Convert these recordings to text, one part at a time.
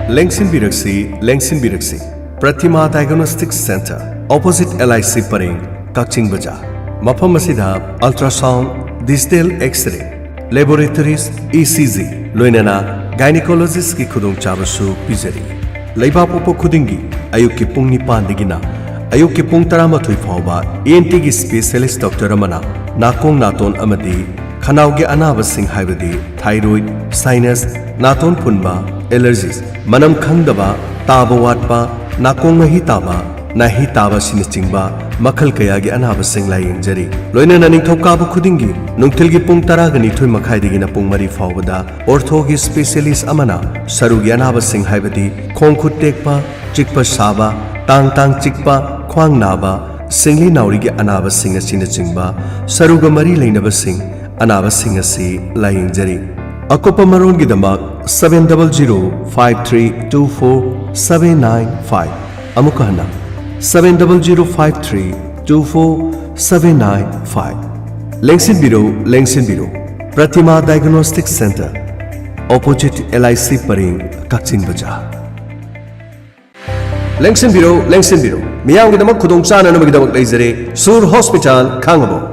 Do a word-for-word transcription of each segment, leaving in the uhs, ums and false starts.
ꯂꯦꯡꯁꯤꯟꯕꯤꯔꯛꯁꯤ, ꯂꯦꯡꯁꯤꯟꯕꯤꯔꯛꯁꯤ꯫ Pratima diagnostic centre, opposite L I C ꯄꯔꯦꯡ, ꯀꯛꯆꯤꯡ ꯕꯖꯥꯔ꯫ ꯃꯐꯝ ꯑꯁꯤꯗ ultrasound, digital X-ray, laboratories, E C G, ꯂꯣꯏꯅꯅ ꯒꯥꯏꯅꯤꯀꯣꯂꯣꯖꯤꯁꯀꯤ ꯈꯨꯗꯣꯡꯆꯥꯕꯁꯨ ꯄꯤꯖꯔꯤ꯫ ꯂꯩꯕꯥꯛꯄꯣꯛꯄ ꯈꯨꯗꯤꯡꯒꯤ ꯑꯌꯨꯛꯀꯤ ꯄꯨꯡ ꯅꯤꯄꯥꯟꯗꯒꯤꯅ ꯑꯌꯨꯛꯀꯤ ꯄꯨꯡ ꯇꯔꯥꯃꯥꯊꯣꯏ ꯐꯥꯎꯕ ꯏ ꯑꯦꯟ ꯇꯤꯒꯤ ꯁ꯭ꯄꯦꯁꯤꯌꯦꯂꯤꯁ ꯗꯣꯛꯇꯔ ꯑꯃꯅ ꯅꯥꯀꯣꯡ ꯅꯥꯇꯣꯟ ꯑꯃꯗꯤ ꯈꯅꯥꯎꯒꯤ ꯑꯅꯥꯕꯁꯤꯡ ꯍꯥꯏꯕꯗꯤ ꯊꯥꯏꯔꯣꯏꯗ, ꯁꯥꯏꯅꯁ, ꯅꯥꯇꯣꯟ ꯐꯨꯟꯕ, ꯑꯦꯂꯔꯖꯤꯁ, ꯃꯅꯝ ꯈꯪꯗꯕ, ꯇꯥꯕ ꯋꯥꯠꯄ, ꯅꯥꯀꯣꯡ ꯃꯍꯤ ꯇꯥꯕ, ꯅꯥꯍꯤ ꯇꯥꯕ ꯑꯁꯤꯅꯆꯤꯡꯕ ꯃꯈꯜ ꯀꯌꯥꯒꯤ ꯑꯅꯥꯕꯁꯤꯡ ꯂꯥꯌꯦꯡꯖꯔꯤ꯫ ꯂꯣꯏꯅꯅ ꯅꯤꯡꯊꯧꯀꯥꯕ ꯈꯨꯗꯤꯡꯒꯤ ꯅꯨꯡꯊꯤꯜꯒꯤ ꯄꯨꯡ ꯇꯔꯥꯒ ꯅꯤꯊꯣꯏ ꯃꯈꯥꯏꯗꯒꯤꯅ ꯄꯨꯡ ꯃꯔꯤ ꯐꯥꯎꯕꯗ ꯑꯣꯔꯊꯣꯒꯤ ꯁ꯭ꯄꯦꯁꯤꯌꯦꯂꯤꯁ ꯑꯃꯅ ꯁꯔꯨꯒꯤ ꯑꯅꯥꯕꯁꯤꯡ ꯍꯥꯏꯕꯗꯤ ꯈꯣꯡ ꯈꯨꯠ ꯇꯦꯛꯄ, ꯆꯤꯛꯄ ꯁꯥꯕ, ꯇꯥꯡ ꯇꯥꯡ ꯆꯤꯛꯄ, ꯈ꯭ꯋꯥꯡ ꯅꯥꯕ, ꯁꯤꯡꯂꯤ ꯅꯥꯎꯔꯤꯒꯤ ꯑꯅꯥꯕꯁꯤꯡ ꯑꯁꯤꯅꯆꯤꯡꯕ ꯁꯔꯨꯒ ꯃꯔꯤ ꯂꯩꯅꯕꯁꯤꯡ, ꯑꯅꯥꯕꯁꯤꯡ ꯑꯁꯤ ꯂꯥꯌꯦꯡꯖꯔꯤ꯫ ꯑꯀꯨꯞꯄ ꯃꯔꯣꯜꯒꯤꯗꯃꯛ seven double zero five three two four seven nine five, ꯑꯃꯨꯛꯀ ꯍꯟꯅ, seven double zero five three two four seven nine five꯫ ꯂꯦꯡꯁꯤꯟꯕꯤꯔꯣ, ꯂꯦꯡꯁꯤꯟꯕꯤꯔꯣ꯫ Pratima diagnostic centre, opposite L I C ꯄꯔꯦꯡ, ꯀꯛꯆꯤꯡ ꯕꯖꯥꯔ꯫ ꯂꯦꯡꯁꯤꯟꯕꯤꯔꯣ, ꯂꯦꯡꯁꯤꯟꯕꯤꯔꯣ꯫ ꯃꯤꯌꯥꯝꯒꯤꯗꯃꯛ ꯈꯨꯗꯣꯡ ꯆꯥꯅꯅꯕꯒꯤꯗꯃꯛ ꯂꯩꯖꯔꯦ ꯁꯨꯔ ꯍꯣꯁꯄꯤꯇꯥꯜ, ꯈꯥꯡꯉꯕꯣꯛ꯫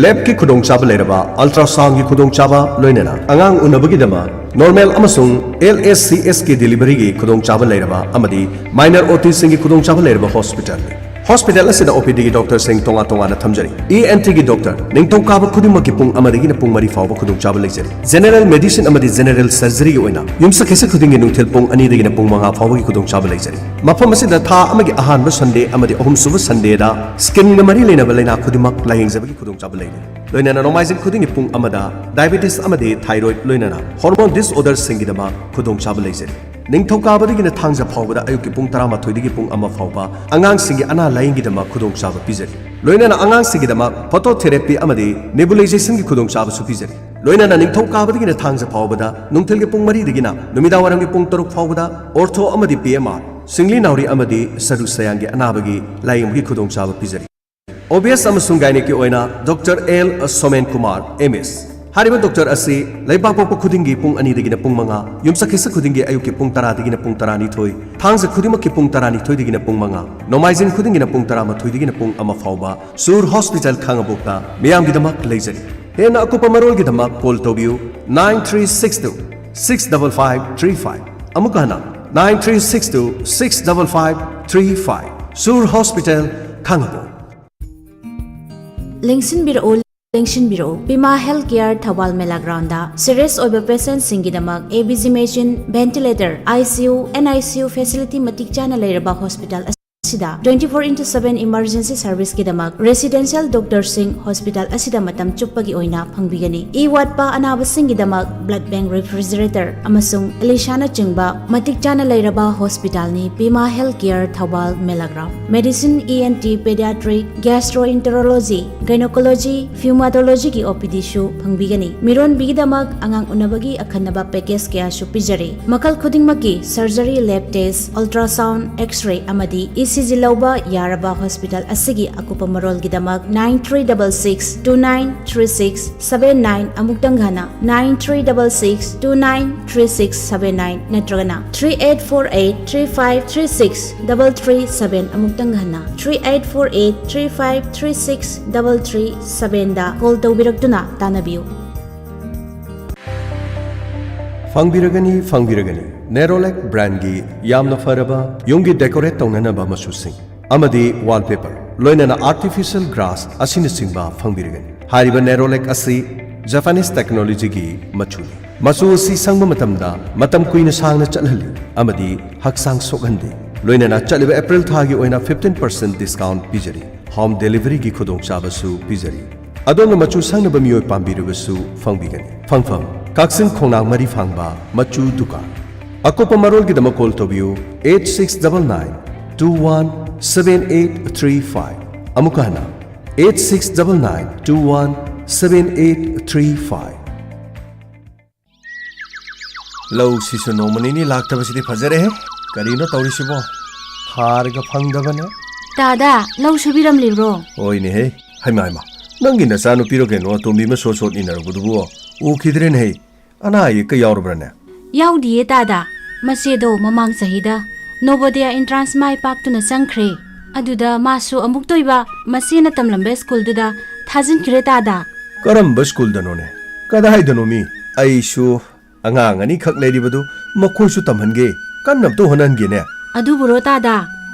ꯂꯦꯕꯀꯤ ꯈꯨꯗꯣꯡꯆꯥꯕ ꯂꯩꯔꯕ, ꯑꯜꯇ꯭ꯔꯥꯁꯥꯎꯟꯒꯤ ꯈꯨꯗꯣꯡꯆꯥꯕ, ꯂꯣꯏꯅꯅ ꯑꯉꯥꯡ ꯎꯅꯕꯒꯤꯗꯃꯛ ꯅꯣꯔꯃꯦꯜ ꯑꯃꯁꯨꯡ ꯑꯦꯜ ꯑꯦꯁ ꯁꯤ ꯑꯦꯁ ꯀꯤ ꯗꯦꯂꯤꯚꯔꯤꯒꯤ ꯈꯨꯗꯣꯡꯆꯥꯕ ꯂꯩꯔꯕ ꯑꯃꯗꯤ ꯃꯥꯏꯅꯔ ꯑꯣ ꯇꯤꯁꯤꯡꯒꯤ ꯈꯨꯗꯣꯡꯆꯥꯕ ꯂꯩꯔꯕ ꯍꯣꯁꯄꯤꯇꯥꯜꯅꯤ꯫ ꯍꯣꯁꯄꯤꯇꯥꯜ ꯑꯁꯤꯗ ꯑꯣ ꯄꯤ ꯗꯤꯒꯤ ꯗꯣꯛꯇꯔꯁꯤꯡ ꯇꯣꯉꯥꯟ ꯇꯣꯉꯥꯟꯅ ꯊꯝꯖꯔꯤ꯫ ꯏ ꯑꯦꯟ ꯇꯤꯒꯤ ꯗꯣꯛꯇꯔ ꯅꯤꯡꯊꯧꯀꯥꯕ ꯈꯨꯗꯤꯡꯃꯛꯀꯤ ꯄꯨꯡ ꯑꯃꯗꯒꯤꯅ ꯄꯨꯡ ꯃꯔꯤ ꯐꯥꯎꯕ ꯈꯨꯗꯣꯡꯆꯥꯕ ꯂꯩꯖꯔꯤ꯫ ꯖꯦꯅꯔꯦꯜ ꯃꯦꯗꯤꯁꯤꯟ ꯑꯃꯗꯤ ꯖꯦꯅꯔꯦꯜ ꯁꯔꯖꯔꯤꯒꯤ ꯑꯣꯏꯅ ꯌꯨꯝꯁꯀꯩꯁ ꯈꯨꯗꯤꯡꯒꯤ ꯅꯨꯡꯊꯤꯜ ꯄꯨꯡ ꯑꯅꯤꯗꯒꯤꯅ ꯄꯨꯡ ꯃꯉꯥ ꯐꯥꯎꯕꯒꯤ ꯈꯨꯗꯣꯡꯆꯥꯕ ꯂꯩꯖꯔꯤ꯫ ꯃꯐꯝ ꯑꯁꯤꯗ ꯊꯥ ꯑꯃꯒꯤ ꯑꯍꯥꯟꯕ ꯁꯟꯗꯦ ꯑꯃꯗꯤ ꯑꯍꯨꯝꯁꯨꯕ ꯁꯟꯗꯦꯗ ꯁ꯭ꯀꯤꯟꯒ ꯃꯔꯤ ꯂꯩꯅꯕ ꯂꯩꯅꯥ ꯈꯨꯗꯤꯡꯃꯛ ꯂꯥꯌꯦꯡꯖꯕꯒꯤ ꯈꯨꯗꯣꯡꯆꯥꯕ ꯂꯩꯔꯤ꯫ ꯂꯣꯏꯅꯅ ꯅꯣꯡꯃꯥꯏꯖꯤꯡ ꯈꯨꯗꯤꯡꯒꯤ ꯄꯨꯡ ꯑꯃꯗ ꯗꯥꯏꯕꯦꯇꯤꯁ ꯑꯃꯗꯤ ꯊꯥꯏꯔꯣꯏꯗ, ꯂꯣꯏꯅꯅ ꯍꯣꯔꯃꯣꯟ ꯗꯤꯁꯑꯣꯔꯗꯔꯁꯤꯡꯒꯤꯗꯃꯛ ꯈꯨꯗꯣꯡꯆꯥꯕ ꯂꯩꯖꯔꯤ꯫ ꯅꯤꯡꯊꯧꯀꯥꯕꯗꯒꯤꯅ ꯊꯥꯡꯖ ꯐꯥꯎꯕꯗ ꯑꯌꯨꯛꯀꯤ ꯄꯨꯡ ꯇꯔꯥꯃꯥꯊꯣꯏꯗꯒꯤ ꯄꯨꯡ ꯑꯃ ꯐꯥꯎꯕ ꯑꯉꯥꯡꯁꯤꯡꯒꯤ ꯑꯅꯥ ꯂꯥꯌꯦꯡꯒꯤꯗꯃꯛ ꯈꯨꯗꯣꯡꯆꯥꯕ ꯄꯤꯖꯔꯤ꯫ ꯂꯣꯏꯅꯅ ꯑꯉꯥꯡꯁꯤꯡꯒꯤꯗꯃꯛ ꯐꯣꯇꯣꯊꯦꯔꯥꯄꯤ ꯑꯃꯗꯤ ꯅꯦꯕꯨꯂꯥꯏꯖꯦꯁꯟꯒꯤ ꯈꯨꯗꯣꯡꯆꯥꯕꯁꯨ ꯄꯤꯖꯔꯤ꯫ ꯂꯣꯏꯅꯅ ꯅꯤꯡꯊꯧꯀꯥꯕꯗꯒꯤꯅ ꯊꯥꯡꯖ ꯐꯥꯎꯕꯗ ꯅꯨꯡꯊꯤꯜꯒꯤ ꯄꯨꯡ ꯃꯔꯤꯗꯒꯤꯅ ꯅꯨꯃꯤꯗꯥꯡꯋꯥꯏꯔꯝꯒꯤ ꯄꯨꯡ ꯇꯔꯨꯛ ꯐꯥꯎꯕꯗ ꯑꯣꯔꯊꯣ ꯑꯃꯗꯤ ꯄꯤ ꯑꯦꯝ ꯑꯥꯔ, ꯁꯤꯡꯂꯤ ꯅꯥꯎꯔꯤ ꯑꯃꯗꯤ ꯁꯔꯨ ꯁꯌꯥꯡꯒꯤ ꯑꯅꯥꯕꯒꯤ ꯂꯥꯌꯦꯡꯕꯒꯤ ꯈꯨꯗꯣꯡꯆꯥꯕ ꯄꯤꯖꯔꯤ꯫ ꯑꯣ ꯕꯤ ꯑꯦꯁ ꯑꯃꯁꯨꯡ ꯒꯥꯏꯅꯤꯛꯀꯤ ꯑꯣꯏꯅ doctor L Somen Kumar, M S, ꯍꯥꯏꯔꯤꯕ ꯗꯣꯛꯇꯔ ꯑꯁꯤ ꯂꯩꯕꯥꯛꯄꯣꯛꯄ ꯈꯨꯗꯤꯡꯒꯤ ꯄꯨꯡ ꯑꯅꯤꯗꯒꯤꯅ ꯄꯨꯡ ꯃꯉꯥ, ꯌꯨꯝꯁꯀꯩꯁ ꯈꯨꯗꯤꯡꯒꯤ ꯑꯌꯨꯛꯀꯤ ꯄꯨꯡ ꯇꯔꯥꯗꯒꯤꯅ ꯄꯨꯡ ꯇꯔꯥꯅꯤꯊꯣꯏ, ꯊꯥꯡꯖ ꯈꯨꯗꯤꯡꯃꯛꯀꯤ ꯄꯨꯡ ꯇꯔꯥꯅꯤꯊꯣꯏꯗꯒꯤꯅ ꯄꯨꯡ ꯃꯉꯥ, ꯅꯣꯡꯃꯥꯏꯖꯤꯡ ꯈꯨꯗꯤꯡꯒꯤꯅ ꯄꯨꯡ ꯇꯔꯥꯃꯥꯊꯣꯏꯗꯒꯤꯅ ꯄꯨꯡ ꯑꯃ ꯐꯥꯎꯕ ꯁꯨꯔ ꯍꯣꯁꯄꯤꯇꯥꯜ ꯈꯥꯉꯕꯣꯛꯇ ꯃꯤꯌꯥꯝꯒꯤꯗꯃꯛ ꯂꯩꯖꯔꯤ꯫ ꯍꯦꯟꯅ ꯑꯀꯨꯞꯄ ꯃꯔꯣꯜꯒꯤꯗꯃꯛ ꯀꯣꯜ ꯇꯧꯕꯤꯌꯨ, nine three six two six double five three five꯫ ꯑꯃꯨꯛꯀ ꯍꯟꯅ, nine three six two six double five three five꯫ Sur hospital ꯈꯥꯉꯕꯣꯛ꯫ ꯂꯦꯡꯁꯤꯟꯕꯤꯔꯛꯎ, ꯂꯦꯡꯁꯤꯟꯕꯤꯔꯛꯎ꯫ Pima health care Thoubal Mela ground serious ꯑꯣꯏꯕ ꯄꯦꯁꯦꯟꯠꯁꯤꯡꯒꯤꯗꯃꯛ A B G machine, ventilator, I C U, and I C U facility ꯃꯇꯤꯛ ꯆꯥꯅ ꯂꯩꯔꯕ ꯍꯣꯁꯄꯤꯇꯥꯜ ꯑꯁꯤꯗ twenty four into seven emergency serviceꯀꯤꯗꯃꯛ ꯔꯦꯁꯤꯗꯦꯟꯁꯤꯌꯦꯜ ꯗꯣꯛꯇꯔꯁꯤꯡ ꯍꯣꯁꯄꯤꯇꯥꯜ ꯑꯁꯤꯗ ꯃꯇꯝ ꯆꯨꯞꯄꯒꯤ ꯑꯣꯏꯅ ꯐꯪꯕꯤꯒꯅꯤ꯫ ꯏ ꯋꯥꯠꯄ ꯑꯅꯥꯕꯁꯤꯡꯒꯤꯗꯃꯛ ꯕ꯭ꯂꯗ ꯕꯦꯡꯛ, ꯔꯦꯐ꯭ꯔꯤꯖꯔꯦꯇꯔ ꯑꯃꯁꯨꯡ ꯑꯦꯂꯤꯁꯥꯅꯆꯤꯡꯕ ꯃꯇꯤꯛ ꯆꯥꯅ ꯂꯩꯔꯕ ꯍꯣꯁꯄꯤꯇꯥꯜꯅꯤ Pima health care Thoubal Mela ground. Medicine, E N T, paediatric, gastroenterology, gynaecology, ꯐ꯭ꯌꯨꯃꯥꯇꯣꯂꯣꯖꯤꯒꯤ ꯑꯣ ꯄꯤ ꯗꯤꯁꯨ ꯐꯪꯕꯤꯒꯅꯤ꯫ ꯃꯤꯔꯣꯟꯕꯤꯒꯤꯗꯃꯛ ꯑꯉꯥꯡ ꯎꯅꯕꯒꯤ ꯑꯈꯟꯅꯕ ꯄꯦꯀꯦꯖ ꯀꯌꯥꯁꯨ ꯄꯤꯖꯔꯤ꯫ ꯃꯈꯜ ꯈꯨꯗꯤꯡꯃꯛꯀꯤ ꯁꯔꯖꯔꯤ, ꯂꯦꯕ ꯇꯦꯁ, ꯑꯜꯇ꯭ꯔꯥꯁꯥꯎꯟ, ꯑꯦꯛꯁ-ꯔꯦ ꯑꯃꯗꯤ ꯏ ꯁꯤ ꯖꯤ ꯂꯧꯕ ꯌꯥꯔꯕ ꯍꯣꯁꯄꯤꯇꯥꯜ ꯑꯁꯤꯒꯤ ꯑꯀꯨꯞꯄ ꯃꯔꯣꯜꯒꯤꯗꯃꯛ nine three double six two nine three six seven nine, ꯑꯃꯨꯛꯇꯪ ꯍꯟꯅ, nine three double six two nine three six seven nine ꯅꯠꯇ꯭ꯔꯒꯅ three eight four eight three five three six double three seven, ꯑꯃꯨꯛꯇꯪ ꯍꯟꯅ, three eight four eight three five three six double three sevenꯗ call ꯇꯧꯕꯤꯔꯛꯇꯨꯅ ꯇꯥꯟꯅꯕꯤꯌꯨ꯫ ꯐꯪꯕꯤꯔꯒꯅꯤ, ꯐꯪꯕꯤꯔꯒꯅꯤ꯫ ꯅꯦꯔꯣꯂꯦꯛ ꯕ꯭ꯔꯥꯟꯒꯤ ꯌꯥꯝꯅ ꯐꯔꯕ ꯌꯨꯝꯒꯤ ꯗꯦꯀꯣꯔꯦꯠ ꯇꯧꯅꯅꯕ ꯃꯆꯨꯁꯤꯡ ꯑꯃꯗꯤ ꯋꯥꯜꯄꯦꯄꯔ, ꯂꯣꯏꯅꯅ ꯑꯥꯔꯇꯤꯐꯤꯁꯤꯌꯦꯜ ꯒ꯭ꯔꯥꯁ ꯑꯁꯤꯅꯆꯤꯡꯕ ꯐꯪꯕꯤꯔꯒꯅꯤ꯫ ꯍꯥꯏꯔꯤꯕ ꯅꯦꯔꯣꯂꯦꯛ ꯑꯁꯤ ꯖꯄꯥꯅꯤꯁ ꯇꯦꯛꯅꯣꯂꯣꯖꯤꯒꯤ ꯃꯆꯨꯅꯤ꯫ ꯃꯆꯨ ꯑꯁꯤ ꯁꯪꯕ ꯃꯇꯝꯗ ꯃꯇꯝ ꯀꯨꯏꯅ ꯁꯥꯡꯅ ꯆꯠꯍꯜꯂꯤ ꯑꯃꯗꯤ ꯍꯛꯆꯥꯡ ꯁꯣꯛꯍꯟꯗꯦ꯫ ꯂꯣꯏꯅꯅ ꯆꯠꯂꯤꯕ ꯑꯦꯄ꯭ꯔꯤꯜ ꯊꯥꯒꯤ ꯑꯣꯏꯅ fifteen percent discount ꯄꯤꯖꯔꯤ꯫ ꯍꯣꯝ ꯗꯦꯂꯤꯚꯔꯤꯒꯤ ꯈꯨꯗꯣꯡꯆꯥꯕꯁꯨ ꯄꯤꯖꯔꯤ꯫ ꯑꯗꯣꯝꯅ ꯃꯆꯨ ꯁꯪꯅꯕ ꯃꯤꯑꯣꯏ ꯄꯥꯝꯕꯤꯔꯕꯁꯨ ꯐꯪꯕꯤꯒꯅꯤ꯫ ꯐꯪꯐꯝ: ꯀꯛꯆꯤꯡ ꯈꯣꯡꯅꯥꯡ ꯃꯔꯤ ꯐꯥꯡꯕ ꯃꯆꯨ ꯗꯨꯀꯥꯟ꯫ ꯑꯀꯨꯞꯄ ꯃꯔꯣꯜꯒꯤꯗꯃꯛ ꯀꯣꯜ ꯇꯧꯕꯤꯌꯨ eight six double nine two one seven eight three five꯫ ꯑꯃꯨꯛꯀ ꯍꯟꯅ, eight six double nine two one seven eight three five꯫ ꯂꯧꯁꯤꯁꯨ ꯅꯣꯡꯃ ꯅꯤꯅꯤ ꯂꯥꯛꯇꯕꯁꯤꯗꯤ ꯐꯖꯔꯦꯍꯦ꯫ ꯀꯔꯤꯅꯣ ꯇꯧꯔꯤꯁꯤꯕꯣ? ꯍꯥꯔꯒ ꯐꯪꯗꯕꯅꯦ꯫ ꯇꯥꯗ, ꯂꯧ ꯁꯨꯕꯤꯔꯝꯂꯤꯕ꯭ꯔꯣ? ꯍꯣꯏꯅꯦꯍꯦ꯫ ꯍꯩꯃꯥ, ꯍꯩꯃꯥ, ꯅꯪꯒꯤ ꯅꯆꯥꯅꯨꯄꯤꯔꯣ ꯀꯩꯅꯣ, ꯑꯇꯣꯝꯕꯤ ꯑꯃ ꯁꯣꯠ ꯁꯣꯠ ꯏꯟꯅꯔꯛꯄꯗꯨꯕꯨ? ꯎꯈꯤꯗ꯭ꯔꯦꯅꯦ ꯍꯩ꯫ ꯑꯅꯥ ꯑꯌꯦꯛꯀ ꯌꯥꯎꯔꯕ꯭ꯔꯅꯦ? ꯌꯥꯎꯗꯤꯌꯦ ꯇꯥꯗ꯫ ꯃꯆꯦꯗꯣ ꯃꯃꯥꯡ ꯆꯍꯤꯗ ꯅꯣꯕꯣꯗꯌꯥ ꯑꯦꯟꯇ꯭ꯔꯥꯟꯁ ꯃꯥꯏ ꯄꯥꯛꯇꯨꯅ ꯆꯪꯈ꯭ꯔꯦ꯫ ꯑꯗꯨꯗ ꯃꯥꯁꯨ ꯑꯃꯨꯛꯇ ꯑꯣꯏꯕ ꯃꯆꯦꯅ ꯇꯝꯂꯝꯕ ꯁ꯭ꯀꯨꯜꯗꯨꯗ ꯊꯥꯖꯤꯟꯈ꯭ꯔꯦ ꯇꯥꯗ꯫ ꯀꯔꯝꯕ ꯁ꯭ꯀꯨꯜꯗꯅꯣꯅꯦ? ꯀꯗꯥꯏꯗꯅꯣ ꯃꯤ? ꯑꯩꯁꯨ ꯑꯉꯥꯡ ꯑꯅꯤꯈꯛ ꯂꯩꯔꯤꯕꯗꯨ ꯃꯈꯣꯏꯁꯨ ꯇꯝꯍꯟꯒꯦ, ꯀꯟꯅ ꯑꯝꯇ ꯍꯣꯠꯅꯍꯟꯒꯦꯅꯦ꯫ ꯑꯗꯨꯕꯨꯔꯣ ꯇꯥꯗ,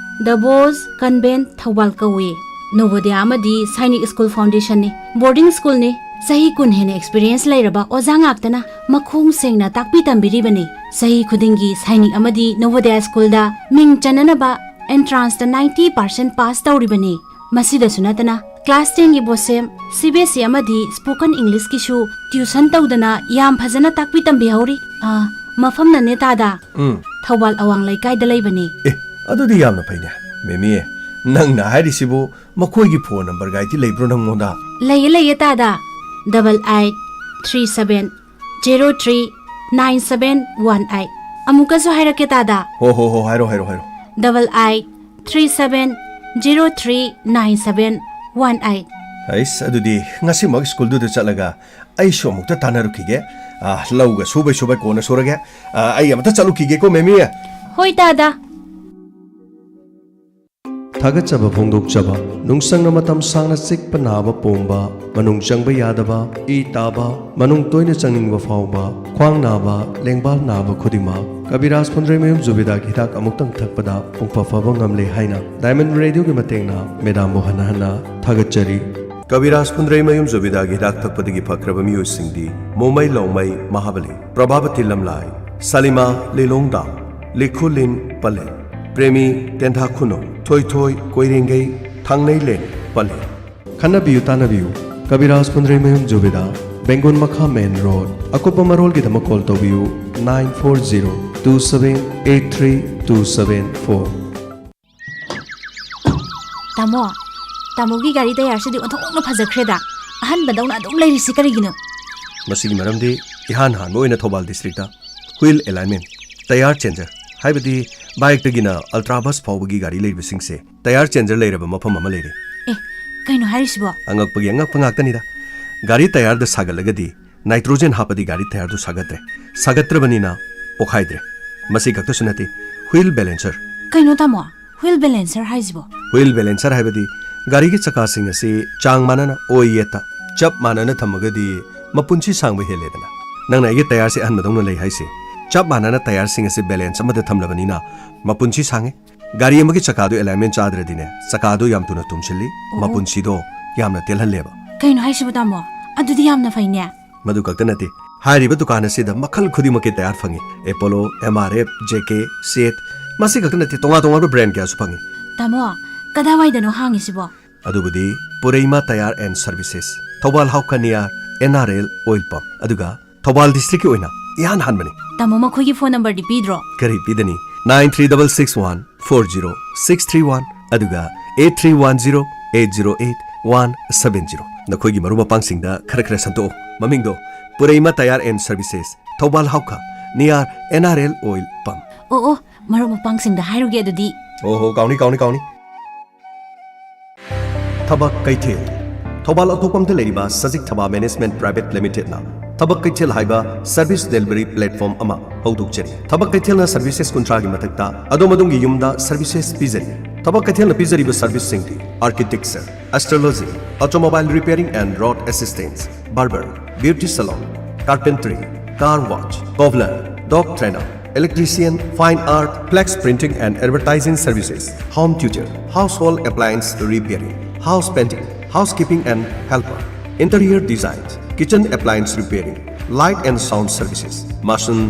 ꯗ ꯕꯣꯁ ꯀꯟꯚꯦꯟꯠ ꯊꯧꯕꯥꯜ ꯀꯧꯏ꯫ ꯅꯣꯕꯣꯗꯌꯥ ꯑꯃꯗꯤ ꯁꯥꯏꯅꯤꯛ ꯁ꯭ꯀꯨꯜ ꯐꯥꯎꯟꯗꯦꯁꯟꯅꯤ꯫ ꯕꯣꯔꯗꯤꯡ ꯁ꯭ꯀꯨꯜꯅꯤ꯫ ꯆꯍꯤ ꯀꯨꯟ ꯍꯦꯟꯅ ꯑꯦꯛꯁꯄꯤꯔꯤꯌꯦꯟꯁ ꯂꯩꯔꯕ ꯑꯣꯖꯥ ꯉꯥꯛꯇꯅ ꯃꯈꯣꯡ ꯁꯦꯡꯅ ꯇꯥꯛꯄꯤ ꯇꯝꯕꯤꯔꯤꯕꯅꯤ꯫ ꯆꯍꯤ ꯈꯨꯗꯤꯡꯒꯤ ꯁꯥꯏꯅꯤꯛ ꯑꯃꯗꯤ ꯅꯣꯕꯣꯗꯌꯥ ꯁ꯭ꯀꯨꯜꯗ ꯃꯤꯡ ꯆꯟꯅꯅꯕ ꯑꯦꯟꯇ꯭ꯔꯥꯟꯁꯇ ꯅꯥꯏꯟꯇꯤ ꯄꯥꯔꯁꯦꯟ ꯄꯥꯁ ꯇꯧꯔꯤꯕꯅꯤ꯫ ꯃꯁꯤꯗꯁꯨ ꯅꯠꯇꯅ ꯀ꯭ꯂꯥꯁ ꯇꯦꯟꯒꯤ ꯕꯣꯁꯦꯝ, ꯁꯤ ꯕꯤ ꯑꯦꯁ ꯏ ꯑꯃꯗꯤ ꯁ꯭ꯄꯣꯀꯟ ꯏꯪꯂꯤꯁꯀꯤꯁꯨ ꯇ꯭ꯌꯨꯁꯟ ꯇꯧꯗꯅ ꯌꯥꯝ ꯐꯖꯅ ꯇꯥꯛꯄꯤ ꯇꯝꯕꯤꯍꯧꯔꯤ꯫ ꯑꯥ, ꯃꯐꯝꯅꯅꯦ ꯇꯥꯗ꯫ ꯎꯝ꯫ ꯊꯧꯕꯥꯜ ꯑꯋꯥꯡ ꯂꯩꯀꯥꯏꯗ ꯂꯩꯕꯅꯤ꯫ ꯑꯦ, ꯑꯗꯨꯗꯤ ꯌꯥꯝꯅ ꯐꯩꯅꯦ꯫ ꯃꯦꯃꯤ, ꯅꯪꯅ ꯍꯥꯏꯔꯤꯁꯤꯕꯨ ꯃꯈꯣꯏꯒꯤ ꯐꯣꯟ ꯅꯝꯕꯔꯒꯥꯏꯗꯤ ꯂꯩꯕ꯭ꯔꯣ ꯅꯪꯉꯣꯟꯗ? ꯂꯩꯌꯦ, ꯂꯩꯌꯦ ꯇꯥꯗ꯫ Double eight three seven zero three nine seven one eight. ꯑꯃꯨꯛꯀꯁꯨ ꯍꯥꯏꯔꯛꯀꯦ ꯇꯥꯗ꯫ ꯍꯣ, ꯍꯣ, ꯍꯣ, ꯍꯥꯏꯔꯣ, ꯍꯥꯏꯔꯣ, ꯍꯥꯏꯔꯣ꯫ Double eight three seven zero three nine seven one eight. ꯑꯩꯁ, ꯑꯗꯨꯗꯤ ꯉꯁꯤꯃꯛ ꯁ꯭ꯀꯨꯜꯗꯨꯗ ꯆꯠꯂꯒ ꯑꯩꯁꯨ ꯑꯃꯨꯛꯇ ꯇꯥꯟꯅꯔꯨꯈꯤꯒꯦ꯫ ꯑꯥ, ꯂꯧꯒ ꯁꯨꯕꯩ ꯁꯨꯕꯩ ꯀꯣꯟꯅ ꯁꯨꯔꯒꯦ꯫ ꯑꯥ, ꯑꯩ ꯑꯃꯨꯛꯇ ꯆꯠꯂꯨꯈꯤꯒꯦꯀꯣ, ꯃꯦꯃꯤ꯫ ꯍꯣꯏ ꯇꯥꯗ꯫ ꯊꯥꯒꯠꯆꯕ ꯐꯣꯡꯗꯣꯛꯆꯕ꯫ ꯅꯨꯡꯁꯪꯅ ꯃꯇꯝ ꯁꯥꯡꯅ ꯆꯤꯛꯄ ꯅꯥꯕ ꯄꯣꯝꯕ, ꯃꯅꯨꯡ ꯆꯪꯕ ꯌꯥꯗꯕ, ꯏ ꯇꯥꯕ, ꯃꯅꯨꯡ ꯇꯣꯏꯅ ꯆꯪꯅꯤꯡꯕ ꯐꯥꯎꯕ, ꯈ꯭ꯋꯥꯡ ꯅꯥꯕ, ꯂꯦꯡꯕꯥꯜ ꯅꯥꯕ ꯈꯨꯗꯤꯡꯃꯛ ꯀꯕꯤꯔꯥꯖ ꯐꯨꯟꯗ꯭ꯔꯩꯃꯌꯨꯝ ꯖꯨꯕꯤꯗꯥꯒꯤ ꯍꯤꯗꯥꯛ ꯑꯃꯨꯛꯇꯪ ꯊꯛꯄꯗ ꯄꯨꯡꯐ ꯐꯕ ꯉꯝꯂꯦ ꯍꯥꯏꯅ ꯗꯥꯏꯃꯟ ꯔꯦꯗꯤꯑꯣꯒꯤ ꯃꯇꯦꯡꯅ ꯃꯦꯗꯥꯝꯕꯨ ꯍꯟꯅ ꯍꯟꯅ ꯊꯥꯒꯠꯆꯔꯤ꯫ ꯀꯕꯤꯔꯥꯖ ꯐꯨꯟꯗ꯭ꯔꯩꯃꯌꯨꯝ ꯖꯨꯕꯤꯗꯥꯒꯤ ꯍꯤꯗꯥꯛ ꯊꯛꯄꯗꯒꯤ ꯐꯈ꯭ꯔꯕ ꯃꯤꯑꯣꯏꯁꯤꯡꯗꯤ ꯃꯣꯃꯩ ꯂꯥꯎꯃꯩ ꯃꯍꯥꯕꯂꯤ, ꯄ꯭ꯔꯚꯥꯕꯇꯤ ꯂꯝꯂꯥꯏ, ꯁꯂꯤꯃꯥ ꯂꯤꯂꯣꯡꯗꯥꯝ, ꯂꯤꯈꯨꯂꯤꯟ ꯄꯂꯦꯜ, ꯄ꯭ꯔꯦꯃꯤ ꯇꯦꯟꯊꯥꯈꯨꯅꯨ, ꯊꯣꯏꯊꯣꯏ ꯀꯣꯏꯔꯦꯡꯒꯩ, ꯊꯥꯡꯅꯩꯂꯦꯟ ꯄꯂꯦꯜ꯫ ꯈꯟꯅꯕꯤꯌꯨ ꯇꯥꯟꯅꯕꯤꯌꯨ꯫ ꯀꯕꯤꯔꯥꯖ ꯐꯨꯟꯗ꯭ꯔꯩꯃꯌꯨꯝ ꯖꯨꯕꯤꯗꯥ, ꯕꯦꯡꯒꯨꯟ ꯃꯈꯥ ꯃꯦꯟ ꯔꯣꯗ꯫ ꯑꯀꯨꯞꯄ ꯃꯔꯣꯜꯒꯤꯗꯃꯛ ꯀꯣꯜ ꯇꯧꯕꯤꯌꯨ, nine four zero two seven eight three two seven four꯫ ꯇꯥꯃꯣ, ꯇꯥꯃꯣꯒꯤ ꯒꯥꯔꯤ ꯇꯌꯥꯔꯁꯤꯗꯤ ꯑꯣꯟꯊꯣꯛꯅ ꯐꯖꯈ꯭ꯔꯦꯗ꯫ ꯑꯍꯟꯕꯗꯧꯅ ꯑꯗꯨꯝ ꯂꯩꯔꯤꯁꯤ ꯀꯔꯤꯒꯤꯅꯣ? ꯃꯁꯤꯒꯤ ꯃꯔꯝꯗꯤ ꯏꯍꯥꯟ ꯍꯥꯟꯕ ꯑꯣꯏꯅ Thoubal district wheel alignment, tyre changer, ꯍꯥꯏꯕꯗꯤ ꯕꯥꯏꯛꯇꯒꯤꯅ ꯑꯜꯇ꯭ꯔꯥ ꯕꯁ ꯐꯥꯎꯕꯒꯤ ꯒꯥꯔꯤ ꯂꯩꯔꯤꯕꯁꯤꯡꯁꯦ ꯇꯌꯥꯔ ꯆꯦꯟꯖꯔ ꯂꯩꯔꯕ ꯃꯐꯝ ꯑꯃ ꯂꯩꯔꯦ꯫ ꯑꯦ, ꯀꯩꯅꯣ ꯍꯥꯏꯔꯤꯁꯤꯕꯣ? ꯑꯉꯛꯄꯒꯤ ꯑꯉꯛꯄ ꯉꯥꯛꯇꯅꯤꯗ꯫ ꯒꯥꯔꯤ ꯇꯌꯥꯔꯗ ꯁꯥꯒꯠꯂꯒꯗꯤ ꯅꯥꯏꯇ꯭ꯔꯣꯖꯦꯟ ꯍꯥꯞꯄꯗꯤ ꯒꯥꯔꯤ ꯇꯌꯥꯔꯗꯨ ꯁꯥꯒꯠꯇ꯭ꯔꯦ, ꯁꯥꯒꯠꯇ꯭ꯔꯕꯅꯤꯅ ꯄꯣꯈꯥꯏꯗ꯭ꯔꯦ꯫ ꯃꯁꯤ ꯈꯛꯇꯁꯨ ꯅꯠꯇꯦ, ꯍ꯭ꯋꯤꯜ ꯕꯦꯂꯦꯟꯁꯔ꯫ ꯀꯩꯅꯣ ꯇꯥꯃꯣ, ꯍ꯭ꯋꯤꯜ ꯕꯦꯂꯦꯟꯁꯔ ꯍꯥꯏꯁꯤꯕꯣ? ꯍ꯭ꯋꯤꯜ ꯕꯦꯂꯦꯟꯁꯔ ꯍꯥꯏꯕꯗꯤ ꯒꯥꯔꯤꯒꯤ ꯆꯀꯥꯁꯤꯡ ꯑꯁꯤ ꯆꯥꯡ ꯃꯥꯟꯅꯅ ꯑꯣꯏ ꯌꯦꯠꯇ ꯆꯞ ꯃꯥꯟꯅꯅ ꯊꯝꯃꯒꯗꯤ ꯃꯄꯨꯟꯁꯤ ꯁꯥꯡꯕ ꯍꯦꯜꯂꯦꯗꯅ꯫ ꯅꯪꯅ ꯑꯩꯒꯤ ꯇꯌꯥꯔꯁꯤ ꯑꯍꯟꯕꯗꯧꯅ ꯂꯩ ꯍꯥꯏꯁꯦ, ꯆꯞ ꯃꯥꯟꯅꯅ ꯇꯌꯥꯔꯁꯤꯡ ꯑꯁꯤ ꯕꯦꯂꯦꯟꯁ ꯑꯃꯗ ꯊꯝꯂꯕꯅꯤꯅ ꯃꯄꯨꯟꯁꯤ ꯁꯥꯡꯉꯤ꯫ ꯒꯥꯔꯤ ꯑꯃꯒꯤ ꯆꯀꯥꯗꯨ ꯑꯦꯂꯥꯏꯟꯃꯦꯟ ꯆꯥꯗ꯭ꯔꯗꯤꯅꯦ, ꯆꯀꯥꯗꯨ ꯌꯥꯝ ꯊꯨꯅ ꯇꯨꯝꯁꯤꯜꯂꯤ, ꯑꯣ꯫ ꯃꯄꯨꯟꯁꯤꯗꯣ ꯌꯥꯝꯅ ꯇꯦꯜꯍꯜꯂꯦꯕ꯫ ꯀꯩꯅꯣ ꯍꯥꯏꯁꯤꯕꯣ ꯇꯥꯃꯣ? ꯑꯗꯨꯗꯤ ꯌꯥꯝꯅ ꯐꯩꯅꯦ꯫ ꯃꯗꯨ ꯈꯛꯇ ꯅꯠꯇꯦ, ꯍꯥꯏꯔꯤꯕ ꯗꯨꯀꯥꯟ ꯑꯁꯤꯗ ꯃꯈꯜ ꯈꯨꯗꯤꯡꯃꯛꯀꯤ ꯇꯌꯥꯔ ꯐꯪꯉꯤ꯫ Apollo, M R F, J K, set, ꯃꯁꯤ ꯈꯛꯇ ꯅꯠꯇꯦ, ꯇꯣꯉꯥꯟ ꯇꯣꯉꯥꯟꯕ ꯕ꯭ꯔꯥꯟ ꯀꯌꯥꯁꯨ ꯐꯪꯉꯤ꯫ ꯇꯥꯃꯣ, ꯀꯗꯥꯏꯋꯥꯏꯗꯅꯣ ꯍꯥꯡꯉꯤꯁꯤꯕꯣ? ꯑꯗꯨꯕꯨꯗꯤ Pureima tyre and services, Thoubal Haokha near N R L oil pump, ꯑꯗꯨꯒ ꯊꯧꯕꯥꯜ ꯗꯤꯁꯇ꯭ꯔꯤꯛꯀꯤ ꯑꯣꯏꯅ ꯏꯍꯥꯟ ꯍꯥꯟꯕꯅꯤ꯫ ꯇꯥꯃꯣ, ꯃꯈꯣꯏꯒꯤ ꯐꯣꯟ ꯅꯝꯕꯔꯗꯤ ꯄꯤꯗ꯭ꯔꯣ? ꯀꯔꯤ ꯄꯤꯗꯅꯤ? Nine three double six one four zero six three one ꯑꯗꯨꯒ eight three one zero eight zero eight one seven zero꯫ ꯅꯈꯣꯏꯒꯤ ꯃꯔꯨꯞ ꯃꯄꯥꯡꯁꯤꯡꯗ ꯈꯔ ꯈꯔ ꯁꯟꯗꯣꯛꯎ꯫ ꯃꯃꯤꯡꯗꯣ Pureima tyre and services, Thoubal Haokha, near N R L oil pump. ꯑꯣ ꯑꯣ, ꯃꯔꯨꯞ ꯃꯄꯥꯡꯁꯤꯡꯗ ꯍꯥꯏꯔꯨꯒꯦ ꯑꯗꯨꯗꯤ꯫ ꯑꯣ ꯍꯣ, ꯀꯥꯎꯅꯤ, ꯀꯥꯎꯅꯤ, ꯀꯥꯎꯅꯤ꯫ ꯊꯕꯛ ꯀꯩꯊꯦꯜ꯫ ꯊꯧꯕꯥꯜ ꯑꯇꯣꯞꯄꯝꯗ ꯂꯩꯔꯤꯕ ꯁꯖꯤꯛ ꯊꯕꯥ ꯃꯦꯅꯦꯖꯃꯦꯟꯠ ꯄ꯭ꯔꯥꯏꯚꯦꯠ ꯂꯤꯃꯤꯇꯦꯗꯅ ꯊꯕꯛ ꯀꯩꯊꯦꯜ ꯍꯥꯏꯕ ꯁꯔꯚꯤꯁ ꯗꯦꯂꯤꯚꯔꯤ ꯄ꯭ꯂꯦꯠꯐꯣꯔꯝ ꯑꯃ ꯍꯧꯗꯣꯛꯆꯔꯤ꯫ ꯊꯕꯛ ꯀꯩꯊꯦꯜꯅ ꯁꯔꯚꯤꯁꯦꯁ ꯀꯨꯟꯊ꯭ꯔꯥꯒꯤ ꯃꯊꯛꯇ ꯑꯗꯣꯝ ꯑꯗꯣꯝꯒꯤ ꯌꯨꯝꯗ ꯁꯔꯚꯤꯁꯦꯁ ꯄꯤꯖꯔꯤ꯫ ꯊꯕꯛ ꯀꯩꯊꯦꯜꯅ ꯄꯤꯖꯔꯤꯕ ꯁꯔꯚꯤꯁꯁꯤꯡꯗꯤ architecture, astrology, automobile repairing and road assistance, barber, beauty salon, carpentry, car wash, cobbler, dog trainer, electrician, fine art, flex printing and advertising services, home tutor, house hold appliance repairing, house painting, house keeping and helper, interior design, kitchen appliance repairing, light and sound services, mason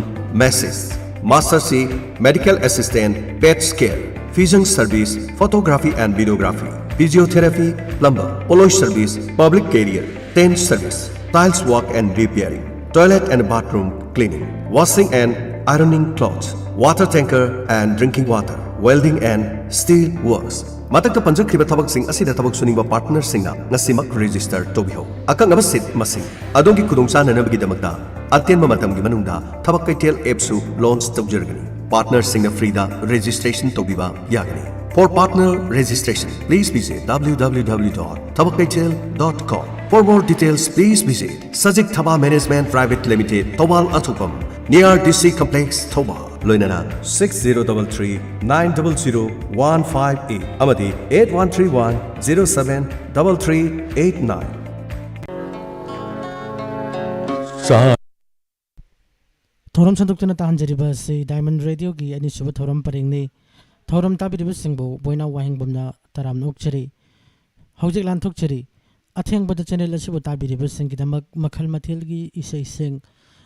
massage, master ꯁꯤ, medical assistant, pets care, fusion service, photography and videography, physiotherapy, plumber, ꯄꯣꯂꯣꯏ service, public career, tent service, tiles work and repairing, toilet and bathroom cleaning, washing and ironing clothes, water tanker and drinking water, welding and steel works. ꯃꯊꯛꯇ ꯄꯟꯖꯈ꯭ꯔꯤꯕ ꯊꯕꯛꯁꯤꯡ ꯑꯁꯤꯗ ꯊꯕꯛ ꯁꯨꯅꯤꯡꯕ ꯄꯥꯔꯠꯅꯔꯁꯤꯡꯅ ꯉꯁꯤꯃꯛ register ꯇꯧꯕꯤꯍꯧ꯫ ꯑꯀꯛꯅꯕ ꯁꯤꯠ ꯃꯁꯤꯡ꯫ ꯑꯗꯣꯝꯒꯤ ꯈꯨꯗꯣꯡꯆꯥꯅꯅꯕꯒꯤꯗꯃꯛꯇ ꯑꯇꯦꯟꯕ ꯃꯇꯝꯒꯤ ꯃꯅꯨꯡꯗ ꯊꯕꯛ ꯀꯩꯊꯦꯜ ꯑꯦꯞꯁꯨ ꯂꯣꯟꯆ ꯇꯧꯖꯔꯒꯅꯤ꯫ ꯄꯥꯔꯠꯅꯔꯁꯤꯡꯅ ꯐ꯭ꯔꯤꯗ ꯔꯦꯖꯤꯁꯇ꯭ꯔꯦꯁꯟ ꯇꯧꯕꯤꯕ ꯌꯥꯒꯅꯤ꯫ For partner registration, please visit w w w dot thabakkeitel dot com. For more details, please visit Sajik Thaba Management Private Limited, Thoubal Athupam, near D C Complex, Thoubal꯫ ꯂꯣꯏꯅꯅ six zero double three nine double zero one five eight ꯑꯃꯗꯤ eight one three one zero seven double three eight nine꯫ ꯊꯧꯔꯝ ꯁꯟꯗꯣꯛꯇꯨꯅ ꯇꯥꯍꯟꯖꯔꯤꯕ ꯑꯁꯤ Diamond Radio ꯒꯤ ꯑꯅꯤꯁꯨꯕ ꯊꯧꯔꯝ ꯄꯔꯦꯡꯅꯤ꯫ ꯊꯧꯔꯝ ꯇꯥꯕꯤꯔꯤꯕꯁꯤꯡꯕꯨ ꯕꯣꯏꯅꯥꯎ ꯋꯥꯍꯦꯡꯕꯝꯅ ꯇꯔꯥꯝꯅ ꯑꯣꯛꯆꯔꯤ꯫ ꯍꯧꯖꯤꯛ ꯂꯥꯟꯊꯣꯛꯆꯔꯤ꯫ ꯑꯊꯦꯡꯕꯗ channel ꯑꯁꯤꯕꯨ ꯇꯥꯕꯤꯔꯤꯕꯁꯤꯡꯒꯤꯗꯃꯛ ꯃꯈꯜ ꯃꯊꯦꯜꯒꯤ ꯏꯁꯩꯁꯤꯡ꯫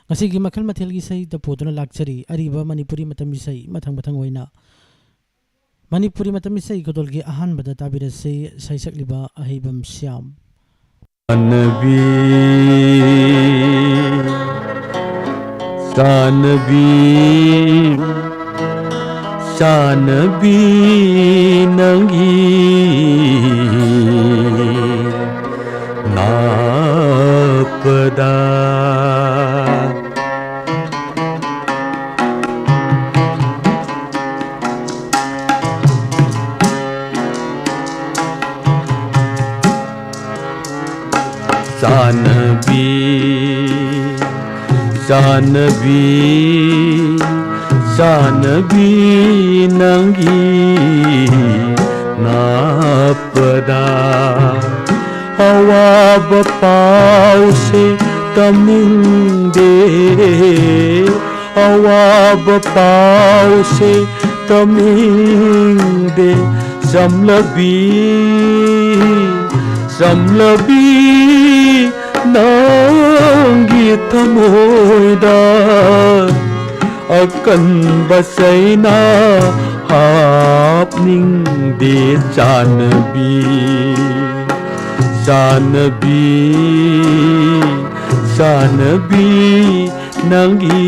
ꯉꯁꯤꯒꯤ ꯃꯈꯜ ꯃꯊꯦꯜꯒꯤ ꯏꯁꯩꯗ ꯄꯨꯗꯨꯅ ꯂꯥꯛꯆꯔꯤ꯫ ꯑꯔꯤꯕ ꯃꯅꯤꯄꯨꯔꯤ ꯃꯇꯝ ꯏꯁꯩ ꯃꯊꯪ ꯃꯊꯪ ꯑꯣꯏꯅ꯫ ꯃꯅꯤꯄꯨꯔꯤ ꯃꯇꯝ ꯏꯁꯩ ꯈꯨꯗꯣꯜꯒꯤ ꯑꯍꯥꯟꯕꯗ ꯇꯥꯕꯤꯔꯁꯤ, ꯁꯩꯁꯛꯂꯤꯕ ꯑꯍꯩꯕꯝ ꯁ꯭ꯌꯥꯝ꯫ ꯆꯥꯟꯅꯕꯤ, ꯆꯥꯟꯅꯕꯤ, ꯆꯥꯟꯅꯕꯤ ꯅꯪꯒꯤ ꯅꯥꯞꯄꯗ꯫ ꯆꯥꯟꯅꯕꯤ, ꯆꯥꯟꯅꯕꯤ, ꯆꯥꯟꯅꯕꯤ ꯅꯪꯒꯤ ꯅꯥꯞꯄꯗ꯫ ꯑꯋꯥꯕ ꯄꯥꯎꯁꯦ ꯇꯝꯅꯤꯡꯗꯦ, ꯑꯋꯥꯕ ꯄꯥꯎꯁꯦ ꯇꯝꯅꯤꯡꯗꯦ꯫ ꯆꯝꯂꯕꯤ, ꯆꯝꯂꯕꯤ ꯅꯪꯒꯤ ꯊꯃꯣꯏꯗ ꯑꯀꯟꯕ ꯆꯩꯅꯥ ꯍꯥꯞꯅꯤꯡꯗꯦ꯫ ꯆꯥꯟꯅꯕꯤ, ꯆꯥꯟꯅꯕꯤ, ꯆꯥꯟꯅꯕꯤ ꯅꯪꯒꯤ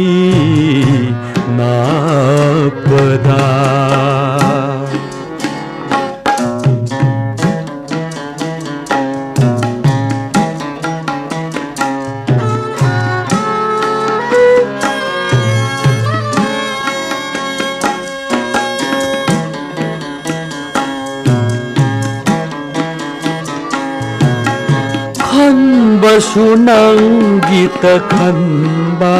ꯅꯥꯞꯄꯗ꯫ ꯁꯨ ꯅꯪꯒꯤꯇ ꯈꯟꯕ,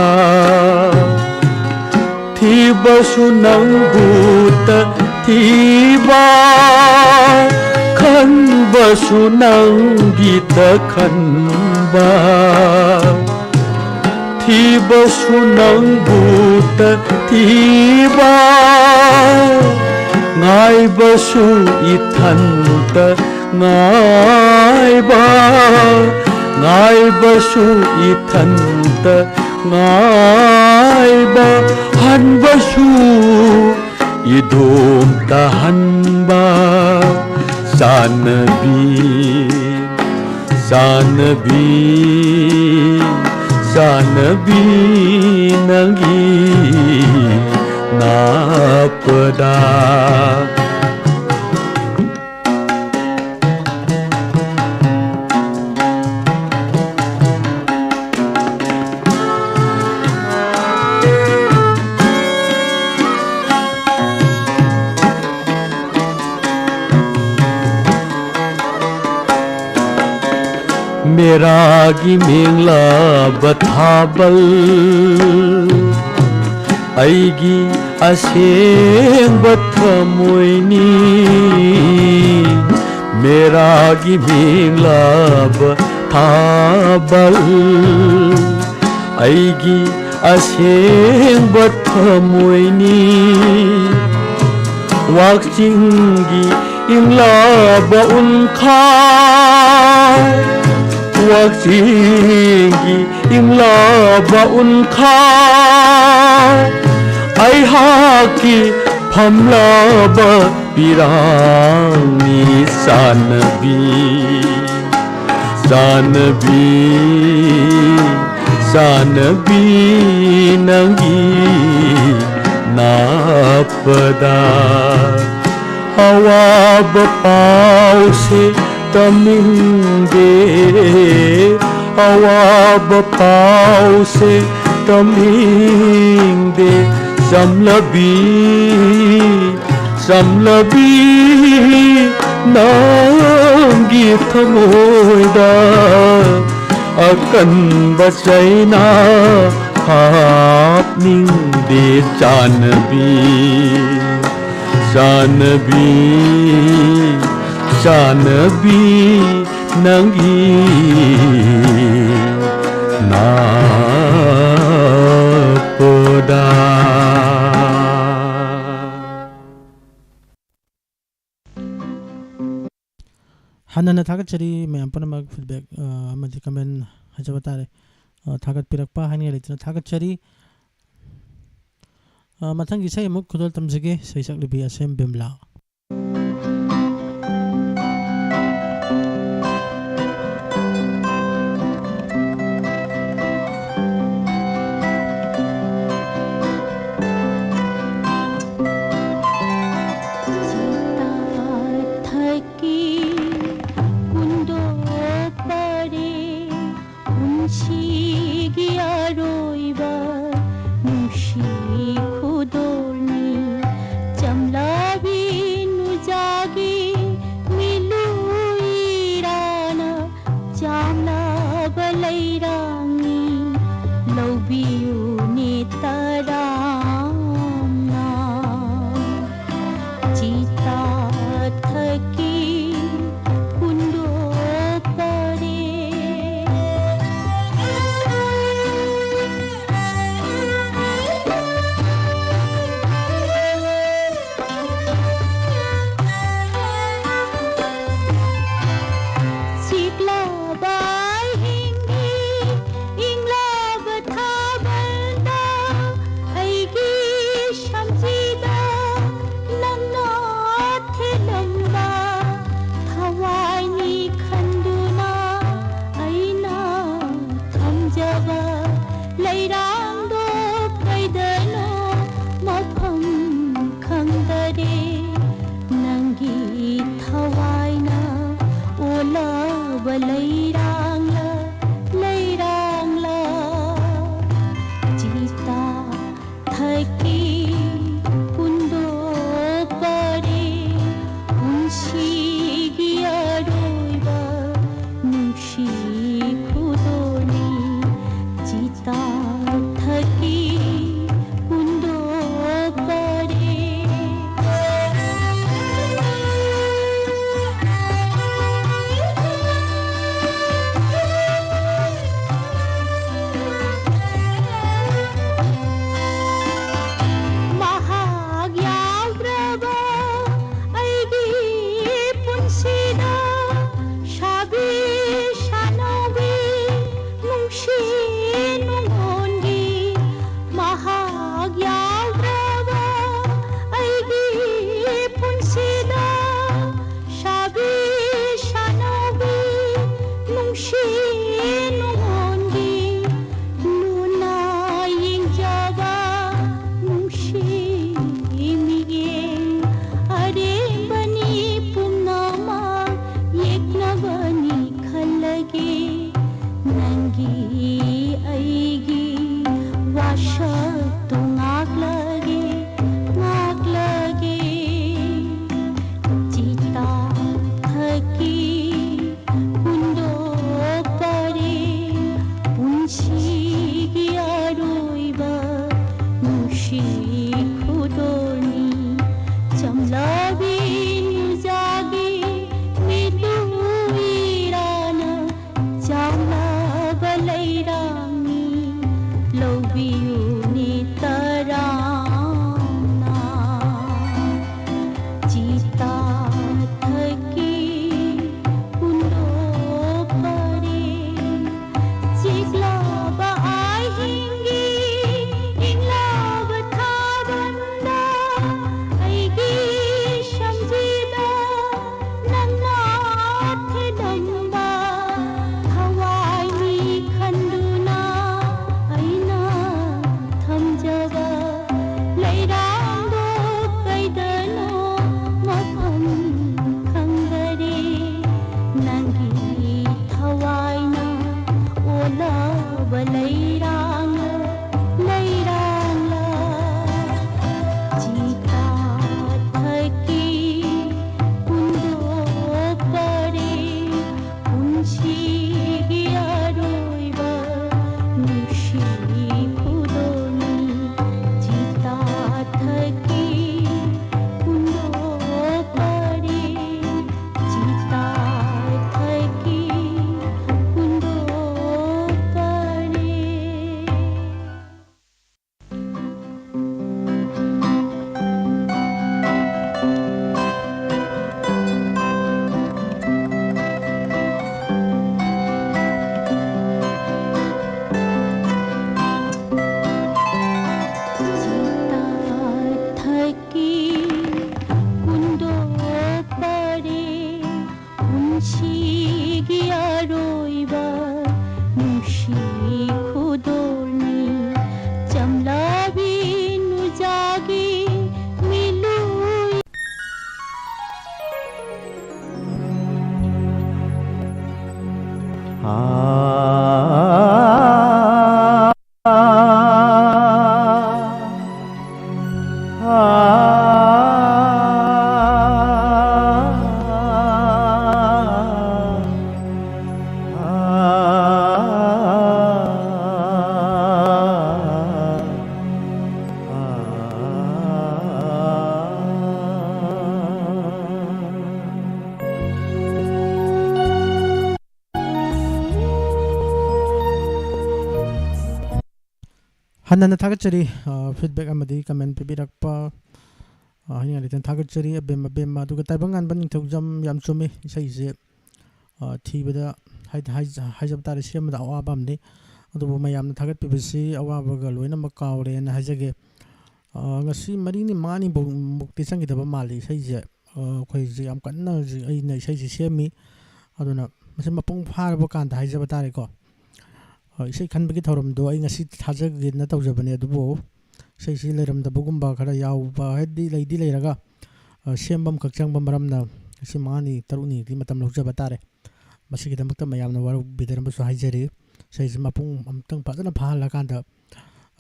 ꯊꯤꯕꯁꯨ ꯅꯪꯕꯨꯇ ꯊꯤꯕ, ꯈꯟꯕꯁꯨ ꯅꯪꯒꯤꯇ ꯈꯟꯕ, ꯊꯤꯕꯁꯨ ꯅꯪꯕꯨꯇ ꯊꯤꯕ, ꯉꯥꯏꯕꯁꯨ ꯏꯊꯟꯇ ꯉꯥꯏꯕ, ꯉꯥꯏꯕꯁꯨ ꯏꯊꯟꯇ ꯉꯥꯏꯕ, ꯍꯟꯕꯁꯨ ꯏꯗꯣꯝꯇ ꯍꯟꯕ꯫ ꯆꯥꯟꯅꯕꯤ, ꯆꯥꯟꯅꯕꯤ, ꯆꯥꯟꯅꯕꯤ, ꯅꯪꯒꯤ ꯅꯥꯞꯄꯗ꯫ ꯃꯦꯔꯥꯒꯤ ꯃꯦꯡꯂꯥꯕ ꯊꯥꯕꯜ, ꯑꯩꯒꯤ ꯑꯁꯦꯡꯕ ꯊꯃꯣꯏꯅꯤ꯫ ꯃꯦꯔꯥꯒꯤ ꯃꯦꯡꯂꯥꯕ ꯊꯥꯕꯜ, ꯑꯩꯒꯤ ꯑꯁꯦꯡꯕ ꯊꯃꯣꯏꯅꯤ꯫ ꯋꯥꯛꯆꯤꯡꯒꯤ ꯏꯪꯂꯥꯕ ꯎꯟꯈꯥ, ꯋꯥꯛꯆꯤꯡꯒꯤ ꯏꯪꯂꯥꯕ ꯎꯟꯈꯥ, ꯑꯩꯍꯥꯛꯀꯤ ꯐꯝꯂꯕ ꯄꯤꯔꯥꯡꯅꯤ꯫ ꯆꯥꯟꯅꯕꯤ, ꯆꯥꯟꯅꯕꯤ, ꯆꯥꯟꯅꯕꯤ, ꯅꯪꯒꯤ ꯅꯥꯞꯄꯗ ꯑꯋꯥꯕ ꯄꯥꯎꯁꯦ ꯇꯝꯅꯤꯡꯗꯦ, ꯑꯋꯥꯕ ꯄꯥꯎꯁꯦ ꯇꯝꯅꯤꯡꯗꯦ꯫ ꯆꯝꯂꯕꯤ, ꯆꯝꯂꯕꯤ, ꯅꯪꯒꯤ ꯊꯃꯣꯏꯗ ꯑꯀꯟꯕ ꯆꯩꯅ ꯍꯥꯞꯅꯤꯡꯗꯦ ꯆꯥꯟꯅꯕꯤ, ꯆꯥꯟꯅꯕꯤ, ꯆꯥꯟꯅꯕꯤ, ꯅꯪꯒꯤ ꯅꯥꯛꯄꯗ꯫ ꯍꯟꯅ ꯍꯟꯅ ꯊꯥꯒꯠꯆꯔꯤ ꯃꯌꯥꯝ ꯄꯨꯝꯅꯃꯛ꯫ Feedback, ꯑ, ꯑꯃꯗꯤ comment ꯍꯥꯏꯖꯕ ꯇꯥꯔꯦ꯫ ꯑ, ꯊꯥꯒꯠꯄꯤꯔꯛꯄ ꯍꯥꯏꯅꯤꯡꯉꯥꯏ ꯂꯩꯇꯅ ꯊꯥꯒꯠꯆꯔꯤ꯫ ꯑ, ꯃꯊꯪꯒꯤ ꯏꯁꯩ ꯑꯃꯨꯛ ꯈꯨꯗꯣꯜ ꯇꯝꯖꯒꯦ, ꯏꯁꯩ ꯁꯛꯂꯤꯕꯤ ꯑꯁꯦꯝ ꯕꯤꯝꯂꯥ꯫ ꯆꯤꯇꯥ ꯊꯛꯀꯤ ꯀꯨꯟꯗꯣꯛꯄꯔꯦ, ꯄꯨꯟꯁꯤꯒꯤ ꯑꯔꯣꯏꯕ ꯅꯨꯡꯁꯤ ꯈꯨꯗꯣꯜꯅꯤ꯫ ꯆꯝꯂꯕꯤ ꯅꯨꯖꯥꯒꯤ ꯃꯤꯂꯨꯏꯔꯥꯅ ꯆꯥꯝꯂꯕ ꯂꯩꯔꯥꯡꯅꯤ, ꯂꯧꯕꯤꯌꯨꯅꯦ ꯇꯔꯥꯝꯅ꯫ ꯆꯤꯇꯥ ꯊꯛꯀꯤ ꯀꯨꯟꯗꯣꯛꯄꯔꯦ꯫ ꯆꯤꯛꯂꯕ ꯑꯍꯤꯡꯒꯤ ꯏꯪꯂꯕ ꯊꯥꯕꯜꯗ ꯑꯩꯒꯤ ꯁꯝꯖꯤꯗ ꯅꯪꯅ ꯊꯤꯜꯂꯝꯕ ꯊꯋꯥꯏꯅꯤ ꯈꯟꯗꯨꯅ ꯑꯩꯅ ꯊꯝꯖꯕ ꯂꯩꯔꯥꯡꯗꯣ ꯀꯩꯗꯅꯣ ꯃꯐꯝ ꯈꯪꯗꯔꯦ꯫ ꯅꯪꯒꯤ ꯊꯋꯥꯏꯅ ꯑꯣꯜꯂꯕ ꯂꯩꯔꯥꯡꯂ, ꯂꯩꯔꯥꯡꯂ? ꯆꯤꯇꯥ ꯊꯛꯀꯤ ꯀꯨꯟꯗꯣꯛꯄꯔꯦ, ꯄꯨꯟꯁꯤꯒꯤ ꯑꯔꯣꯏꯕ ꯅꯨꯡꯁꯤ ꯈꯨꯗꯣꯜ꯫ ꯀꯤ ꯀꯨꯟꯗꯣ ꯄꯔꯦ ꯄꯨꯟꯁꯤꯒꯤ ꯑꯔꯣꯏꯕ ꯅꯨꯡꯁꯤ ꯈꯨꯗꯣꯜꯅꯤ ꯆꯝꯂꯕꯤ ꯅꯨꯖꯥꯒꯤ ꯃꯤꯂꯨ꯫ ꯍꯟꯅ ꯍꯟꯅ ꯊꯥꯒꯠꯆꯔꯤ, ꯑ, feedback ꯑꯃꯗꯤ comment ꯄꯤꯕꯤꯔꯛꯄ, ꯑ, ꯍꯥꯏꯅꯤꯡꯉꯥꯏ ꯂꯩꯇꯅ ꯊꯥꯒꯠꯆꯔꯤ꯫ ꯑꯕꯦꯝ, ꯑꯕꯦꯝꯃ, ꯑꯗꯨꯒ ꯇꯥꯏꯕꯪ ꯉꯥꯟꯕ ꯅꯤꯡꯊꯧꯖꯝ, ꯌꯥꯝ ꯆꯨꯝꯃꯤ꯫ ꯏꯁꯩꯁꯦ, ꯑ, ꯊꯤꯕꯗ ꯍꯥꯏ-, ꯍꯥꯏ-, ꯍꯥꯏꯖꯕ ꯇꯥꯔꯦ, ꯁꯦꯝꯕꯗ ꯑꯋꯥꯕ ꯑꯃꯅꯤ꯫ ꯑꯗꯨꯕꯨ ꯃꯌꯥꯝꯅ ꯊꯥꯒꯠꯄꯤꯕꯁꯤ ꯑꯋꯥꯕꯒ ꯂꯣꯏꯅꯃꯛ ꯀꯥꯎꯔꯦꯅ ꯍꯥꯏꯖꯒꯦ꯫ ꯑ, ꯉꯁꯤ ꯃꯔꯤꯅꯤ ꯃꯉꯥꯅꯤꯕꯨꯛ-, ꯃꯨꯛꯇꯤ ꯆꯪꯈꯤꯗꯕ ꯃꯥꯜꯂꯤ ꯏꯁꯩꯁꯦ꯫ ꯑ, ꯑꯩꯈꯣꯏ ꯍꯧꯖꯤꯛ ꯌꯥꯝ ꯀꯟꯅ ꯍꯧꯖꯤꯛ ꯑꯩꯅ ꯏꯁꯩꯁꯦ ꯁꯦꯝꯃꯤ꯫ ꯑꯗꯨꯅ ꯃꯁꯤ ꯃꯄꯨꯡ ꯐꯥꯔꯕ ꯀꯥꯟꯗ ꯍꯥꯏꯖꯕ ꯇꯥꯔꯦꯀꯣ꯫ ꯑ, ꯏꯁꯩ ꯈꯟꯕꯒꯤ ꯊꯧꯔꯝꯗꯣ ꯑꯩ ꯉꯁꯤ ꯊꯥꯖꯒꯦꯅ ꯇꯧꯖꯕꯅꯦ, ꯑꯗꯨꯕꯨ ꯏꯁꯩꯁꯤ ꯂꯩꯔꯝꯗꯕꯒꯨꯝꯕ ꯈꯔ ꯌꯥꯎꯕ ꯍꯥꯏꯗꯤ ꯂꯩꯗꯤ ꯂꯩꯔꯒ, ꯑ, ꯁꯦꯝꯕ ꯑꯃꯈꯛ ꯆꯪꯕ ꯃꯔꯝꯅ ꯉꯁꯤ ꯃꯉꯥꯅꯤ ꯇꯔꯨꯛꯅꯤꯗꯤ ꯃꯇꯝ ꯂꯧꯖꯕ ꯇꯥꯔꯦ꯫ ꯃꯁꯤꯒꯤꯗꯃꯛꯇ ꯃꯌꯥꯝꯅ ꯋꯥꯔꯧꯕꯤꯗꯅꯕꯁꯨ ꯍꯥꯏꯖꯔꯤ꯫ ꯏꯁꯩꯁꯤ ꯃꯄꯨꯡ ꯑꯃꯨꯛꯇꯪ ꯐꯖꯅ ꯐꯥꯍꯜꯂꯀꯥꯟꯗ,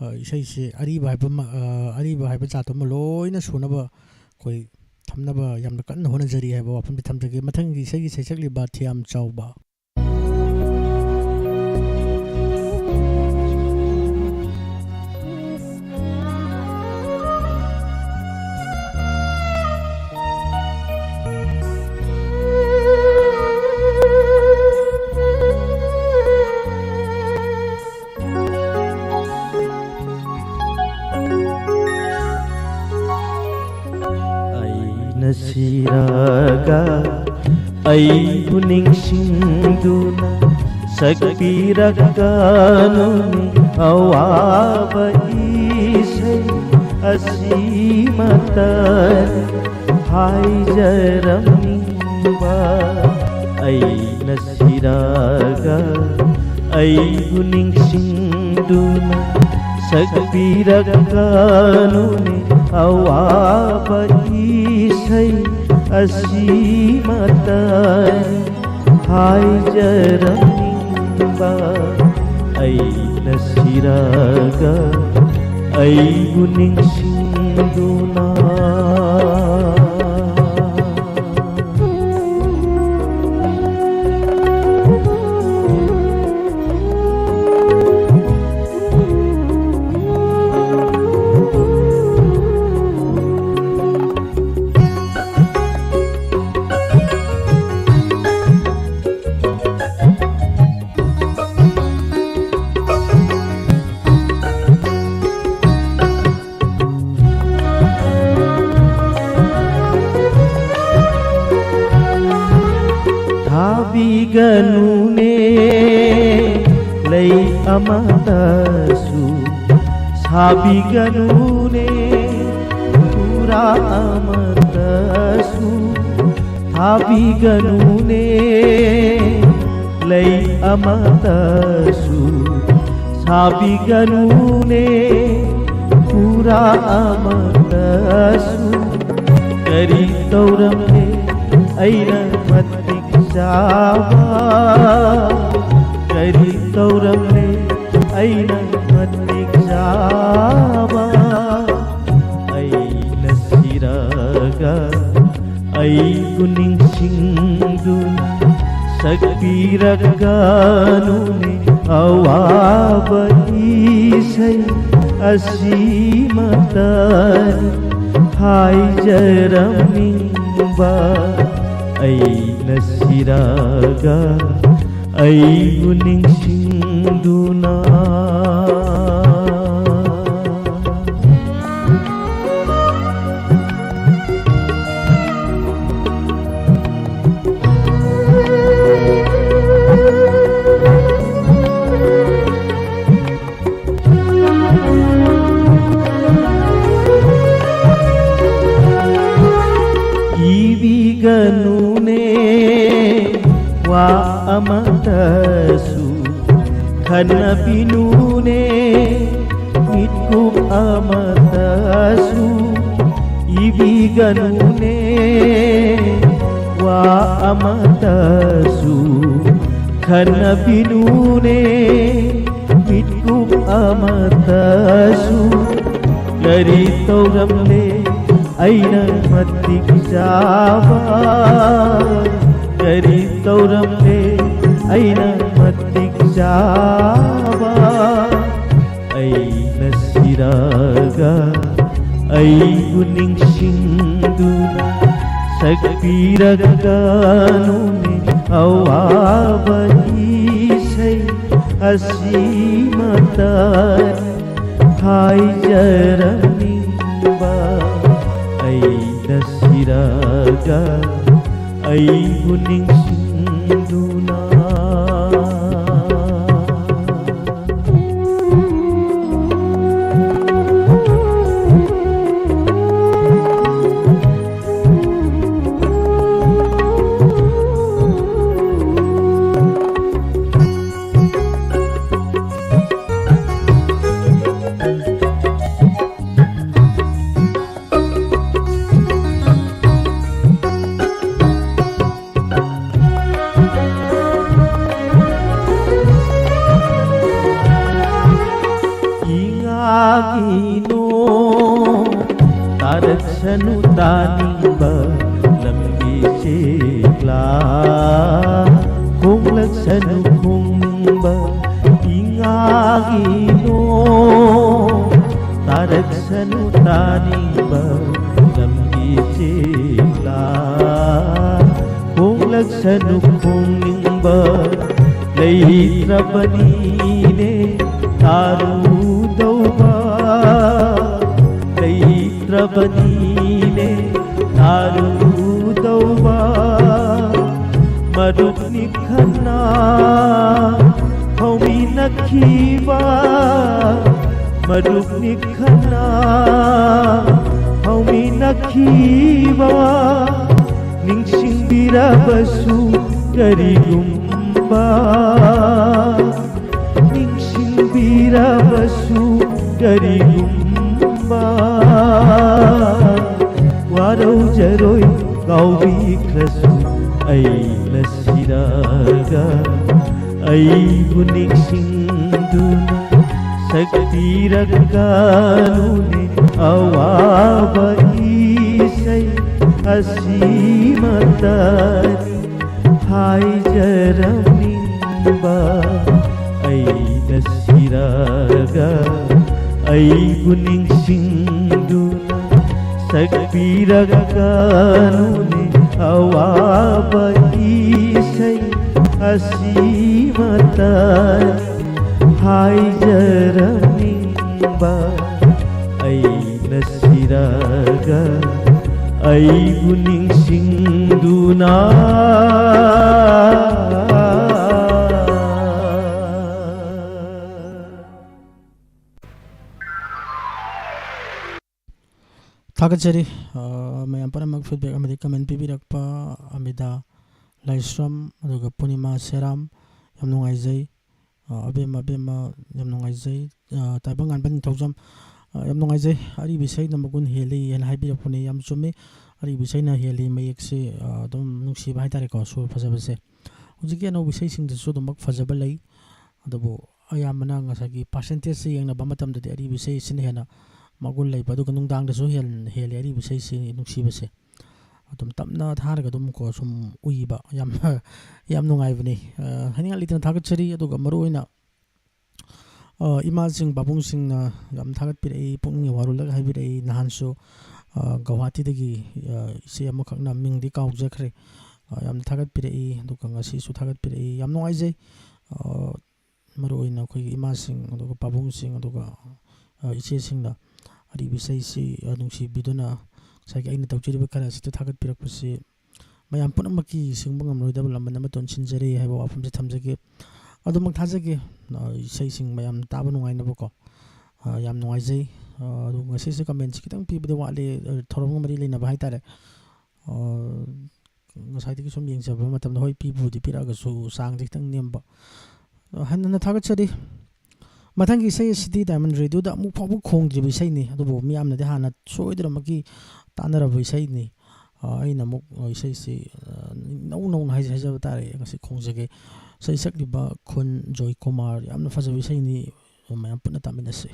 ꯑ, ꯏꯁꯩꯁꯤ ꯑꯔꯤꯕ ꯍꯥꯏꯕ ꯑꯃ, ꯑ, ꯑꯔꯤꯕ ꯍꯥꯏꯕ ꯖꯥꯠꯇꯨ ꯑꯃ ꯂꯣꯏꯅ ꯁꯨꯅꯕ ꯑꯩꯈꯣꯏ ꯊꯝꯅꯕ ꯌꯥꯝꯅ ꯀꯟꯅ ꯍꯣꯠꯅꯖꯔꯤ ꯍꯥꯏꯕ ꯋꯥꯐꯝꯗꯤ ꯊꯝꯖꯒꯦ꯫ ꯃꯊꯪꯒꯤ ꯏꯁꯩꯒꯤ ꯁꯩꯁꯛꯂꯤꯕ ꯊꯤꯌꯥꯝ ꯆꯥꯎꯕ꯫ ꯑꯩꯅ ꯁꯤꯔꯒ ꯑꯩꯕꯨ ꯅꯤꯡꯁꯤꯡꯗꯨꯅ ꯁꯛꯄꯤꯔꯛꯀꯅꯨꯅꯦ ꯑꯋꯥꯕ ꯏꯁꯩ꯫ ꯑꯁꯤꯃꯇꯅꯤ ꯍꯥꯏꯖꯔꯝꯅꯤꯡꯕ꯫ ꯑꯩꯅ ꯁꯤꯔꯒ ꯑꯩꯕꯨ ꯅꯤꯡꯁꯤꯡꯗꯨꯅ ꯁꯛꯄꯤꯔꯛꯀꯅꯨꯅꯦ ꯑꯋꯥꯕ ꯏꯁꯩ꯫ ꯑꯁꯤꯃꯇꯅꯤ ꯍꯥꯏꯖꯔꯝꯅꯤꯡꯕ꯫ ꯑꯩꯅ ꯁꯤꯔꯒ ꯑꯩꯕꯨ ꯅꯤꯡꯁꯤꯡꯗꯨꯅ꯫ ꯊꯥꯕꯤꯒꯅꯨꯅꯦ ꯂꯩ ꯑꯃꯇꯁꯨ, ꯁꯥꯕꯤꯒꯅꯨꯅꯦ ꯄꯨꯔꯥ ꯑꯃꯇꯁꯨ, ꯊꯥꯕꯤꯒꯅꯨꯅꯦ ꯂꯩ ꯑꯃꯇꯁꯨ, ꯁꯥꯕꯤꯒꯅꯨꯅꯦ ꯄꯨꯔꯥ ꯑꯃꯇꯁꯨ꯫ ꯀꯔꯤ ꯇꯧꯔꯝꯂꯦ ꯑꯩꯅ ꯃꯇꯤꯛ ꯆꯥꯕ? ꯀꯔꯤ ꯇꯧꯔꯝꯂꯦ ꯑꯩꯅ ꯃꯇꯤꯛ ꯆꯥꯕ? ꯑꯩꯅ ꯁꯤꯔꯒ ꯑꯩꯕꯨ ꯅꯤꯡꯁꯤꯡꯗꯨꯅ ꯁꯛꯄꯤꯔꯛꯀꯅꯨꯅꯦ ꯑꯋꯥꯕ ꯏꯁꯩ꯫ ꯑꯁꯤꯃꯇꯅꯤ ꯍꯥꯏꯖꯔꯝꯅꯤꯡꯕ꯫ ꯑꯩꯅ ꯁꯤꯔꯒ ꯑꯩꯕꯨ ꯅꯤꯡꯁꯤꯡꯗꯨꯅ꯫ ꯑꯃꯇꯁꯨ ꯈꯟꯅꯕꯤꯅꯨꯅꯦ, ꯃꯤꯠꯀꯨꯞ ꯑꯃꯇꯁꯨ ꯏꯕꯤꯒꯅꯨꯅꯦ, ꯋꯥ ꯑꯃꯇꯁꯨ ꯈꯟꯅꯕꯤꯅꯨꯅꯦ, ꯃꯤꯠꯀꯨꯞ ꯑꯃꯇꯁꯨ꯫ ꯀꯔꯤ ꯇꯧꯔꯝꯂꯦ ꯑꯩꯅ ꯃꯇꯤꯛ ꯆꯥꯕ? ꯀꯔꯤ ꯇꯧꯔꯝꯂꯦ ꯑꯩꯅ ꯃꯇꯤꯛ ꯆꯥꯕ? ꯑꯩꯅ ꯁꯤꯔꯒ ꯑꯩꯕꯨ ꯅꯤꯡꯁꯤꯡꯗꯨꯅ ꯁꯛꯄꯤꯔꯛꯀꯅꯨꯅꯦ ꯑꯋꯥꯕ ꯏꯁꯩ ꯑꯁꯤꯃꯇ ꯍꯥꯏꯖꯔꯝꯃꯤꯕ꯫ ꯑꯩꯅ ꯁꯤꯔꯒ ꯑꯩꯕꯨ ꯅꯤꯡꯁꯤꯡꯗꯨꯅ꯫ ꯏꯉꯥꯒꯤ ꯅꯣꯡ ꯇꯥꯔꯛꯁꯅꯨ ꯇꯥꯅꯤꯡꯕ ꯂꯝꯒꯤ ꯆꯦꯛꯂꯥ, ꯈꯣꯡꯂꯛꯁꯅꯨ ꯈꯣꯡꯅꯤꯡꯕ ꯏꯉꯥꯒꯤ ꯅꯣꯡ ꯇꯥꯔꯛꯁꯅꯨ ꯇꯥꯅꯤꯡꯕ ꯂꯝꯒꯤ ꯆꯦꯛꯂꯥ, ꯈꯣꯡꯂꯛꯁꯅꯨ ꯈꯣꯡꯅꯤꯡꯕ ꯂꯩꯇ꯭ꯔꯕꯅꯤꯅꯦ ꯇꯥꯔꯨꯗꯧꯕ, ꯂꯩꯇ꯭ꯔꯕꯅꯤꯅꯦ ꯇꯥꯔꯨꯗꯧꯕ꯫ ꯃꯔꯨꯞꯅꯤ ꯈꯟꯅ ꯍꯧꯃꯤꯟꯅꯈꯤꯕ, ꯃꯔꯨꯞꯅꯤ ꯈꯟꯅ ꯍꯧꯃꯤꯟꯅꯈꯤꯕ, ꯅꯤꯡꯁꯤꯡꯕꯤꯔꯕꯁꯨ ꯀꯔꯤꯒꯨꯝꯕ ꯅꯤꯡꯁꯤꯡꯕꯤꯔꯕꯁꯨ ꯀꯔꯤꯒꯨꯝꯕ ꯋꯥꯔꯧꯖꯔꯣꯏ꯫ ꯀꯥꯎꯕꯤꯈ꯭ꯔꯁꯨ ꯑꯩꯅ ꯁꯤꯔꯒ ꯑꯩꯕꯨ ꯅꯤꯡꯁꯤꯡꯗꯨꯅ ꯁꯛꯄꯤꯔꯛꯀꯅꯨꯅꯦ꯫ ꯑꯋꯥꯕ ꯏꯁꯩ ꯑꯁꯤꯃꯇꯅꯤ ꯍꯥꯏꯖꯔꯝꯅꯤꯡꯕ꯫ ꯑꯩꯅ ꯁꯤꯔꯒ ꯑꯩꯕꯨ ꯅꯤꯡꯁꯤꯡꯗꯨꯅ ꯁꯛꯄꯤꯔꯛꯀꯅꯨꯅꯦ꯫ ꯑꯋꯥꯕ ꯏꯁꯩ ꯑꯁꯤꯃꯇꯅꯤ ꯍꯥꯏꯖꯔꯝꯅꯤꯡꯕ꯫ ꯑꯩꯅ ꯁꯤꯔꯒ ꯑꯩꯕꯨ ꯅꯤꯡꯁꯤꯡꯗꯨꯅ꯫ ꯊꯥꯒꯠꯆꯔꯤ꯫ ꯑ, ꯃꯌꯥꯝ ꯄꯨꯝꯅꯃꯛ feedback ꯑꯃꯗꯤ comment ꯄꯤꯕꯤꯔꯛꯄ ꯑꯃꯤꯗꯥ ꯂꯥꯏꯁ꯭ꯔꯝ, ꯑꯗꯨꯒ ꯄꯨꯔꯅꯤꯃꯥ ꯁꯦꯔꯥꯝ, ꯌꯥꯝ ꯅꯨꯡꯉꯥꯏꯖꯩ꯫ ꯑ, ꯑꯕꯦꯝꯃ, ꯑꯕꯦꯝꯃ, ꯌꯥꯝ ꯅꯨꯡꯉꯥꯏꯖꯩ꯫ ꯑ, ꯇꯥꯏꯕꯪ ꯉꯥꯟꯕ ꯅꯤꯡꯊꯧꯖꯝ, ꯑ, ꯌꯥꯝ ꯅꯨꯡꯉꯥꯏꯖꯩ꯫ ꯑꯔꯤꯕ ꯏꯁꯩꯅ ꯃꯒꯨꯟ ꯍꯦꯜꯂꯤ ꯍꯥꯏꯅ ꯍꯥꯏꯕꯤꯔꯛꯄꯅꯤ꯫ ꯌꯥꯝ ꯆꯨꯝꯃꯤ꯫ ꯑꯔꯤꯕ ꯏꯁꯩꯅ ꯍꯦꯜꯂꯤ ꯃꯌꯦꯛꯁꯦ, ꯑ, ꯑꯗꯨꯝ ꯅꯨꯡꯁꯤꯕ ꯍꯥꯏꯇꯥꯔꯦꯀꯣ, ꯁꯨꯔ ꯐꯖꯕꯁꯦ꯫ ꯍꯧꯖꯤꯛꯀꯤ ꯑꯅꯧꯕ ꯏꯁꯩꯁꯤꯡꯗꯁꯨ ꯑꯗꯨꯃꯛ ꯐꯖꯕ ꯂꯩ, ꯑꯗꯨꯕꯨ ꯑꯌꯥꯝꯕꯅ ꯉꯁꯥꯏꯒꯤ percentageꯁꯦ ꯌꯦꯡꯅꯕ ꯃꯇꯝꯗꯗꯤ ꯑꯔꯤꯕ ꯏꯁꯩꯁꯤꯅ ꯍꯦꯟꯅ ꯃꯒꯨꯟ ꯂꯩꯕ, ꯑꯗꯨꯒ ꯅꯨꯡꯗꯥꯡꯗꯁꯨ ꯍꯦꯟ-, ꯍꯦꯜꯂꯤ ꯑꯔꯤꯕ ꯏꯁꯩꯁꯤ ꯅꯨꯡꯁꯤꯕꯁꯦ꯫ ꯑꯗꯨꯝ ꯇꯞꯅ ꯊꯥꯔꯒ ꯑꯗꯨꯝ ꯀꯣ ꯁꯨꯝ ꯎꯏꯕ ꯌꯥꯝ, ꯌꯥꯝ ꯅꯨꯡꯉꯥꯏꯕꯅꯤ꯫ ꯑ, ꯍꯥꯏꯅꯤꯡꯉꯥꯏ ꯂꯩꯇꯅ ꯊꯥꯒꯠꯆꯔꯤ꯫ ꯑꯗꯨꯒ ꯃꯔꯨꯑꯣꯏꯅ, ꯑ, ꯏꯃꯥꯁꯤꯡ ꯄꯥꯕꯨꯡꯁꯤꯡꯅ ꯌꯥꯝ ꯊꯥꯒꯠꯄꯤꯔꯛꯏ, ꯄꯨꯛꯅꯤꯡꯒ ꯋꯥꯔꯣꯜꯂꯒ ꯍꯥꯏꯕꯤꯔꯛꯏ꯫ ꯅꯍꯥꯟꯁꯨ, ꯑ, ꯒꯧꯍꯥꯇꯤꯗꯒꯤ, ꯑ, ꯏꯆꯦ ꯑꯃꯈꯛꯅ ꯃꯤꯡꯗꯤ ꯀꯥꯎꯖꯈ꯭ꯔꯦ, ꯑ, ꯌꯥꯝꯅ ꯊꯥꯒꯠꯄꯤꯔꯛꯏ꯫ ꯑꯗꯨꯒ ꯉꯁꯤꯁꯨ ꯊꯥꯒꯠꯄꯤꯔꯛꯏ꯫ ꯌꯥꯝ ꯅꯨꯡꯉꯥꯏꯖꯩ꯫ ꯑ, ꯃꯔꯨꯑꯣꯏꯅ ꯑꯩꯈꯣꯏꯒꯤ ꯏꯃꯥꯁꯤꯡ, ꯑꯗꯨꯒ ꯄꯥꯕꯨꯡꯁꯤꯡ, ꯑꯗꯨꯒ, ꯑ, ꯏꯆꯦꯁꯤꯡꯅ ꯑꯔꯤꯕ ꯏꯁꯩꯁꯤ, ꯑ, ꯅꯨꯡꯁꯤꯕꯤꯗꯨꯅ ꯉꯁꯥꯏꯒꯤ ꯑꯩꯅ ꯇꯧꯖꯔꯤꯕ ꯈꯔ ꯑꯁꯤꯗ ꯊꯥꯒꯠꯄꯤꯔꯛꯄꯁꯤ ꯃꯌꯥꯝ ꯄꯨꯝꯅꯃꯛꯀꯤ ꯁꯤꯡꯕ ꯉꯝꯂꯣꯏꯗꯕ ꯂꯃꯟ ꯑꯃ ꯇꯣꯟꯁꯤꯟꯖꯔꯤ ꯍꯥꯏꯕ ꯋꯥꯐꯝꯁꯤ ꯊꯝꯖꯒꯦ꯫ ꯑꯗꯨꯃꯛ ꯊꯥꯖꯒꯦ, ꯑ, ꯏꯁꯩꯁꯤꯡ ꯃꯌꯥꯝ ꯇꯥꯕ ꯅꯨꯡꯉꯥꯏꯅꯕꯀꯣ꯫ ꯑ, ꯌꯥꯝ ꯅꯨꯡꯉꯥꯏꯖꯩ꯫ ꯑ, ꯑꯗꯨ ꯉꯁꯤꯁꯦ commentꯁꯤ ꯈꯤꯇꯪ ꯄꯤꯕꯗꯤ ꯋꯥꯠꯂꯤ, ꯑ, ꯊꯧꯔꯝꯒ ꯃꯔꯤ ꯂꯩꯅꯕ ꯍꯥꯏꯇꯥꯔꯦ꯫ ꯑ, ꯉꯁꯥꯏꯗꯒꯤ ꯁꯨꯝ ꯌꯦꯡꯖꯕ ꯃꯇꯝꯗ, ꯍꯣꯏ, ꯄꯤꯕꯨꯗꯤ ꯄꯤꯔꯛꯑꯒꯁꯨ ꯆꯥꯡꯁꯦ ꯈꯤꯇꯪ ꯅꯦꯝꯕ꯫ ꯑ, ꯍꯟꯅ ꯊꯥꯒꯠꯆꯔꯤ꯫ ꯃꯊꯪꯒꯤ ꯏꯁꯩ ꯑꯁꯤꯗꯤ Diamond Radio ꯗ ꯑꯃꯨꯛ ꯐꯥꯎꯕ ꯈꯣꯡꯗ꯭ꯔꯤꯕ ꯏꯁꯩꯅꯤ, ꯑꯗꯨꯕꯨ ꯃꯤꯌꯥꯝꯅꯗꯤ ꯍꯥꯟꯅ ꯁꯣꯏꯗꯅꯃꯛꯀꯤ ꯇꯥꯟꯅꯔꯕ ꯏꯁꯩꯅꯤ꯫ ꯑ, ꯑꯩꯅ ꯑꯃꯨꯛ, ꯑ, ꯏꯁꯩꯁꯤ, ꯑ, ꯏꯅꯧ ꯅꯧꯅ ꯍꯥꯏꯖ-, ꯍꯥꯏꯖꯕ ꯇꯥꯔꯦ, ꯉꯁꯤ ꯈꯣꯡꯖꯒꯦ꯫ ꯏꯁꯩ ꯁꯛꯂꯤꯕ ꯈꯨꯟ ꯖꯣꯏꯀꯨꯃꯥꯔ, ꯌꯥꯝꯅ ꯐꯖꯕ ꯏꯁꯩꯅꯤ, ꯃꯌꯥꯝ ꯄꯨꯟꯅ ꯇꯥꯃꯤꯟꯅꯁꯤ꯫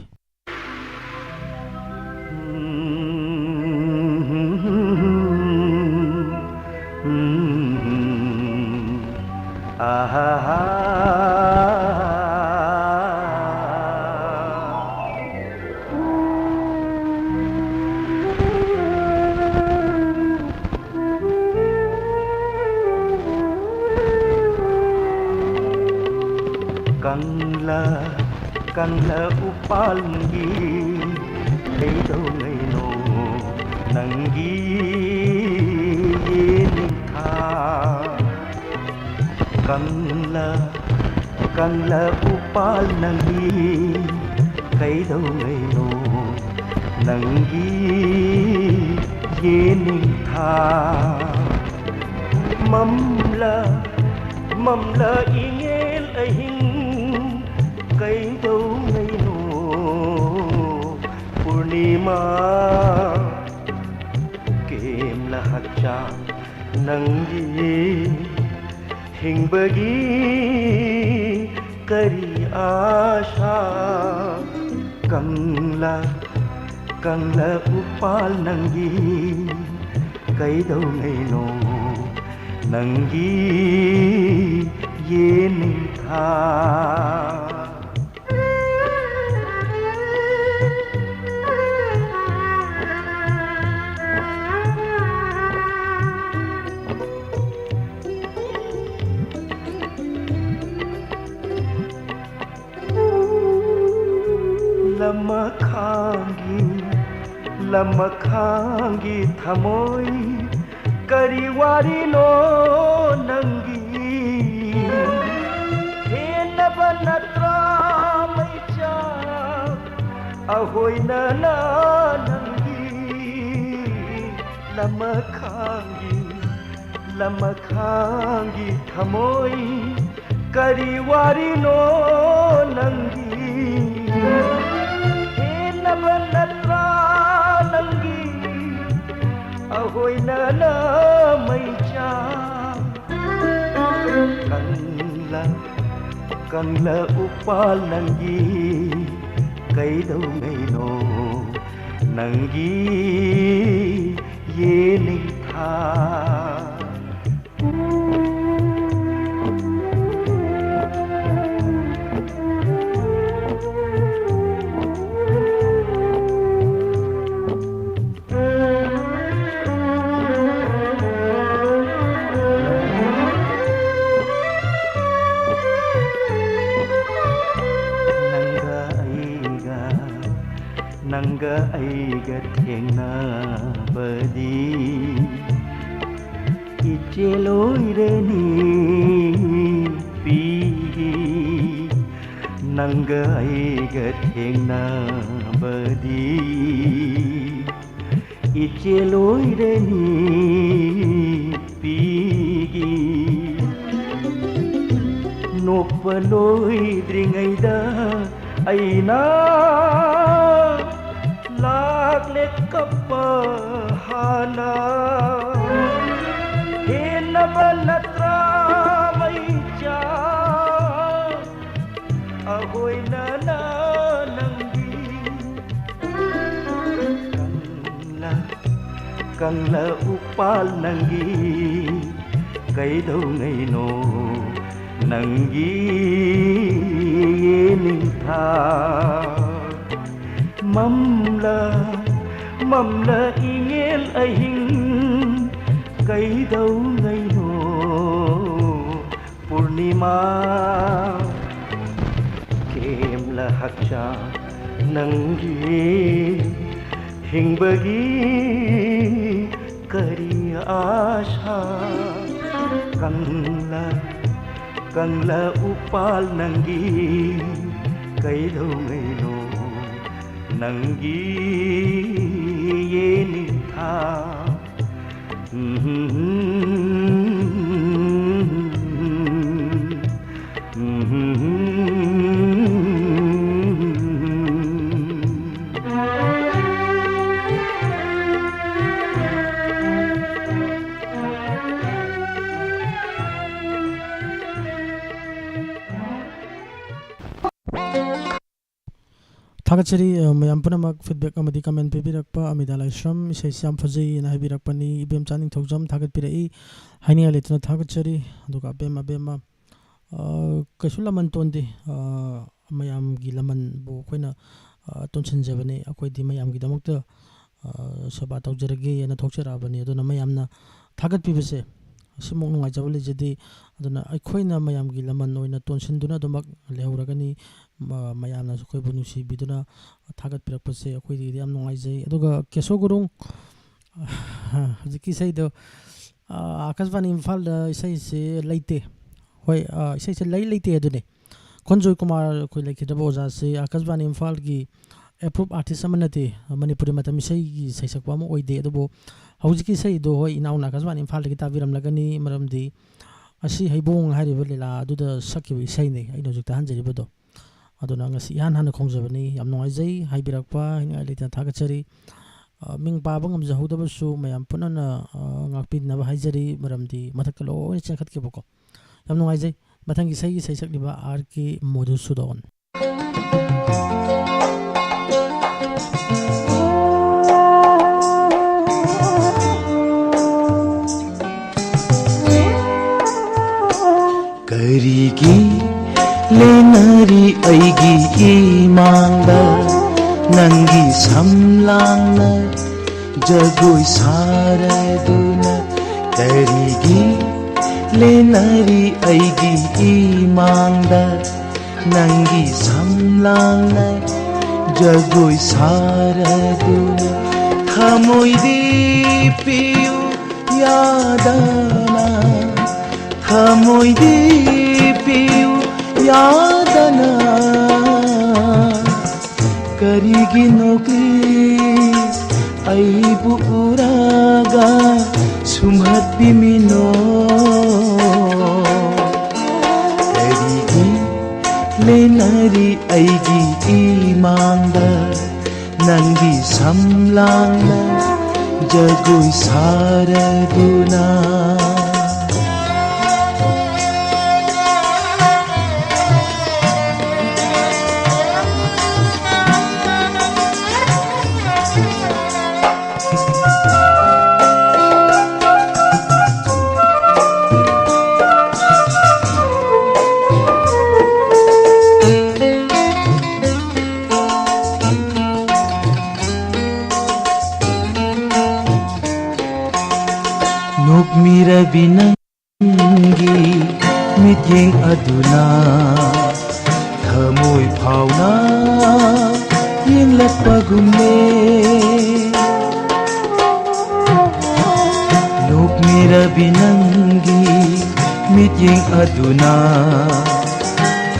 ꯀꯪꯂꯥ, ꯀꯪꯂꯥ ꯎꯄꯥꯜꯒꯤ ꯀꯩꯗꯧꯉꯩꯅꯣ ꯅꯪꯒꯤ ꯌꯦꯅꯤꯡꯊꯥ? ꯀꯪꯂꯥ, ꯀꯪꯂꯥ ꯎꯄꯥꯜ ꯅꯪꯒꯤ ꯀꯩꯗꯧꯉꯩꯅꯣ ꯅꯪꯒꯤ ꯌꯦꯅꯤꯡꯊꯥ? ꯃꯝꯂꯥ, ꯃꯝꯂꯥ ꯏꯉꯦꯜ ꯑꯍꯤꯡ ꯀꯩꯗꯧꯉꯩꯅꯣ ꯄꯨꯔꯅꯤꯃꯥ? ꯀꯦꯝꯂ ꯍꯛꯆꯥꯡ ꯅꯪꯒꯤ ꯍꯤꯡꯕꯒꯤ ꯀꯔꯤ ꯑꯥꯁꯥ? ꯀꯪꯂꯥ, ꯀꯪꯂꯥ ꯎꯄꯥꯜ ꯅꯪꯒꯤ ꯀꯩꯗꯧꯉꯩꯅꯣ ꯅꯪꯒꯤ ꯌꯦꯅꯤꯡꯊꯥ? ꯂꯃꯈꯥꯡꯒꯤ, ꯂꯃꯈꯥꯡꯒꯤ ꯊꯃꯣꯏ ꯀꯔꯤ ꯋꯥꯔꯤꯅꯣ ꯅꯪꯒꯤ? ꯍꯦꯟꯅꯕ ꯅꯠꯇ꯭ꯔꯥ ꯃꯩꯆꯥꯛ ꯑꯍꯣꯏꯅꯅ ꯅꯪꯒꯤ? ꯂꯃꯈꯥꯡꯒꯤ, ꯂꯃꯈꯥꯡꯒꯤ ꯊꯃꯣꯏ, ꯀꯔꯤ ꯋꯥꯔꯤꯅꯣ ꯅꯪꯒꯤ? ꯍꯦꯟꯅꯕ ꯅꯠꯇ꯭ꯔꯥ ꯅꯪꯒꯤ ꯑꯍꯣꯏꯅꯅ ꯃꯩꯆꯥ? ꯀꯪꯂ, ꯀꯪꯂ ꯎꯄꯥꯜ ꯅꯪꯒꯤ ꯀꯩꯗꯧꯉꯩꯅꯣ ꯅꯪꯒꯤ ꯌꯦꯅꯤꯡꯊꯥ? ꯅꯪꯒ ꯑꯩꯒ, ꯅꯪꯒ ꯑꯩꯒ ꯊꯦꯡꯅꯕꯗꯤ ꯏꯆꯦ ꯂꯣꯏꯔꯅꯤ ꯄꯤꯒꯤ, ꯅꯪꯒ ꯑꯩꯒ ꯊꯦꯡꯅꯕꯗꯤ ꯏꯆꯦ ꯂꯣꯏꯔꯅꯤ ꯄꯤꯒꯤ꯫ ꯅꯣꯛꯄ ꯂꯣꯏꯗ꯭ꯔꯤꯉꯩꯗ ꯑꯩꯅ ꯂꯥꯛꯂꯦ ꯀꯞꯄ ꯍꯥꯟꯅ꯫ ꯍꯦꯟꯅꯕ ꯅꯠꯇ꯭ꯔꯥ ꯃꯩꯆꯥ ꯑꯍꯣꯏꯅꯅ ꯅꯪꯒꯤ? ꯀꯪꯂ, ꯀꯪꯂ ꯎꯄꯥꯜ ꯅꯪꯒꯤ ꯀꯩꯗꯧꯉꯩꯅꯣ ꯅꯪꯒꯤ ꯌꯦꯅꯤꯡꯊꯥ? ꯃꯝꯂ, ꯃꯝꯂ ꯏꯉꯦꯜ ꯑꯍꯤꯡ ꯀꯩꯗꯧꯉꯩꯅꯣ ꯄꯨꯔꯅꯤꯃꯥ? ꯀꯦꯝꯂ ꯍꯛꯆꯥꯡ ꯅꯪꯒꯤ ꯍꯤꯡꯕꯒꯤ ꯀꯔꯤ ꯑꯥꯁꯥ? ꯀꯪꯂ, ꯀꯪꯂ ꯎꯄꯥꯜ ꯅꯪꯒꯤ ꯀꯩꯗꯧꯉꯩꯅꯣ ꯅꯪꯒꯤ ꯌꯦꯅꯤꯡꯊꯥ? ꯊꯥꯒꯠꯆꯔꯤ꯫ ꯑ, ꯃꯌꯥꯝ ꯄꯨꯝꯅꯃꯛ feedback ꯑꯃꯗꯤ comment ꯄꯤꯕꯤꯔꯛꯄ ꯑꯃꯤꯗꯥ ꯂꯥꯏꯁ꯭ꯔꯝ, "ꯏꯁꯩꯁꯤ ꯌꯥꯝ ꯐꯖꯩ" ꯍꯥꯏꯅ ꯍꯥꯏꯕꯤꯔꯛꯄꯅꯤ꯫ ꯏꯕꯦꯝꯆꯥ ꯅꯤꯡꯊꯧꯖꯝ ꯊꯥꯒꯠꯄꯤꯔꯛꯏ꯫ ꯍꯥꯏꯅꯤꯡꯉꯥꯏ ꯂꯩꯇꯅ ꯊꯥꯒꯠꯆꯔꯤ꯫ ꯑꯗꯨꯒ ꯑꯕꯦꯝ, ꯑꯕꯦꯝꯃ, ꯑ, ꯀꯩꯁꯨ ꯂꯃꯟ ꯇꯣꯟꯗꯦ꯫ ꯑ, ꯃꯌꯥꯝꯒꯤ ꯂꯃꯟꯕꯨ ꯑꯩꯈꯣꯏꯅ, ꯑ, ꯇꯣꯟꯁꯤꯟꯖꯕꯅꯤ꯫ ꯑꯩꯈꯣꯏꯗꯤ ꯃꯌꯥꯝꯒꯤꯗꯃꯛꯇ, ꯑ, ꯁꯦꯕꯥ ꯇꯧꯖꯔꯒꯦꯅ ꯊꯣꯛꯆꯔꯛꯑꯕꯅꯤ꯫ ꯑꯗꯨꯅ ꯃꯌꯥꯝꯅ ꯊꯥꯒꯠꯄꯤꯕꯁꯦ ꯑꯁꯤꯃꯨꯛ ꯅꯨꯡꯉꯥꯏꯖꯕ ꯂꯩꯖꯗꯦ꯫ ꯑꯗꯨꯅ ꯑꯩꯈꯣꯏꯅ ꯃꯌꯥꯝꯒꯤ ꯂꯃꯟ ꯑꯣꯏꯅ ꯇꯣꯟꯁꯤꯟꯗꯨꯅ ꯑꯗꯨꯃꯛ ꯂꯩꯍꯧꯔꯒꯅꯤ꯫ ꯃ-, ꯃꯌꯥꯝꯅꯁꯨ ꯑꯩꯈꯣꯏꯕꯨ ꯅꯨꯡꯁꯤꯕꯤꯗꯨꯅ ꯊꯥꯒꯠꯄꯤꯔꯛꯄꯁꯦ ꯑꯩꯈꯣꯏꯗꯒꯤꯗꯤ ꯌꯥꯝ ꯅꯨꯡꯉꯥꯏꯖꯩ꯫ ꯑꯗꯨꯒ ꯀꯦꯁꯣ ꯒꯨꯔꯨꯡ, ꯍꯧꯖꯤꯛꯀꯤ ꯏꯁꯩꯗꯣ, ꯑ, ꯑꯥꯀꯥꯁꯕꯥꯅꯤ ꯏꯝꯐꯥꯜꯗ ꯏꯁꯩꯁꯦ ꯂꯩꯇꯦ꯫ ꯍꯣꯏ, ꯑ, ꯏꯁꯩꯁꯦ ꯂꯩ ꯂꯩꯇꯦ ꯑꯗꯨꯅꯦ꯫ ꯈꯣꯟꯖꯣꯏ ꯀꯨꯃꯥꯔ ꯑꯩꯈꯣꯏ ꯂꯩꯈꯤꯗ꯭ꯔꯕ ꯑꯣꯖꯥꯁꯤ ꯑꯥꯀꯥꯁꯕꯥꯅꯤ ꯏꯝꯐꯥꯜꯒꯤ approve artist ꯑꯃ ꯅꯠꯇꯦ, ꯃꯅꯤꯄꯨꯔꯤ ꯃꯇꯝ ꯏꯁꯩꯒꯤ ꯁꯩꯁꯛꯄ ꯑꯃ ꯑꯣꯏꯗꯦ꯫ ꯑꯗꯨꯕꯨ ꯍꯧꯖꯤꯛꯀꯤ ꯏꯁꯩꯗꯣ, ꯍꯣꯏ, ꯏꯅꯥꯎꯅ ꯑꯥꯀꯥꯁꯕꯥꯅꯤ ꯏꯝꯐꯥꯜꯗꯒꯤ ꯇꯥꯕꯤꯔꯝꯂꯒꯅꯤ, ꯃꯔꯝꯗꯤ ꯑꯁꯤ ꯍꯩꯕꯣꯡ ꯍꯥꯏꯔꯤꯕ ꯂꯤꯂꯥ ꯑꯗꯨꯗ ꯁꯛꯈꯤꯕ ꯏꯁꯩꯅꯤ ꯑꯩꯅ ꯍꯧꯖꯤꯛ ꯇꯥꯍꯟꯖꯔꯤꯕꯗꯣ꯫ ꯑꯗꯨꯅ ꯉꯁꯤ ꯏꯍꯥꯟ ꯍꯥꯟꯅ ꯈꯣꯡꯖꯕꯅꯤ꯫ ꯌꯥꯝ ꯅꯨꯡꯉꯥꯏꯖꯩ ꯍꯥꯏꯕꯤꯔꯛꯄ, ꯍꯥꯏꯅꯤꯡꯉꯥꯏ ꯂꯩꯇꯅ ꯊꯥꯒꯠꯆꯔꯤ꯫ ꯑ, ꯃꯤꯡ ꯄꯥꯕ ꯉꯝꯖꯍꯧꯗꯕꯁꯨ ꯃꯌꯥꯝ ꯄꯨꯟꯅ, ꯑ, ꯉꯥꯛꯄꯤꯅꯕ ꯍꯥꯏꯖꯔꯤ, ꯃꯔꯝꯗꯤ ꯃꯊꯛꯇ ꯂꯣꯏꯅ ꯆꯦꯟꯈꯠꯈꯤꯕꯀꯣ꯫ ꯌꯥꯝ ꯅꯨꯡꯉꯥꯏꯖꯩ꯫ ꯃꯊꯪꯒꯤ ꯏꯁꯩꯒꯤ ꯏꯁꯩ ꯁꯛꯂꯤꯕ ꯑꯥꯔ ꯀꯦ ꯃꯣꯙꯨꯁꯨꯗꯣꯟ꯫ ꯀꯔꯤꯒꯤ ꯂꯦꯅꯔꯤ ꯑꯩꯒꯤ ꯏꯃꯥꯡꯗ ꯅꯪꯒꯤ ꯁꯝꯂꯥꯡꯅ ꯖꯒꯣꯏ ꯁꯥꯔꯗꯨꯅ? ꯀꯔꯤꯒꯤ ꯂꯦꯅꯔꯤ ꯑꯩꯒꯤ ꯏꯃꯥꯡꯗ ꯅꯪꯒꯤ ꯁꯝꯂꯥꯡꯅ ꯖꯒꯣꯏ ꯁꯥꯔꯗꯨꯅ? ꯊꯃꯣꯏꯗꯤ ꯄꯤꯌꯨ ꯌꯥꯗꯅ, ꯊꯃꯣꯏꯗꯤ ꯄꯤꯌꯨ ꯌꯥꯗꯅ꯫ ꯀꯔꯤꯒꯤꯅꯣ please ꯑꯩꯕꯨ ꯎꯔꯒ ꯁꯨꯝꯍꯠꯄꯤꯃꯤꯅꯣ? ꯀꯔꯤꯒꯤ ꯂꯦꯅꯔꯤ ꯑꯩꯒꯤ ꯏꯃꯥꯡꯗ ꯅꯪꯒꯤ ꯁꯝꯂꯥꯡꯅ ꯖꯒꯣꯏ ꯁꯥꯔꯗꯨꯅ? ꯅꯣꯛꯃꯤꯔꯕꯤ ꯅꯪꯒꯤ ꯃꯤꯠꯌꯦꯡ ꯑꯗꯨꯅ ꯊꯃꯣꯏ ꯐꯥꯎꯅ ꯌꯦꯡꯂꯛꯄꯒꯨꯝꯅꯦ꯫ ꯅꯣꯛꯃꯤꯔꯕꯤ ꯅꯪꯒꯤ ꯃꯤꯠꯌꯦꯡ ꯑꯗꯨꯅ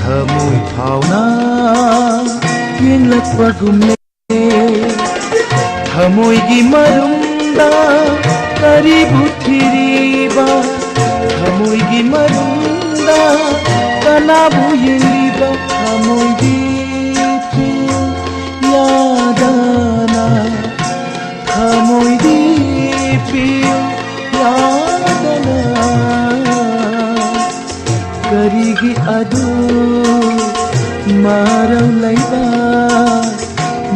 ꯊꯃꯣꯏ ꯐꯥꯎꯅ ꯌꯦꯡꯂꯛꯄꯒꯨꯝꯅꯦ꯫ ꯊꯃꯣꯏꯒꯤ ꯃꯔꯨꯝꯗ ꯀꯔꯤꯕꯨ ꯊꯤꯔꯤꯕ? ꯊꯃꯣꯏꯒꯤ ꯃꯔꯨꯝꯗ ꯀꯅꯥꯕꯨ ꯌꯦꯡꯂꯤꯕ? ꯊꯃꯣꯏꯒꯤ ꯄꯤꯌꯨ ꯌꯥꯗꯅ, ꯊꯃꯣꯏꯒꯤ ꯄꯤꯌꯨ ꯌꯥꯗꯅ꯫ ꯀꯔꯤꯒꯤ ꯑꯗꯨ ꯃꯔꯧ ꯂꯩꯕ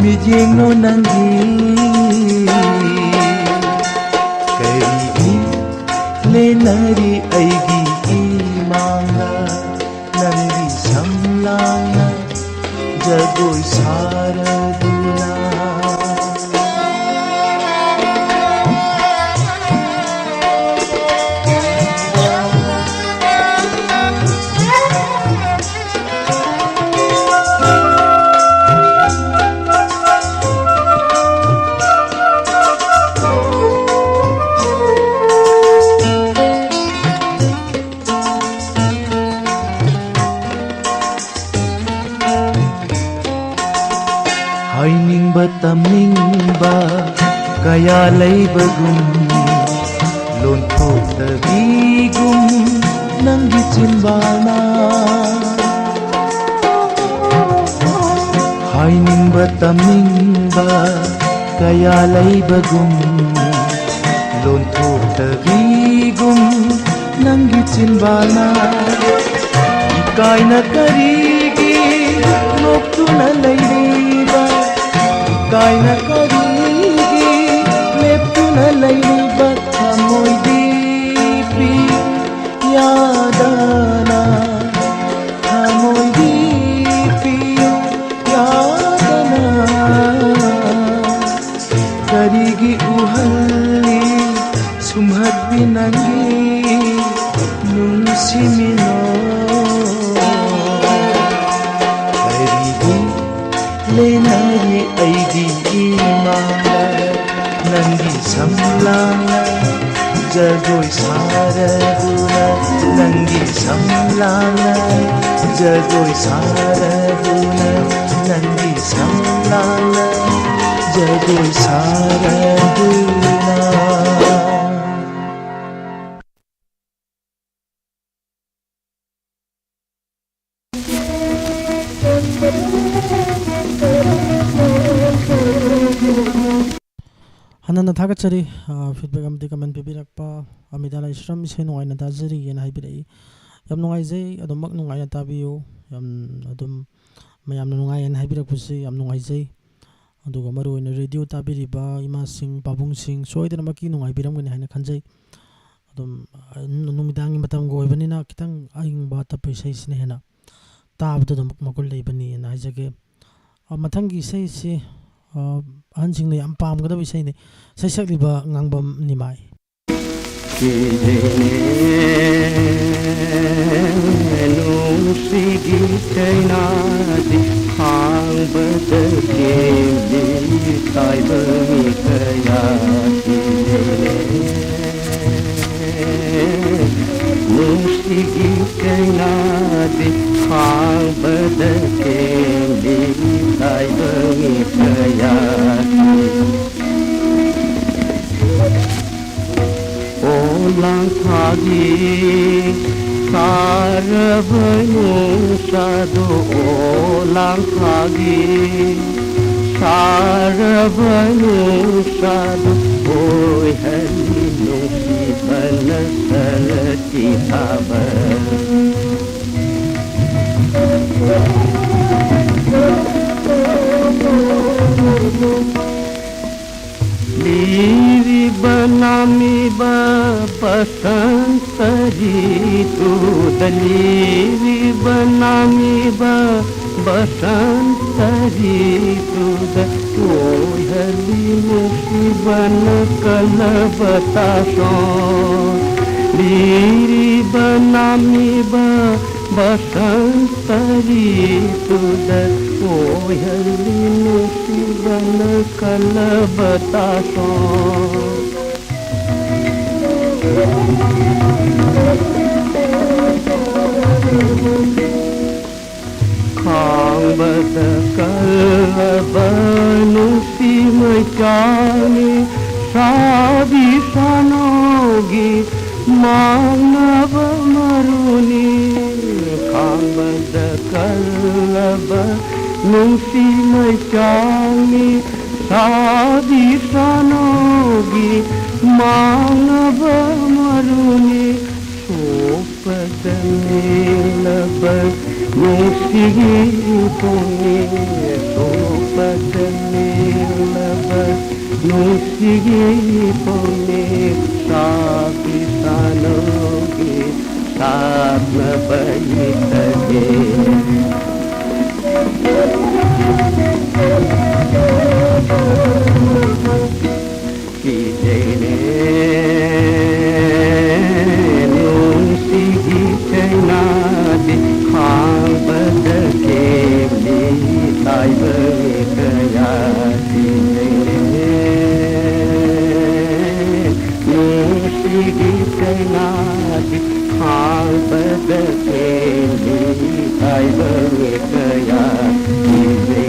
ꯃꯤꯠꯌꯦꯡꯅꯣ ꯅꯪꯒꯤ? ꯀꯔꯤꯒꯤ ꯂꯦꯟꯅꯔꯤ ꯑꯩꯒꯤ ꯏꯃꯥꯡꯗ ꯅꯪꯒꯤ ꯁꯝꯂꯥꯡꯅ ꯖꯒꯣꯏ ꯁꯥꯔꯗꯨꯅ? ꯍꯥꯏꯅꯤꯡꯕ ꯇꯝꯅꯤꯡꯕ ꯀꯌꯥ ꯂꯩꯕꯒꯨꯝ, ꯂꯣꯟꯊꯣꯛꯇꯕꯤꯒꯨꯝ ꯅꯪꯒꯤ ꯆꯤꯟꯕꯥꯜꯅ꯫ ꯍꯥꯏꯅꯤꯡꯕ ꯇꯝꯅꯤꯡꯕ ꯀꯌꯥ ꯂꯩꯕꯒꯨꯝ, ꯂꯣꯟꯊꯣꯛꯇꯕꯤꯒꯨꯝ ꯅꯪꯒꯤ ꯆꯤꯟꯕꯥꯜꯅ꯫ ꯏꯀꯥꯏꯅ ꯀꯔꯤꯒꯤ ꯅꯣꯛꯇꯨꯅ ꯂꯩꯔꯤꯕ? ꯏꯀꯥꯏꯅ ꯀꯔꯤꯒꯤ ꯂꯦꯞꯇꯨꯅ ꯂꯩꯔꯤꯕ? ꯊꯃꯣꯏꯗꯤ ꯄꯤꯌꯨ ꯌꯥꯗꯅ, ꯊꯃꯣꯏꯗꯤ ꯄꯤꯌꯨ ꯌꯥꯗꯅ꯫ ꯀꯔꯤꯒꯤ ꯎꯍꯜꯂꯤ ꯁꯨꯝꯍꯠꯄꯤ ꯅꯪꯒꯤ ꯅꯨꯡꯁꯤꯃꯤꯅꯣ꯫ ꯀꯔꯤꯒꯤ ꯂꯦꯅꯔꯤ ꯑꯩꯒꯤ ꯏꯃꯥꯡꯗ ꯅꯪꯒꯤ ꯁꯝꯂꯥꯡꯅ ꯖꯒꯣꯏ ꯁꯥꯔꯗꯨꯅ, ꯅꯪꯒꯤ ꯁꯝꯂꯥꯡꯅ ꯖꯒꯣꯏ ꯁꯥꯔꯗꯨꯅ, ꯅꯪꯒꯤ ꯁꯝꯂꯥꯡꯅ ꯖꯒꯣꯏ ꯁꯥꯔꯗꯨꯅ꯫ ꯍꯥꯟꯅꯅ ꯊꯥꯒꯠꯆꯔꯤ, ꯑ, feedback ꯑꯃꯗꯤ comment ꯄꯤꯕꯤꯔꯛꯄ꯫ ꯑꯃꯤꯇꯥ ꯂꯥꯏꯁ꯭ꯔꯝ ꯏꯁꯩ ꯅꯨꯡꯉꯥꯏꯅ ꯇꯥꯖꯔꯤꯑꯅ ꯍꯥꯏꯕꯤꯔꯛꯏ꯫ ꯌꯥꯝ ꯅꯨꯡꯉꯥꯏꯖꯩ, ꯑꯗꯨꯃꯛ ꯅꯨꯡꯉꯥꯏꯅ ꯇꯥꯕꯤꯌꯨ꯫ ꯌꯥꯝ ꯑꯗꯨꯝ ꯃꯌꯥꯝꯅ ꯅꯨꯡꯉꯥꯏꯑꯅ ꯍꯥꯏꯕꯤꯔꯛꯄꯁꯤ ꯌꯥꯝ ꯅꯨꯡꯉꯥꯏꯖꯩ꯫ ꯑꯗꯨꯒ ꯃꯔꯨꯑꯣꯏꯅ radio ꯇꯥꯕꯤꯔꯤꯕ ꯏꯃꯥꯁꯤꯡ, ꯄꯥꯕꯨꯡꯁꯤꯡ ꯁꯣꯏꯗꯅꯃꯛꯀꯤ ꯅꯨꯡꯉꯥꯏꯕꯤꯔꯝꯒꯅꯤ ꯍꯥꯏꯅ ꯈꯟꯖꯩ꯫ ꯑꯗꯨꯝ, ꯑ, ꯅꯨꯃꯤꯗꯥꯡꯒꯤ ꯃꯇꯝꯒ ꯑꯣꯏꯕꯅꯤꯅ ꯈꯤꯇꯪ ꯑꯏꯪꯕ ꯇꯞꯄ ꯏꯁꯩꯁꯤꯅ ꯍꯦꯟꯅ ꯇꯥꯕꯗ ꯑꯗꯨꯝ ꯃꯒꯨꯟ ꯂꯩꯕꯅꯤꯅ ꯍꯥꯏꯖꯒꯦ꯫ ꯑ, ꯃꯊꯪꯒꯤ ꯏꯁꯩꯁꯤ, ꯑ, ꯑꯍꯟꯁꯤꯡꯅ ꯌꯥꯝ ꯄꯥꯝꯒꯗꯕ ꯏꯁꯩꯅꯤ꯫ ꯏꯁꯩ ꯁꯛꯂꯤꯕ ꯉꯥꯡꯕꯝ ꯅꯤꯃꯥꯏ꯫ ꯀꯤꯖꯩꯅꯦ ꯅꯨꯡꯁꯤꯒꯤ ꯀꯩꯅꯥꯗꯤ ꯈꯥꯡꯕꯗ ꯀꯦꯜꯂꯤ ꯇꯥꯏꯕꯪ ꯃꯤ ꯀꯌꯥ ꯀꯤꯖꯩꯅꯦ꯫ ꯅꯨꯡꯁꯤꯒꯤ ꯀꯩꯅꯥꯗꯤ ꯈꯥꯡꯕꯗ ꯀꯦꯜꯂꯤ ꯇꯥꯏꯕꯪ ꯃꯤ ꯀꯌꯥ꯫ ꯑꯣ ꯂꯥꯡꯊꯥꯒꯤ ꯁꯥꯔꯕ ꯅꯨꯡꯁꯥꯗꯣ, ꯑꯣ ꯂꯥꯡꯊꯥꯒꯤ ꯁꯥꯔꯕ ꯅꯨꯡꯁꯥꯗꯣ, ꯑꯣꯏꯍꯜꯂꯤ ꯅꯨꯡꯁꯤꯕꯅ ꯁꯔꯛꯀꯤ ꯊꯥꯕꯜ꯫ ꯂꯤꯔꯤꯕ ꯅꯥꯃꯤꯕ ꯕꯁꯟꯇ ꯔꯤꯇꯨꯗ, ꯂꯤꯔꯤꯕ ꯅꯥꯃꯤꯕ ꯕꯁꯟꯇ ꯔꯤꯇꯨꯗ, ꯑꯣꯏꯍꯜꯂꯤ ꯅꯨꯡꯁꯤꯕꯅ ꯀꯜꯂꯕ ꯇꯥꯁꯣꯟ, ꯂꯤꯔꯤꯕ ꯅꯥꯝꯃꯤꯕ ꯕꯁꯟꯇꯔꯤꯗꯨꯗ꯫ ꯑꯣꯏꯍꯜꯂꯤ ꯅꯨꯡꯁꯤꯕꯅ ꯀꯜꯂꯕ ꯇꯥꯁꯣꯟ꯫ ꯈꯥꯡꯕꯗ ꯀꯜꯂꯕ ꯅꯨꯡꯁꯤ ꯃꯩꯆꯥꯛꯅꯤ, ꯁꯥꯕꯤ ꯁꯥꯅꯧꯒꯤ ꯃꯥꯡꯅꯕ ꯃꯔꯨꯅꯤ꯫ ꯈꯥꯡꯕꯗ ꯀꯜꯂꯕ ꯅꯨꯡꯁꯤ ꯃꯩꯆꯥꯛꯅꯤ, ꯁꯥꯕꯤ ꯁꯥꯅꯧꯒꯤ ꯃꯥꯡꯅꯕ ꯃꯔꯨꯅꯤ꯫ ꯁꯣꯛꯄꯗ ꯃꯦꯜꯂꯕ ꯅꯨꯡꯁꯤꯒꯤ ꯄꯨꯛꯅꯤꯡ, ꯁꯣꯛꯄꯗ ꯃꯦꯜꯂꯕ ꯅꯨꯡꯁꯤꯒꯤ ꯄꯨꯛꯅꯤꯡ, ꯁꯥꯕꯤ ꯁꯥꯅꯧꯒꯤ ꯁꯥꯠꯅꯕ ꯏꯊꯒꯤ꯫ ꯀꯤꯖꯩꯅꯦ ꯅꯨꯡꯁꯤꯒꯤ ꯆꯩꯅꯥꯗꯤ, ꯈꯥꯡꯕꯗ ꯀꯦꯜꯂꯤ ꯇꯥꯏꯕꯪ ꯀꯌꯥ꯫ ꯀꯤꯖꯩꯅꯦ ꯅꯨꯡꯁꯤꯒꯤ ꯆꯩꯅꯥꯗꯤ, ꯈꯥꯡꯕꯗ ꯀꯦꯜꯂꯤ ꯇꯥꯏꯕꯪ ꯀꯌꯥ꯫ ꯀꯤꯖꯩ꯫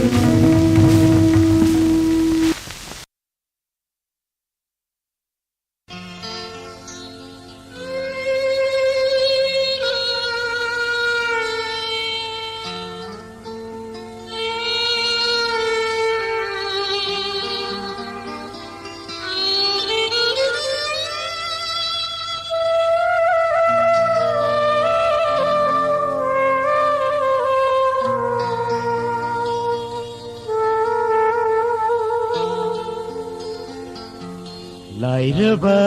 ꯂꯥꯏꯔꯕ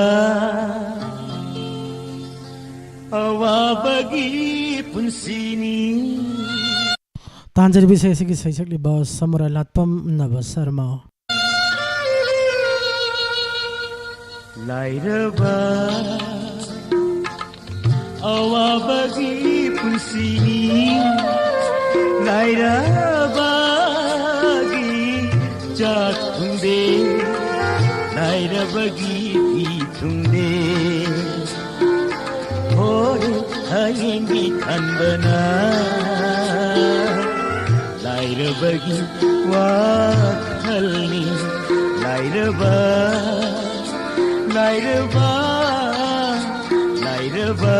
ꯑꯋꯥꯕꯒꯤ ꯄꯨꯟꯁꯤꯅꯤ꯫ ꯇꯥꯟꯖꯔꯤꯕ ꯏꯁꯩ ꯑꯁꯤꯒꯤ ꯁꯩꯁꯛꯂꯤꯕ ꯁꯃꯨꯔꯥꯏ ꯂꯥꯠꯄꯝ ꯅꯕ ꯁꯔꯃ꯫ ꯂꯥꯏꯔꯕ ꯑꯋꯥꯕꯒꯤ ꯄꯨꯟꯁꯤꯅꯤ, ꯂꯥꯏꯔꯕꯒꯤ ꯆꯥꯛ ꯊꯨꯡꯗꯦ, ꯂꯥꯏꯔꯕꯒꯤ ꯐꯤ ꯊꯨꯡꯗꯦ꯫ ꯍꯣꯏ, ꯍꯌꯦꯡꯒꯤ ꯈꯟꯕꯅ ꯂꯥꯏꯔꯕꯒꯤ ꯋꯥꯈꯜꯅꯤ꯫ ꯂꯥꯏꯔꯕ, ꯂꯥꯏꯔꯕ, ꯂꯥꯏꯔꯕ꯫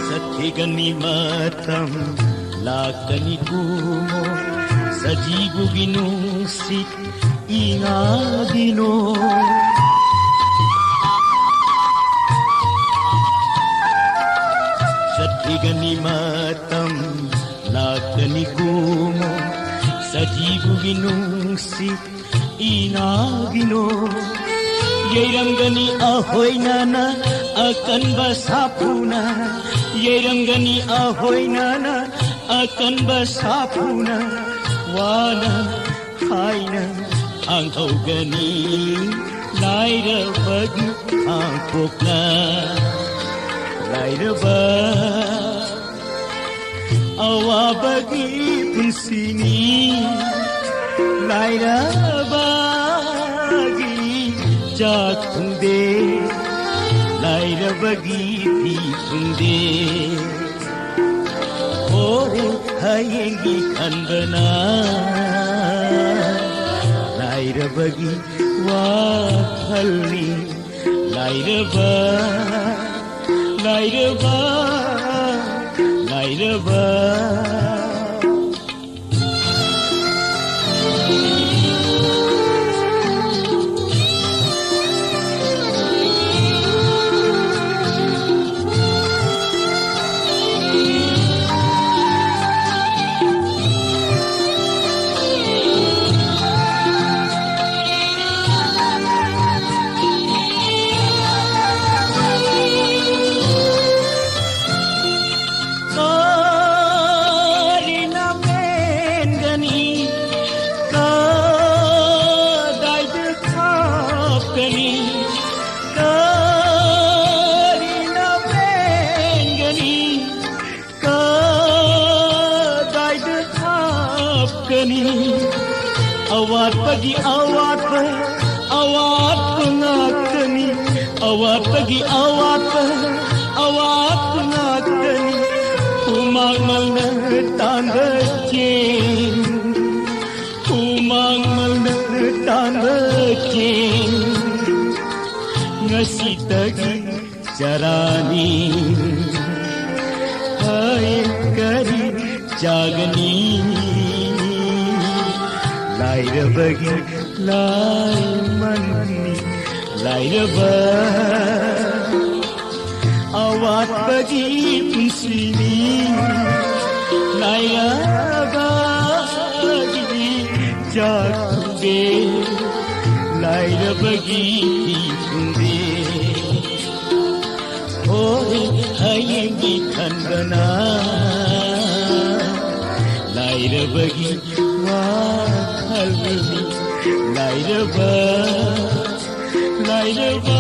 ꯆꯠꯈꯤꯒꯅꯤ ꯃꯇꯝ, ꯂꯥꯛꯀꯅꯤ ꯀꯨꯝꯃꯣ, ꯁꯖꯤꯕꯨꯒꯤ ꯅꯨꯡꯁꯤꯠ ꯏꯉꯥꯒꯤꯅꯣ꯫ ꯆꯠꯈꯤꯒꯅꯤ ꯃꯇꯝ, ꯂꯥꯛꯀꯅꯤ ꯀꯨꯝꯃꯣ, ꯁꯖꯤꯕꯨꯒꯤ ꯅꯨꯡꯁꯤꯠ ꯏꯉꯥꯒꯤꯅꯣ꯫ ꯌꯩꯔꯝꯒꯅꯤ ꯑꯍꯣꯏꯅꯅ ꯑꯀꯟꯕ ꯁꯥꯐꯨꯅ, ꯌꯩꯔꯝꯒꯅꯤ ꯑꯍꯣꯏꯅꯅ ꯑꯀꯟꯕ ꯁꯥꯐꯨꯅ꯫ ꯋꯥꯅ ꯍꯥꯏꯅ ꯈꯥꯡꯍꯧꯒꯅꯤ ꯂꯥꯏꯔꯕꯒꯤ ꯈꯥꯡꯄꯣꯛꯅ꯫ ꯂꯥꯏꯔꯕ ꯑꯋꯥꯕꯒꯤ ꯄꯨꯟꯁꯤꯅꯤ, ꯂꯥꯏꯔꯕꯒꯤ ꯆꯥꯛ ꯊꯨꯡꯗꯦ, ꯂꯥꯏꯔꯕꯒꯤ ꯐꯤ ꯊꯨꯡꯗꯦ꯫ ꯍꯣꯔꯦꯟ ꯍꯌꯦꯡꯒꯤ ꯈꯟꯕꯅ ꯂꯥꯏꯔꯕꯒꯤ ꯋꯥꯈꯜꯅꯤ꯫ ꯂꯥꯏꯔꯕ, ꯂꯥꯏꯔꯕ, ꯂꯥꯏꯔꯕ꯫ ꯑꯋꯥꯠꯄꯒꯤ ꯑꯋꯥꯠꯄ, ꯑꯋꯥꯠꯄ ꯉꯥꯛꯇꯅꯤ꯫ ꯑꯋꯥꯠꯄꯒꯤ ꯑꯋꯥꯠꯄ, ꯑꯋꯥꯠꯄ ꯉꯥꯛꯇꯅꯤ꯫ ꯍꯨꯃꯥꯡ ꯃꯜꯅ ꯇꯥꯟꯕ ꯆꯦꯡ, ꯍꯨꯃꯥꯡ ꯃꯜꯅ ꯇꯥꯟꯕ ꯆꯦꯡ꯫ ꯉꯁꯤꯇꯒꯤ ꯆꯔꯥꯅꯤ꯫ ꯍꯌꯦꯡ ꯀꯔꯤ ꯆꯥꯒꯅꯤ? ꯂꯥꯏꯔꯕꯒꯤ ꯂꯥꯏꯃꯟꯅꯤ꯫ ꯂꯥꯏꯔꯕ ꯑꯋꯥꯠꯄꯒꯤ ꯄꯨꯟꯁꯤꯅꯤ꯫ ꯂꯥꯏꯔꯕꯒꯤ ꯆꯥꯛ ꯈꯪꯗꯦ꯫ ꯂꯥꯏꯔꯕꯒꯤ ꯐꯤ ꯈꯪꯗꯦ꯫ ꯍꯣꯏ, ꯍꯌꯦꯡꯒꯤ ꯈꯟꯕꯅ ꯂꯥꯏꯔꯕꯒꯤ ꯋꯥꯈꯜꯅꯤ꯫ ꯂꯥꯏꯔꯕ, ꯂꯥꯏꯔꯕ,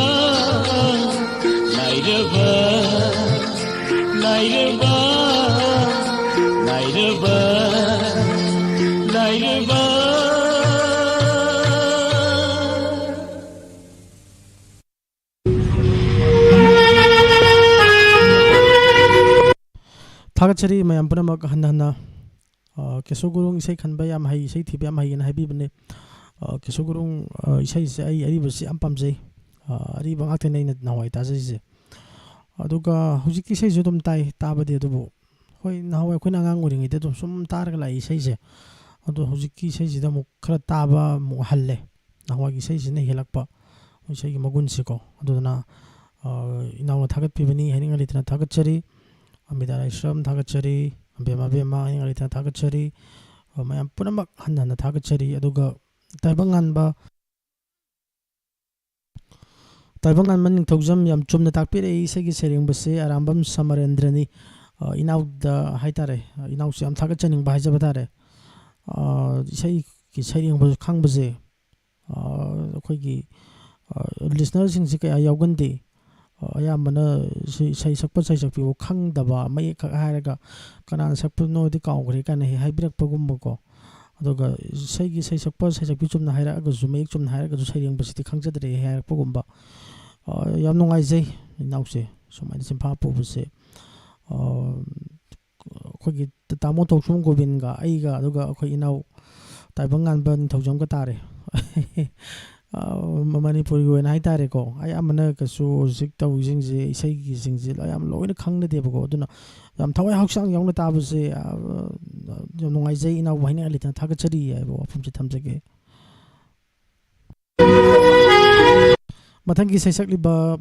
ꯂꯥꯏꯔꯕ, ꯂꯥꯏꯔꯕ, ꯂꯥꯏꯔꯕ, ꯂꯥꯏꯔꯕ꯫ ꯊꯥꯒꯠꯆꯔꯤ ꯃꯌꯥꯝ ꯄꯨꯝꯅꯃꯛ꯫ ꯍꯟꯅ ꯍꯟꯅ, ꯑ, ꯀꯦꯁꯣ ꯒꯨꯔꯨꯡ ꯏꯁꯩ ꯈꯟꯕ ꯌꯥꯝ ꯍꯩ, ꯏꯁꯩ ꯊꯤꯕ ꯌꯥꯝ ꯍꯩ ꯍꯥꯏꯅ ꯍꯥꯏꯕꯤꯕꯅꯦ꯫ ꯑ, ꯀꯦꯁꯣ ꯒꯨꯔꯨꯡ, ꯑ, ꯏꯁꯩꯁꯦ ꯑꯩ ꯑꯔꯤꯕꯁꯤ ꯌꯥꯝ ꯄꯥꯝꯖꯩ꯫ ꯑ, ꯑꯔꯤꯕ ꯉꯥꯛꯇꯅꯦ ꯑꯩꯅ ꯅꯍꯥꯟꯋꯥꯏ ꯇꯥꯖꯔꯤꯁꯦ꯫ ꯑꯗꯨꯒ ꯍꯧꯖꯤꯛꯀꯤ ꯏꯁꯩꯁꯨ ꯑꯗꯨꯝ ꯇꯥꯏ, ꯇꯥꯕꯗꯤ, ꯑꯗꯨꯕꯨ ꯍꯣꯏ, ꯅꯍꯥꯟꯋꯥꯏ ꯑꯩꯈꯣꯏꯅ ꯑꯉꯥꯡ ꯑꯣꯏꯔꯤꯉꯩꯗ ꯑꯗꯨꯝ ꯁꯨꯝ ꯇꯥꯔꯒ ꯂꯥꯛꯏ ꯏꯁꯩꯁꯦ꯫ ꯑꯗꯣ ꯍꯧꯖꯤꯛꯀꯤ ꯏꯁꯩꯁꯤꯗ ꯑꯃꯨꯛ ꯈꯔ ꯇꯥꯕ ꯑꯃꯨꯛ ꯍꯜꯂꯦ꯫ ꯅꯍꯥꯟꯋꯥꯏꯒꯤ ꯏꯁꯩꯁꯤꯅ ꯍꯦꯜꯂꯛꯄ, ꯏꯁꯩꯒꯤ ꯃꯒꯨꯟꯁꯤꯀꯣ꯫ ꯑꯗꯨꯗꯨꯅ, ꯑ, ꯏꯅꯥꯎꯅ ꯊꯥꯒꯠꯄꯤꯕꯅꯤ, ꯍꯥꯏꯅꯤꯡꯉꯥꯏ ꯂꯩꯇꯅ ꯊꯥꯒꯠꯆꯔꯤ꯫ ꯑꯃꯤꯇꯥ ꯔꯥꯏꯁ꯭ꯔꯝ ꯊꯥꯒꯠꯆꯔꯤ꯫ ꯑꯕꯦꯝꯃ, ꯑꯕꯦꯝꯃ, ꯍꯥꯏꯅꯤꯡꯉꯥꯏ ꯂꯩꯇꯅ ꯊꯥꯒꯠꯆꯔꯤ꯫ ꯑ, ꯃꯌꯥꯝ ꯄꯨꯝꯅꯃꯛ ꯍꯟꯅ ꯍꯟꯅ ꯊꯥꯒꯠꯆꯔꯤ꯫ ꯑꯗꯨꯒ ꯇꯥꯏꯕꯪ ꯉꯥꯟꯕ, ꯇꯥꯏꯕꯪ ꯉꯥꯟꯕ ꯅꯤꯡꯊꯧꯖꯝ ꯌꯥꯝ ꯆꯨꯝꯅ ꯇꯥꯛꯄꯤꯔꯛꯏ꯫ ꯏꯁꯩꯒꯤ ꯁꯩꯔꯦꯡꯕꯁꯦ ꯑꯔꯥꯝꯕꯝ ꯁꯃꯔꯦꯟꯗ꯭ꯔꯅꯤ꯫ ꯑ, ꯏꯅꯥꯎꯗ ꯍꯥꯏꯇꯥꯔꯦ, ꯏꯅꯥꯎꯁꯦ ꯌꯥꯝ ꯊꯥꯒꯠꯆꯅꯤꯡꯕ ꯍꯥꯏꯖꯕ ꯇꯥꯔꯦ꯫ ꯑ, ꯏꯁꯩꯒꯤ ꯁꯩꯔꯦꯡꯕ ꯈꯪꯕꯁꯦ, ꯑ, ꯑꯩꯈꯣꯏꯒꯤ, ꯑ, ꯂꯤꯁꯅꯔꯁꯤꯡꯁꯦ ꯀꯌꯥ ꯌꯥꯎꯒꯟꯗꯦ꯫ ꯑ, ꯑꯌꯥꯝꯕꯅ ꯁꯤ ꯏꯁꯩ ꯁꯛꯄ ꯁꯩꯁꯛꯄꯤꯕꯨ ꯈꯪꯗꯕ, ꯃꯌꯦꯛꯈꯛ ꯍꯥꯏꯔꯒ "ꯀꯅꯥꯅ ꯁꯛꯄꯅꯣꯗꯤ ꯀꯥꯎꯈ꯭ꯔꯦ" ꯀꯥꯏꯅ ꯍꯦꯛ ꯍꯥꯏꯕꯤꯔꯛꯄꯒꯨꯝꯕꯀꯣ꯫ ꯑꯗꯨꯒ ꯏꯁꯩꯒꯤ ꯁꯩꯁꯛꯄ ꯁꯩꯁꯛꯄꯤ ꯆꯨꯝꯅ ꯍꯥꯏꯔꯛꯑꯒꯁꯨ, ꯃꯌꯦꯛ ꯆꯨꯝꯅ ꯍꯥꯏꯔꯒꯁꯨ ꯁꯩꯔꯦꯡꯕꯁꯤꯗꯤ ꯈꯪꯖꯗ꯭ꯔꯦ ꯍꯥꯏꯔꯛꯄꯒꯨꯝꯕ꯫ ꯑ, ꯌꯥꯝ ꯅꯨꯡꯉꯥꯏꯖꯩ ꯏꯅꯥꯎꯁꯦ ꯁꯨꯃꯥꯏꯅ ꯆꯤꯟꯐꯥ ꯄꯨꯕꯁꯦ꯫ ꯑ, ꯑꯩꯈꯣꯏꯒꯤ ꯇꯥꯃꯣ ꯊꯣꯛꯆꯣꯝ ꯒꯣꯕꯤꯟꯒ ꯑꯩꯒ, ꯑꯗꯨꯒ ꯑꯩꯈꯣꯏ ꯏꯅꯥꯎ ꯇꯥꯏꯕꯪ ꯉꯥꯟꯕ ꯅꯤꯡꯊꯧꯖꯝꯒ ꯇꯥꯔꯦ꯫ ꯑ, ꯃꯅꯤꯄꯨꯔꯒꯤ ꯑꯣꯏꯅ ꯍꯥꯏꯇꯥꯔꯦꯀꯣ, ꯑꯌꯥꯝꯕꯅ ꯀꯩꯁꯨ ꯍꯧꯖꯤꯛ ꯇꯧꯔꯤꯁꯤꯡꯁꯦ, ꯏꯁꯩꯒꯤꯁꯤꯡꯁꯦ ꯌꯥꯝ ꯂꯣꯏꯅ ꯈꯪꯅꯗꯦꯕꯀꯣ꯫ ꯑꯗꯨꯅ ꯌꯥꯝ ꯊꯋꯥꯏ ꯍꯛꯆꯥꯡ ꯌꯥꯎꯅ ꯇꯥꯕꯁꯦ, ꯑ, ꯌꯥꯝ ꯅꯨꯡꯉꯥꯏꯖꯩ ꯏꯅꯥꯎꯕꯨ ꯍꯥꯏꯅꯤꯡꯉꯥꯏ ꯂꯩꯇꯅ ꯊꯥꯒꯠꯆꯔꯤ ꯍꯥꯏꯕ ꯋꯥꯐꯝꯁꯦ ꯊꯝꯖꯒꯦ꯫ ꯃꯊꯪꯒꯤ ꯁꯩꯁꯛꯂꯤꯕ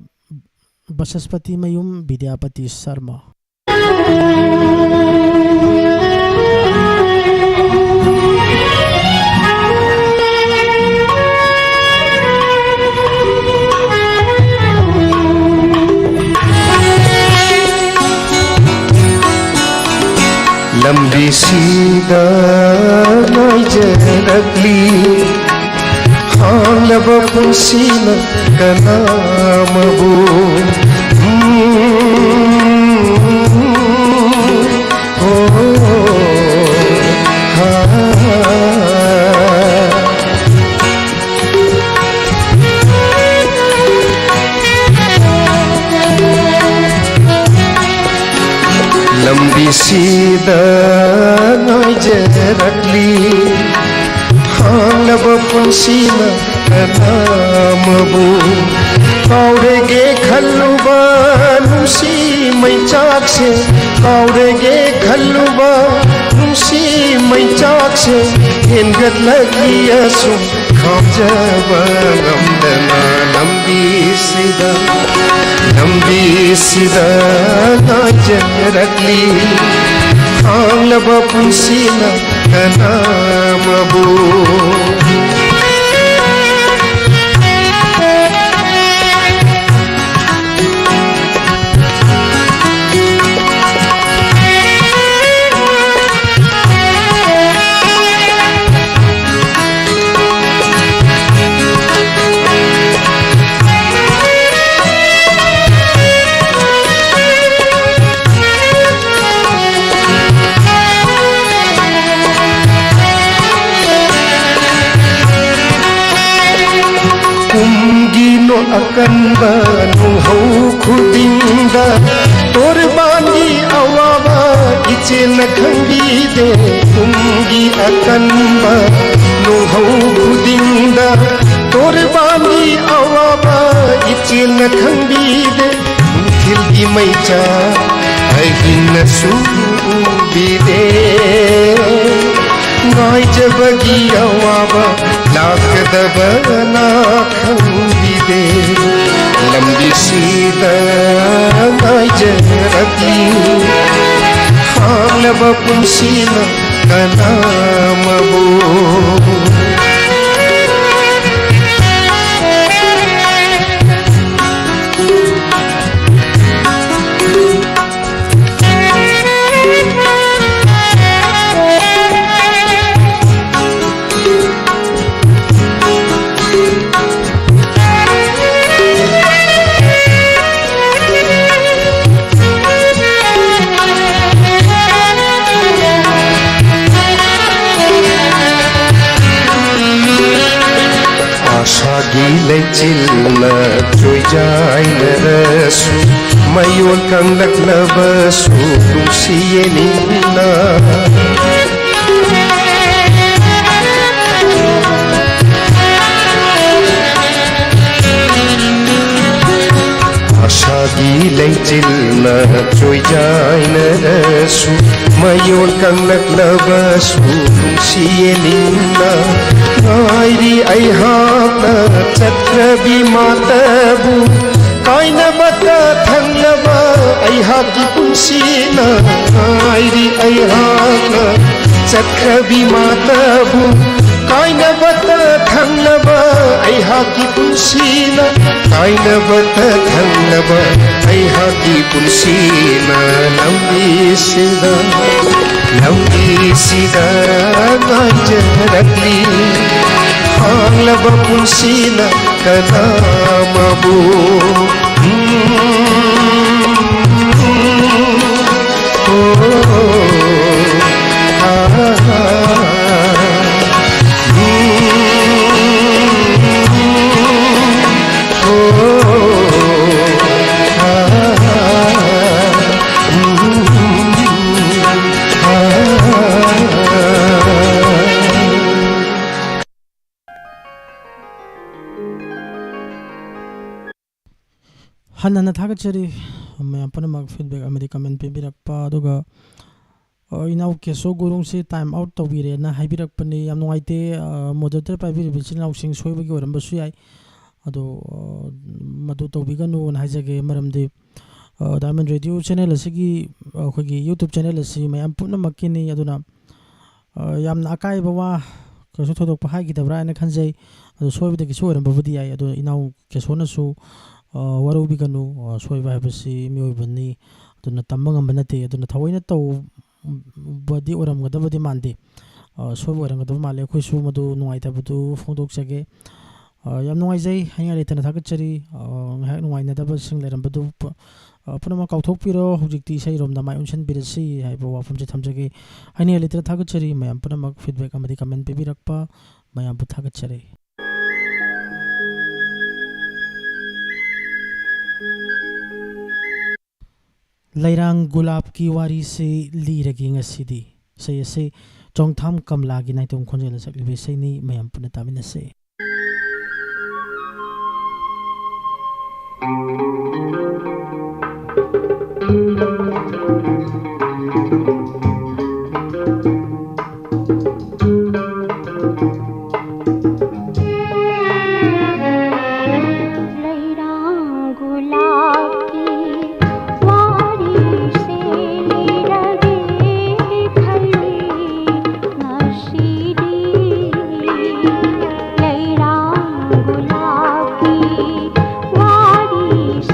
ꯕꯁꯁꯄꯇꯤ ꯃꯌꯨꯝ ꯕꯤꯗ꯭ꯌꯥꯄꯇꯤ ꯁꯔꯃ꯫ ꯂꯝꯕꯤꯁꯤꯗ ꯉꯥꯏꯖꯔꯛꯂꯤ ꯍꯥꯡꯂꯕ ꯄꯨꯟꯁꯤꯅ ꯀꯅꯥꯃꯕꯨ꯫ ꯎꯝ, ꯍꯣ, ꯍꯥ꯫ ꯂꯝꯕꯤꯁꯤꯗ ꯉꯥꯏꯖꯔꯛꯂꯤ ꯍꯥꯡꯂꯕ ꯄꯨꯟꯁꯤꯅ ꯀꯅꯥꯃꯕꯨ꯫ ꯀꯥꯎꯔꯒꯦ ꯈꯜꯂꯨꯕ ꯅꯨꯡꯁꯤ ꯃꯩꯆꯥꯛꯁꯦ, ꯀꯥꯎꯔꯒꯦ ꯈꯜꯂꯨꯕ ꯅꯨꯡꯁꯤ ꯃꯩꯆꯥꯛꯁꯦ ꯍꯦꯟꯒꯠꯂꯛꯂꯤ ꯑꯁꯨꯝ ꯈꯥꯝꯖꯕ ꯉꯝꯗꯅ꯫ ꯂꯝꯕꯤꯁꯤꯗ, ꯂꯝꯕꯤꯁꯤꯗ ꯉꯥꯏꯖꯔꯛꯂꯤ ꯍꯥꯡꯂꯕ ꯄꯨꯟꯁꯤꯅ ꯀꯅꯥꯃꯕꯨ꯫ ꯑꯀꯟꯕ ꯅꯨꯡꯍꯧ ꯈꯨꯗꯤꯡꯗ ꯇꯣꯔꯕꯥꯟꯒꯤ ꯑꯋꯥꯕ ꯏꯆꯦꯜꯅ ꯈꯪꯕꯤꯗꯦ꯫ ꯄꯨꯡꯒꯤ ꯑꯀꯟꯕ ꯅꯨꯡꯍꯧ ꯈꯨꯗꯤꯡꯗ ꯇꯣꯔꯕꯥꯟꯒꯤ ꯑꯋꯥꯕ ꯏꯆꯦꯜꯅ ꯈꯪꯕꯤꯗꯦ꯫ ꯅꯨꯡꯊꯤꯜꯒꯤ ꯃꯩꯆꯥꯛ ꯑꯍꯤꯡꯅꯁꯨ ꯎꯕꯤꯗꯦ꯫ ꯉꯥꯏꯖꯕꯒꯤ ꯑꯋꯥꯕ ꯂꯥꯛꯀꯗꯕꯅ ꯈꯪꯕꯤꯗꯦ꯫ ꯂꯝꯕꯤꯁꯤꯗ ꯉꯥꯏꯖꯔꯛꯂꯤ ꯍꯥꯡꯂꯕ ꯄꯨꯟꯁꯤꯅ ꯀꯅꯥꯃꯕꯨ꯫ ꯑꯥꯁꯥꯒꯤ ꯂꯩꯆꯤꯜꯅ ꯆꯣꯏꯖꯥꯏꯅꯔꯁꯨ, ꯃꯌꯣꯜ ꯀꯪꯂꯛꯂꯕꯁꯨ ꯅꯨꯡꯁꯤ ꯌꯦꯅꯤꯡꯅ꯫ ꯑꯥꯁꯥꯒꯤ ꯂꯩꯆꯤꯜꯅ ꯆꯣꯏꯖꯥꯏꯅꯔꯁꯨ, ꯃꯌꯣꯜ ꯀꯪꯂꯛꯂꯕꯁꯨ ꯅꯨꯡꯁꯤ ꯌꯦꯅꯤꯡꯅ꯫ ꯉꯥꯏꯔꯤ ꯑꯩꯍꯥꯛꯅ ꯆꯠꯈ꯭ꯔꯕꯤ ꯃꯥꯇꯕꯨ, ꯀꯥꯏꯅꯕꯇ ꯊꯪꯅꯕ ꯑꯩꯍꯥꯛꯀꯤ ꯄꯨꯟꯁꯤꯅ꯫ ꯉꯥꯏꯔꯤ ꯑꯩꯍꯥꯛꯅ ꯆꯠꯈ꯭ꯔꯕꯤ ꯃꯥꯇꯕꯨ, ꯀꯥꯏꯅꯕꯇ ꯊꯪꯅꯕ ꯑꯩꯍꯥꯛꯀꯤ ꯄꯨꯟꯁꯤꯅ꯫ ꯀꯥꯏꯅꯕꯇ ꯊꯪꯅꯕ ꯑꯩꯍꯥꯛꯀꯤ ꯄꯨꯟꯁꯤꯅ꯫ ꯂꯝꯕꯤꯁꯤꯗ, ꯂꯝꯕꯤꯁꯤꯗ ꯉꯥꯏꯖꯔꯛꯂꯤ ꯍꯥꯡꯂꯕ ꯄꯨꯟꯁꯤꯅ ꯀꯅꯥꯃꯕꯨ꯫ ꯍꯟꯅ ꯍꯟꯅ ꯊꯥꯒꯠꯆꯔꯤ ꯃꯌꯥꯝ ꯄꯨꯝꯅꯃꯛ feedback ꯑꯃꯗꯤ comment ꯄꯤꯕꯤꯔꯛꯄ꯫ ꯑꯗꯨꯒ, ꯑ, ꯏꯅꯥꯎ ꯀꯦꯁꯣ ꯒꯨꯔꯨꯡꯁꯦ time out ꯇꯧꯕꯤꯔꯦꯅ ꯍꯥꯏꯕꯤꯔꯛꯄꯅꯤ꯫ ꯌꯥꯝ ꯅꯨꯡꯉꯥꯏꯇꯦ꯫ ꯑ, moderator ꯄꯥꯏꯕꯤꯔꯤꯕ ꯏꯆꯤꯜ ꯏꯅꯥꯎꯁꯤꯡ ꯁꯣꯏꯕꯒꯤ ꯑꯣꯏꯔꯝꯕꯁꯨ ꯌꯥꯏ꯫ ꯑꯗꯣ, ꯑ, ꯃꯗꯨ ꯇꯧꯕꯤꯒꯅꯨꯅ ꯍꯥꯏꯖꯒꯦ꯫ ꯃꯔꯝꯗꯤ, ꯑ, Diamond Radio channel ꯑꯁꯤꯒꯤ, ꯑ, ꯑꯩꯈꯣꯏꯒꯤ YouTube channel ꯑꯁꯤ ꯃꯌꯥꯝ ꯄꯨꯝꯅꯃꯛꯀꯤꯅꯤ꯫ ꯑꯗꯨꯅ, ꯑ, ꯌꯥꯝꯅ ꯑꯀꯥꯏꯕ ꯋꯥ ꯀꯩꯁꯨ ꯊꯣꯏꯗꯣꯛꯄ ꯍꯥꯏꯈꯤꯗꯕ꯭ꯔꯥ ꯍꯥꯏꯅ ꯈꯟꯖꯩ꯫ ꯑꯗꯣ ꯁꯣꯏꯕꯗꯒꯤꯁꯨ ꯑꯣꯏꯔꯝꯕꯕꯨꯗꯤ ꯌꯥꯏ꯫ ꯑꯗꯣ ꯏꯅꯥꯎ ꯀꯦꯁꯣꯅꯁꯨ, ꯑ, ꯋꯥꯔꯧꯕꯤꯒꯅꯨ꯫ ꯑ, ꯁꯣꯏꯕ ꯍꯥꯏꯕꯁꯤ ꯃꯤꯑꯣꯏꯕꯅꯤ꯫ ꯑꯗꯨꯅ ꯇꯝꯕ ꯉꯝꯕ ꯅꯠꯇꯦ꯫ ꯑꯗꯨꯅ ꯊꯑꯣꯏꯅ ꯇꯧꯕꯗꯤ ꯑꯣꯏꯔꯝꯒꯗꯕꯗꯤ ꯃꯥꯟꯗꯦ꯫ ꯑ, ꯁꯣꯏꯕ ꯑꯣꯏꯔꯝꯒꯗꯕ ꯃꯥꯜꯂꯦ꯫ ꯑꯩꯈꯣꯏꯁꯨ ꯃꯗꯨ ꯅꯨꯡꯉꯥꯏꯇꯕꯗꯨ ꯐꯣꯡꯗꯣꯛꯆꯒꯦ꯫ ꯑ, ꯌꯥꯝ ꯅꯨꯡꯉꯥꯏꯖꯩ꯫ ꯍꯥꯏꯅꯤꯡꯉꯥꯏ ꯂꯩꯇꯅ ꯊꯥꯒꯠꯆꯔꯤ꯫ ꯑ, ꯉꯥꯏꯍꯥꯛ ꯅꯨꯡꯉꯥꯏꯅꯗꯕꯁꯤꯡ ꯂꯩꯔꯝꯕꯗꯨ ꯄ-, ꯑ, ꯄꯨꯝꯅꯃꯛ ꯀꯥꯎꯊꯣꯛꯄꯤꯔꯣ꯫ ꯍꯧꯖꯤꯛꯇꯤ ꯏꯁꯩꯔꯣꯝꯗ ꯃꯥꯏ ꯑꯣꯟꯁꯤꯟꯕꯤꯔꯁꯤ ꯍꯥꯏꯕ ꯋꯥꯐꯝꯁꯦ ꯊꯝꯖꯒꯦ꯫ ꯍꯥꯏꯅꯤꯡꯉꯥꯏ ꯂꯩꯇꯅ ꯊꯥꯒꯠꯆꯔꯤ꯫ ꯃꯌꯥꯝ ꯄꯨꯝꯅꯃꯛ feedback ꯑꯃꯗꯤ comment ꯄꯤꯕꯤꯔꯛꯄ ꯃꯌꯥꯝꯕꯨ ꯊꯥꯒꯠꯆꯔꯤ꯫ ꯂꯩꯔꯥꯡ ꯒꯨꯂꯥꯞꯀꯤ ꯋꯥꯔꯤꯁꯤ ꯂꯤꯔꯒꯦ ꯉꯁꯤꯗꯤ꯫ ꯏꯁꯩ ꯑꯁꯤ ꯆꯣꯡꯊꯥꯝ ꯀꯃꯂꯥꯒꯤ ꯅꯥꯏꯇꯣꯝ ꯈꯣꯟꯖꯦꯜꯗ ꯁꯛꯂꯤꯕ ꯏꯁꯩꯅꯤ꯫ ꯃꯌꯥꯝ ꯄꯨꯟꯅ ꯇꯥꯃꯤꯟꯅꯁꯤ꯫ ꯂꯩꯔꯥꯡ ꯒꯨꯂꯥꯞꯀꯤ ꯋꯥꯔꯤꯁꯦ ꯂꯤꯔꯒꯦ ꯈꯜꯂꯤ ꯉꯁꯤꯗꯤ꯫ ꯂꯩꯔꯥꯡ ꯒꯨꯂꯥꯞꯀꯤ ꯋꯥꯔꯤꯁꯦ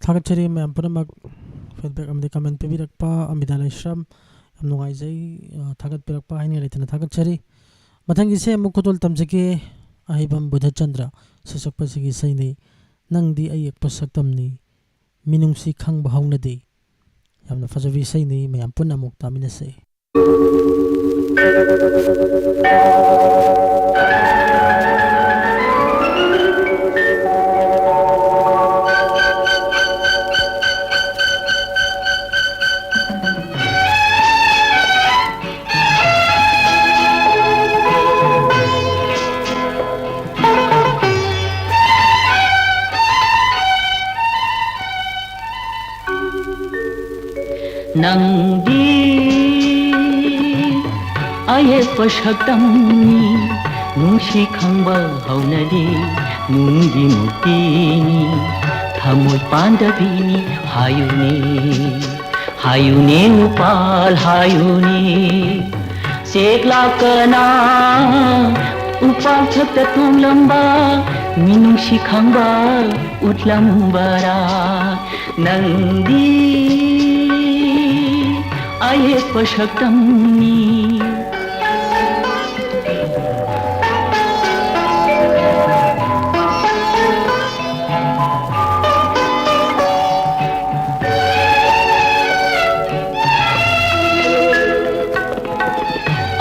ꯊꯥꯒꯠꯆꯔꯤ ꯃꯌꯥꯝ ꯄꯨꯝꯅꯃꯛ꯫ Feedback ꯑꯃꯗꯤ comment ꯄꯤꯕꯤꯔꯛꯄ ꯑꯃꯤꯇꯥ ꯂꯥꯏꯁ꯭ꯔꯝ, ꯌꯥꯝ ꯅꯨꯡꯉꯥꯏꯖꯩ꯫ ꯑ, ꯊꯥꯒꯠꯄꯤꯔꯛꯄ ꯍꯥꯏꯅꯤꯡꯉꯥꯏ ꯂꯩꯇꯅ ꯊꯥꯒꯠꯆꯔꯤ꯫ ꯃꯊꯪꯒꯤ ꯏꯁꯩ ꯑꯃꯨꯛ ꯈꯨꯗꯣꯜ ꯇꯝꯖꯒꯦ꯫ ꯑꯍꯩꯕꯝ ꯕꯨꯙꯆꯟꯗ꯭ꯔ ꯁꯩꯁꯛꯄꯁꯤꯒꯤ ꯏꯁꯩꯅꯤ, "ꯅꯪꯗꯤ ꯑꯌꯦꯛꯄ ꯁꯛꯇꯝꯅꯤ, ꯃꯤꯅꯨꯡꯁꯤ ꯈꯪꯕ ꯍꯧꯅꯗꯦ"꯫ ꯌꯥꯝꯅ ꯐꯖꯕ ꯏꯁꯩꯅꯤ, ꯃꯌꯥꯝ ꯄꯨꯟꯅ ꯑꯃꯨꯛ ꯇꯥꯃꯤꯟꯅꯁꯦ꯫ ꯅꯪꯗꯤ ꯑꯌꯦꯛꯄ ꯁꯛꯇꯝꯅꯤ, ꯅꯨꯡꯁꯤ ꯈꯪꯕ ꯍꯧꯅꯗꯦ, ꯅꯨꯡꯒꯤ ꯃꯨꯔꯇꯤꯅꯤ, ꯊꯃꯣꯏ ꯄꯥꯟꯗꯕꯤꯅꯤ, ꯍꯥꯏꯌꯨꯅꯦ, ꯍꯥꯏꯌꯨꯅꯦ, ꯎꯄꯥꯜ ꯍꯥꯏꯌꯨꯅꯦ꯫ ꯆꯦꯛꯂꯥꯛꯀꯅ ꯎꯄꯥꯜ ꯊꯛꯇ ꯇꯣꯡꯂꯝꯕ ꯃꯤꯅꯨꯡꯁꯤ ꯈꯪꯕ ꯎꯠꯂꯝꯕꯔꯥ? ꯅꯪꯗꯤ ꯑꯌꯦꯛꯄ ꯁꯛꯇꯝꯅꯤ꯫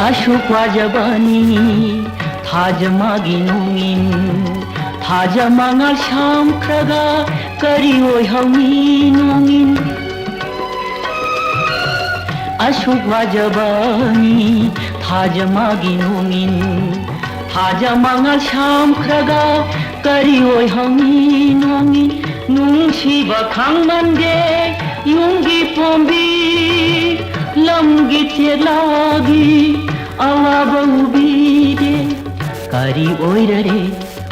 ꯑꯁꯨꯛ ꯋꯥꯖꯕꯅꯤ ꯊꯥꯖ ꯃꯥꯒꯤ ꯅꯣꯡꯏꯟ, ꯊꯥꯖ ꯃꯉꯥꯜ ꯁꯥꯝꯈ꯭ꯔꯒ ꯀꯔꯤ ꯑꯣꯏꯍꯧꯅꯤ ꯅꯣꯡꯏꯟ? ꯑꯁꯨꯛ ꯋꯥꯖꯕꯅꯤ ꯊꯥꯖ ꯃꯥꯒꯤ ꯅꯣꯡꯏꯟ, ꯊꯥꯖ ꯃꯉꯥꯜ ꯁꯥꯝꯈ꯭ꯔꯒ ꯀꯔꯤ ꯑꯣꯏꯍꯧꯅꯤ ꯅꯣꯡꯏꯟ? ꯅꯨꯡꯁꯤꯕ ꯈꯪꯃꯟꯗꯦ ꯌꯨꯝꯒꯤ ꯄꯣꯝꯕꯤ, ꯂꯝꯒꯤ ꯆꯦꯛꯂꯥꯒꯤ ꯑꯋꯥꯕ ꯎꯕꯤꯗꯦ꯫ ꯀꯔꯤ ꯑꯣꯏꯔꯔꯦ,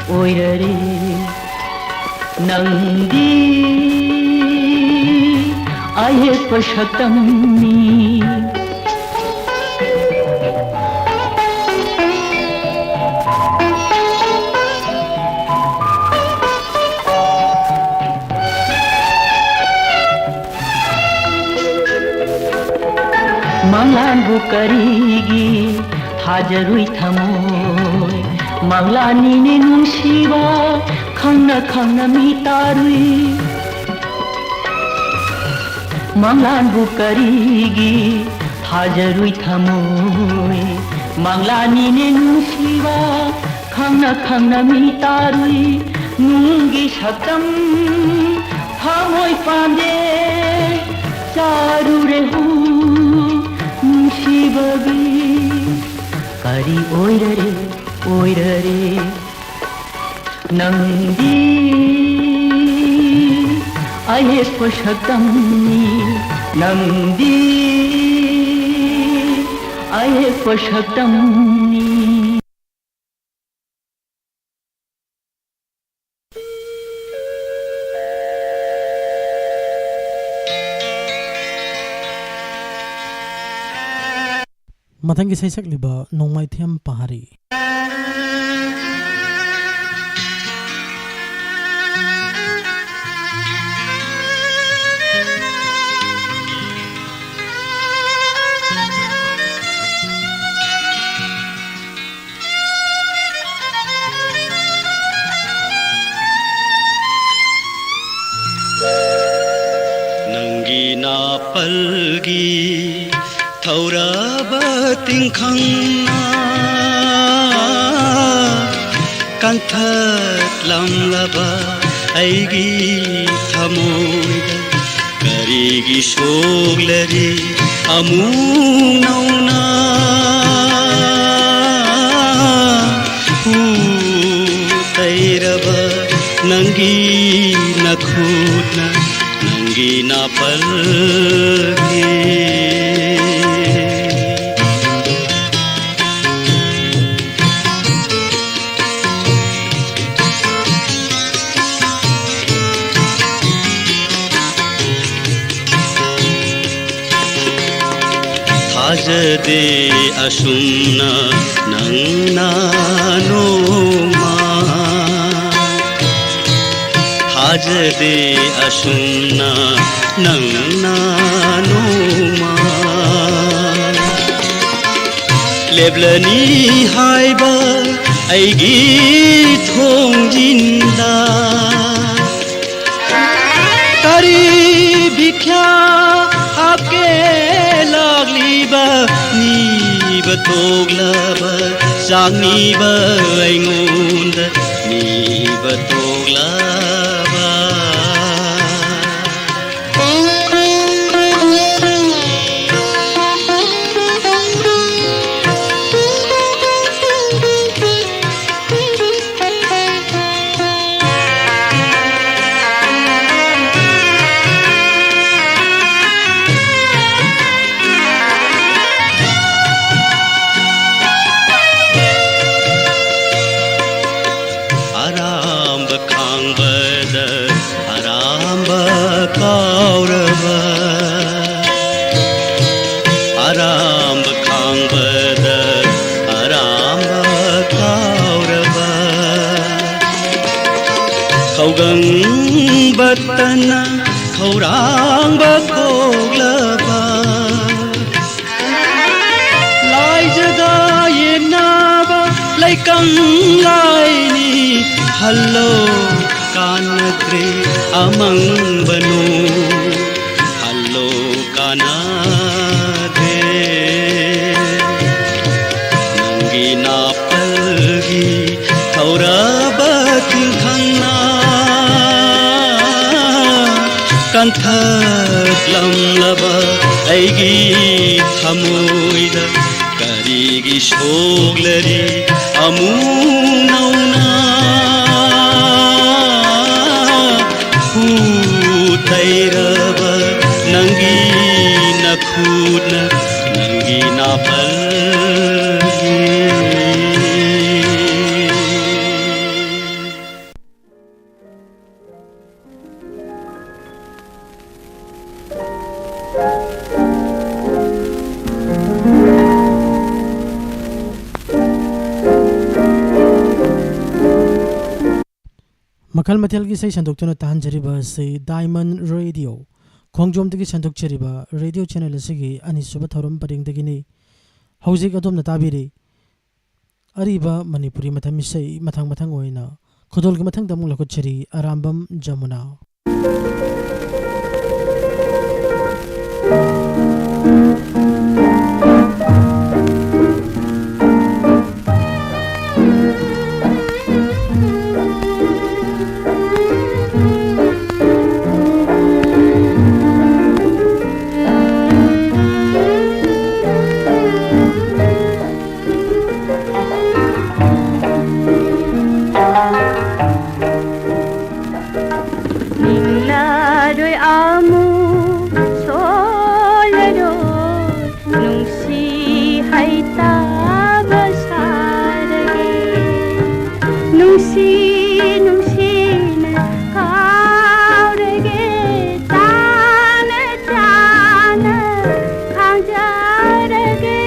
ꯑꯣꯏꯔꯔꯦ ꯅꯪꯗꯤ ꯑꯌꯦꯛꯄ ꯁꯛꯇꯝꯅꯤ꯫ ꯃꯪꯂꯥꯟꯕꯨ ꯀꯔꯤꯒꯤ ꯊꯥꯖꯔꯨꯏ ꯊꯃꯣꯏ? ꯃꯪꯂꯥꯟꯅꯤꯅꯦ ꯅꯨꯡꯁꯤꯕ, ꯈꯪꯅ ꯈꯪꯅ ꯃꯤ ꯇꯥꯔꯨꯏ꯫ ꯃꯪꯂꯥꯟꯕꯨ ꯀꯔꯤꯒꯤ ꯊꯥꯖꯔꯨꯏ ꯊꯃꯣꯏ? ꯃꯪꯂꯥꯟꯅꯤꯅꯦ ꯅꯨꯡꯁꯤꯕ, ꯈꯪꯅ ꯈꯪꯅ ꯃꯤ ꯇꯥꯔꯨꯏ꯫ ꯅꯨꯡꯒꯤ ꯁꯛꯇꯝ ꯊꯃꯣꯏ ꯄꯥꯟꯗꯦ ꯆꯥꯔꯨꯔꯦ ꯍꯨ ꯅꯨꯡꯁꯤꯕꯒꯤ꯫ ꯀꯔꯤ ꯑꯣꯏꯔꯔꯦ, ꯑꯣꯏꯔꯔꯦ ꯅꯪꯗꯤ ꯑꯌꯦꯛꯄ ꯁꯛꯇꯝꯅꯤ, ꯅꯪꯗꯤ ꯑꯌꯦꯛꯄ ꯁꯛꯇꯝꯅꯤ꯫ ꯃꯊꯪꯒꯤ ꯏꯁꯩ ꯁꯛꯂꯤꯕ ꯅꯣꯡꯃꯥꯏꯊꯦꯝ ꯄꯍꯥꯔꯤ꯫ ꯅꯪꯒꯤ ꯅꯥꯄꯜꯒꯤ ꯊꯧꯔꯕ ꯇꯤꯡꯈꯪꯅ ꯀꯟꯊꯠꯂꯝꯂꯕ ꯑꯩꯒꯤ ꯊꯃꯣꯏꯗ ꯀꯔꯤꯒꯤ ꯁꯣꯛꯂꯔꯤ ꯑꯃꯨꯛ ꯅꯧꯅ? ꯍꯨ ꯇꯩꯔꯕ ꯅꯪꯒꯤ ꯅꯈꯣ ꯈꯨꯠꯅ ꯅꯪꯒꯤ ꯅꯥꯄꯜꯒꯤ ꯊꯥꯖꯗꯦ ꯑꯁꯨꯝꯅ ꯅꯪꯅ ꯅꯣꯡꯃ, ꯊꯥꯖꯗꯦ ꯑꯁꯨꯝꯅ ꯅꯪꯅ ꯅꯣꯡꯃ ꯂꯦꯞꯂꯅꯤ ꯍꯥꯏꯕ ꯑꯩꯒꯤ ꯊꯣꯡꯖꯤꯟꯗ꯫ ꯀꯔꯤ ꯚꯤꯈ꯭ꯌꯥ ꯍꯥꯞꯀꯦ ꯂꯥꯛꯂꯤꯕ, ꯅꯤꯕ ꯇꯣꯛꯂꯕ, ꯆꯥꯛ ꯅꯤꯕ ꯑꯩꯉꯣꯟꯗ ꯅꯤꯕ ꯇꯣꯛꯂꯕ? ꯑꯔꯥꯝꯕ ꯈꯥꯡꯕꯗ ꯑꯔꯥꯝꯕ ꯀꯥꯎꯔꯕ, ꯑꯔꯥꯝꯕ ꯈꯥꯡꯕꯗ ꯑꯔꯥꯝꯕ ꯀꯥꯎꯔꯕ, ꯈꯧꯒꯪꯕ ꯇꯟꯅ ꯈꯧꯔꯥꯡꯕ ꯀꯣꯛꯂꯕ, ꯂꯥꯏꯖꯗ ꯌꯦꯡꯅꯕ ꯂꯩꯀꯪ ꯂꯥꯏꯅꯤ꯫ ꯍꯜꯂꯣ ꯀꯥꯟꯅꯗ꯭ꯔꯦ ꯑꯃꯪꯕꯅꯣ, ꯍꯜꯂꯣ ꯀꯥꯟꯅꯗꯦ꯫ ꯅꯪꯒꯤ ꯅꯥꯄꯜꯒꯤ ꯊꯧꯔꯕ ꯇꯤꯜꯈꯪꯅ ꯀꯟꯊꯠꯂꯝꯂꯕ ꯑꯩꯒꯤ ꯊꯃꯣꯏꯗ ꯀꯔꯤꯒꯤ ꯁꯣꯛꯂꯔꯤ ꯑꯃꯨꯛ ꯅꯧꯅ? ꯂꯩꯔꯕ ꯅꯪꯒꯤ ꯅꯈꯨꯠꯅ ꯅꯪꯒꯤ ꯅꯥꯄꯜꯒꯤ ꯃꯈꯜ ꯃꯊꯦꯜꯒꯤ ꯏꯁꯩ ꯁꯟꯗꯣꯛꯇꯨꯅ ꯇꯥꯍꯟꯖꯔꯤꯕ ꯑꯁꯤ Diamond Radio, ꯈꯣꯡꯖꯣꯝꯗꯒꯤ ꯁꯟꯗꯣꯛꯆꯔꯤꯕ ꯔꯦꯗꯤꯑꯣ ꯆꯦꯅꯦꯜ ꯑꯁꯤꯒꯤ ꯑꯅꯤꯁꯨꯕ ꯊꯧꯔꯝ ꯄꯔꯦꯡꯗꯒꯤꯅꯤ꯫ ꯍꯧꯖꯤꯛ ꯑꯗꯣꯝꯅ ꯇꯥꯕꯤꯔꯤ ꯑꯔꯤꯕ ꯃꯅꯤꯄꯨꯔꯤ ꯃꯇꯝ ꯏꯁꯩ ꯃꯊꯪ ꯃꯊꯪ ꯑꯣꯏꯅ ꯈꯨꯗꯣꯜꯒꯤ ꯃꯊꯪꯗ ꯑꯃꯨꯛ ꯂꯧꯈꯠꯆꯔꯤ ꯑꯔꯥꯝꯕꯝ ꯖꯃꯨꯅꯥ꯫ ꯅꯤꯡꯂꯔꯣꯏ ꯑꯃꯨꯛ ꯁꯣꯜꯂꯔꯣꯏ ꯅꯨꯡꯁꯤ ꯍꯩꯇꯕ ꯁꯥꯔꯒꯦ꯫ ꯅꯨꯡꯁꯤ ꯅꯨꯡꯁꯤꯅ ꯀꯥꯎꯔꯒꯦ꯫ ꯆꯥꯅ ꯆꯥꯅ ꯈꯥꯡꯖꯔꯒꯦ꯫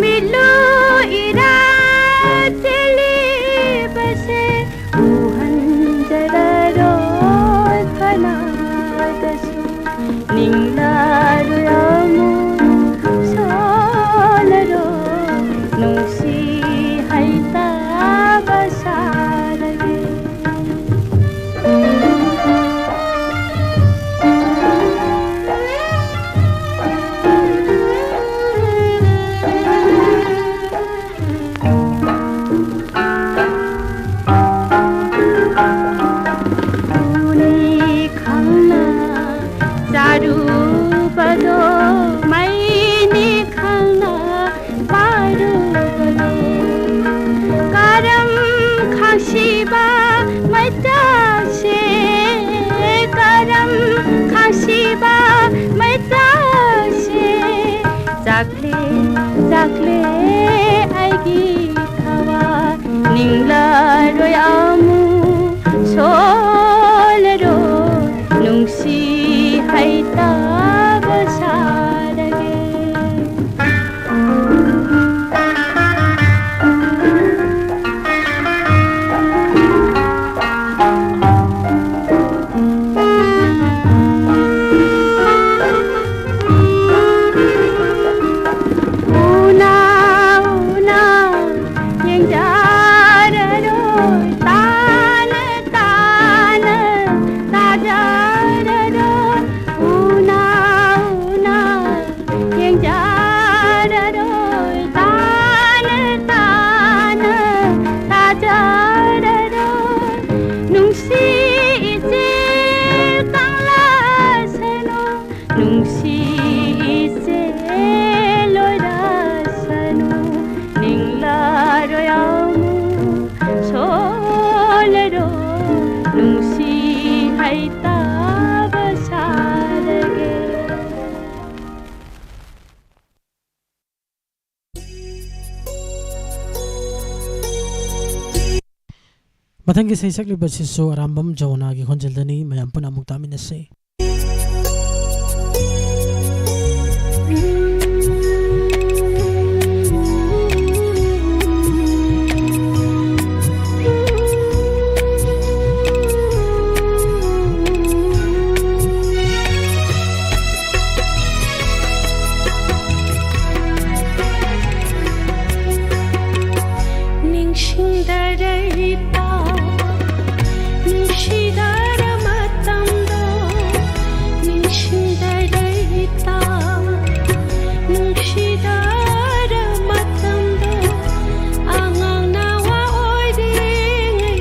ꯃꯤꯠꯂꯨ ꯏꯔꯥ ꯆꯦꯜꯂꯤꯕꯁꯦ ꯎꯍꯟꯖꯔꯔꯣꯏ ꯀꯅꯥꯗꯁꯨ꯫ ꯅꯤꯡꯂꯔꯣꯏ ꯑꯃꯨꯛ ꯁꯣꯜꯂꯔꯣꯏ ꯅꯨꯡꯁꯤ ꯍꯩꯇꯕ ꯁꯥꯔꯒꯦ꯫ ꯎꯅꯤ ꯈꯪꯅ ꯆꯥꯔꯨꯕꯗꯣ ꯆꯥꯛꯂꯦ, ꯆꯥꯛꯂꯦ ꯑꯩꯒꯤ ꯊꯋꯥꯏ, ꯅꯤꯡꯂꯔꯣꯏ ꯑꯃꯨꯛ ꯁꯣꯜꯂꯔꯣꯏ, ꯅꯨꯡꯁꯤ ꯍꯩꯇꯕ ꯁꯥꯔꯒꯦ꯫ ꯎꯅ, ꯎꯅ, ꯌꯦꯡꯖꯔꯔꯣꯏ, ꯇꯥꯅ, ꯇꯥꯅ, ꯇꯥꯖꯔꯔꯣꯏ, ꯎꯅ, ꯎꯅ, ꯌꯦꯡꯖꯔꯔꯣꯏ, ꯇꯥꯅ, ꯇꯥꯅ, ꯇꯥꯖꯔꯔꯣꯏ, ꯅꯨꯡꯁꯤ ꯏꯆꯦ ꯀꯪꯂꯁꯅꯨ, ꯅꯨꯡꯁꯤ ꯏꯆꯦ ꯂꯣꯏꯔꯁꯅꯨ, ꯅꯤꯡꯂꯔꯣꯏ ꯑꯃꯨꯛ ꯁꯣꯜꯂꯔꯣꯏ, ꯅꯨꯡꯁꯤ ꯍꯩꯇꯕ ꯁꯥꯔꯒꯦ꯫ ꯃꯊꯪꯒꯤ ꯏꯁꯩ ꯁꯛꯂꯤꯕꯁꯤꯁꯨ ꯑꯔꯥꯝꯕꯝ ꯖꯣꯅꯥꯒꯤ ꯈꯣꯟꯖꯦꯜꯗꯅꯤ꯫ ꯃꯌꯥꯝ ꯄꯨꯟꯅ ꯑꯃꯨꯛ ꯇꯥꯃꯤꯟꯅꯁꯤ꯫ ꯅꯤꯡꯁꯤꯡꯗꯔꯛꯏꯕ, ꯅꯨꯡꯁꯤꯗꯔ ꯃꯇꯝꯗꯣ, ꯅꯤꯡꯁꯤꯡꯗꯔꯛꯏꯕ, ꯅꯨꯡꯁꯤꯗꯔ ꯃꯇꯝꯗꯣ, ꯑꯉꯥꯡ ꯅꯋꯥ ꯑꯣꯏꯔꯤꯉꯩ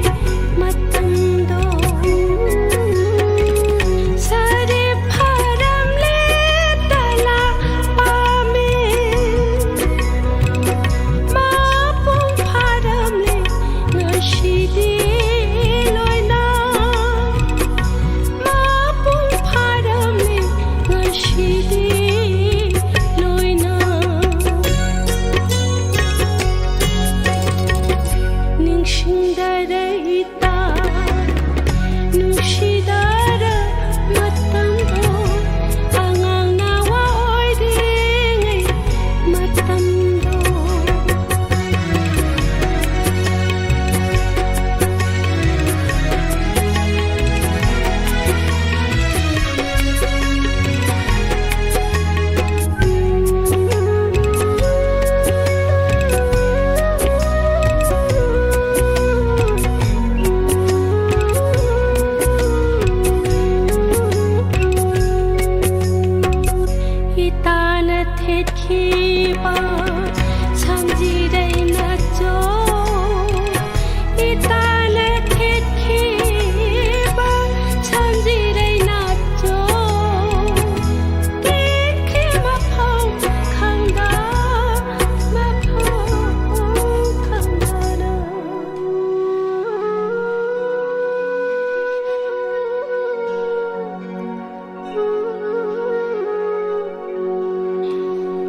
ꯃꯇꯝꯗꯣ꯫ ꯁꯥꯔꯤ ꯐꯥꯔꯝꯂꯦ ꯇꯂꯥ ꯄꯥꯝꯃꯤ꯫ ꯃꯄꯨꯡ ꯐꯥꯔꯝꯂꯦ ꯉꯁꯤꯗꯤ ꯂꯣꯏꯅ꯫ ꯃꯄꯨꯡ ꯐꯥꯔꯝꯂꯦ ꯉꯁꯤꯗꯤ ꯂꯣꯏꯅ꯫ ꯁꯟꯖꯤꯔꯩ ꯅꯥꯆꯣꯝ, ꯏꯇꯥꯅ ꯊꯦꯠꯈꯤꯕ ꯁꯟꯖꯤꯔꯩ ꯅꯥꯆꯣꯝ, ꯀꯦꯠꯈꯤ ꯃꯐꯝ ꯈꯪꯗ, ꯃꯐꯝ ꯈꯪꯗꯅ꯫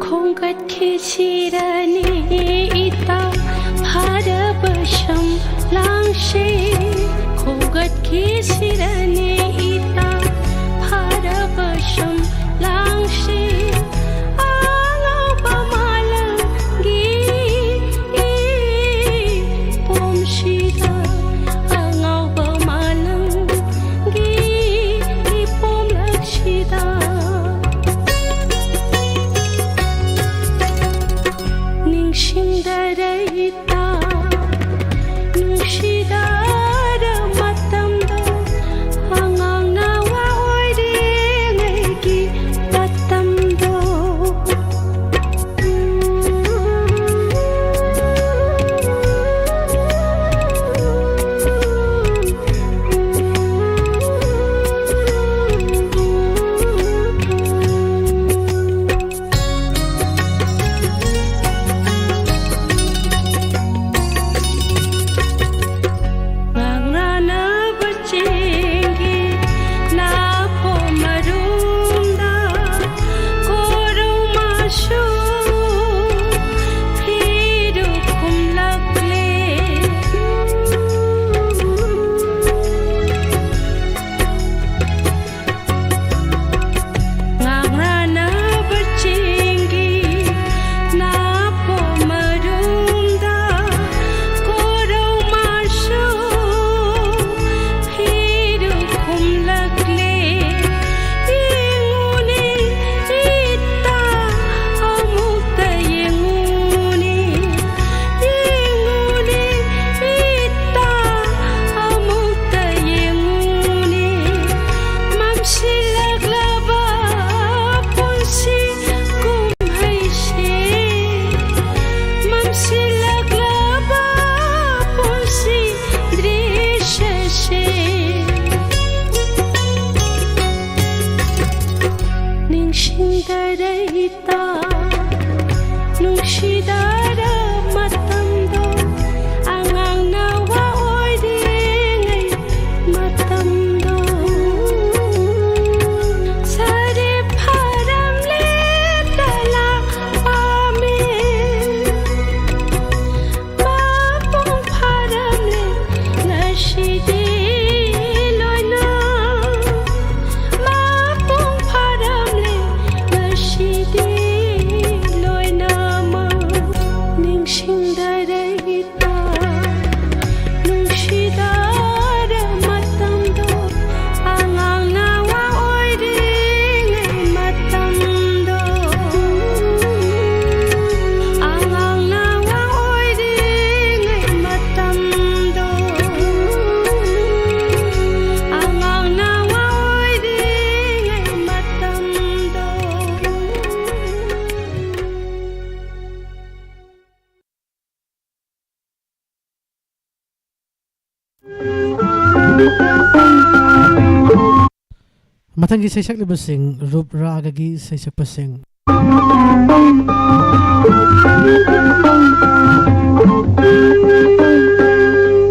ꯈꯣꯝꯒꯠꯈꯤꯁꯤꯔꯅꯤ ꯏꯇꯥ ꯐꯔꯕ ꯁꯝ ꯂꯥꯡꯁꯤ, ꯈꯣꯝꯒꯠꯈꯤꯁꯤꯔꯅꯤ ꯏꯇꯥ ꯐꯔꯕ ꯁꯝ ꯂꯥꯡꯁꯤ, ꯑꯉꯧꯕ ꯃꯥꯂꯪꯒꯤ ꯏꯄꯣꯝꯁꯤꯗ, ꯑꯉꯧꯕ ꯃꯥꯂꯪꯒꯤ ꯏꯄꯣꯝꯂꯛꯁꯤꯗ꯫ ꯅꯤꯡꯁꯤꯡꯗꯔ ꯏꯇꯥ, ꯅꯨꯡꯁꯤꯗꯔ ꯃꯇꯝꯗꯣ, ꯑꯉꯥꯡ ꯇꯔꯩꯇ ꯅꯨꯡꯁꯤꯗꯔ ꯃꯇꯝꯗꯣ, ꯑꯉꯥꯡ ꯅꯋꯥ ꯑꯣꯏꯔꯤꯉꯩ ꯃꯇꯝꯗꯣ꯫ ꯁꯥꯔꯦ ꯐꯥꯔꯝꯂꯦ ꯇꯂꯥ ꯄꯥꯝꯃꯦ, ꯃꯄꯨꯡ ꯐꯥꯔꯝꯂꯦ ꯉꯁꯤꯗꯤ ꯂꯣꯏꯅ꯫ ꯃꯄꯨꯡ ꯐꯥꯔꯝꯂꯦ ꯉꯁꯤꯗꯤ ꯂꯣꯏꯅꯃꯛ꯫ ꯅꯤꯡꯁꯤꯡꯗꯔꯦ ꯏꯇꯥ, ꯅꯨꯡꯁꯤꯗꯔꯦ ꯃꯇꯝꯗꯣ, ꯑꯉꯥꯡ ꯅꯋꯥ ꯑꯣꯏꯔꯤꯉꯩ ꯃꯇꯝꯗꯣ꯫ ꯑꯉꯥꯡ ꯅꯋꯥ ꯑꯣꯏꯔꯤꯉꯩ ꯃꯇꯝꯗꯣ꯫ ꯑꯉꯥꯡ ꯅꯋꯥ ꯑꯣꯏꯔꯤꯉꯩ ꯃꯇꯝꯗꯣ꯫ ꯃꯊꯪꯒꯤ ꯏꯁꯩ ꯁꯛꯂꯤꯕꯁꯤꯡ ꯔꯨꯞ ꯔꯥꯒꯒꯤ ꯏꯁꯩ ꯁꯛꯄꯁꯤꯡ꯫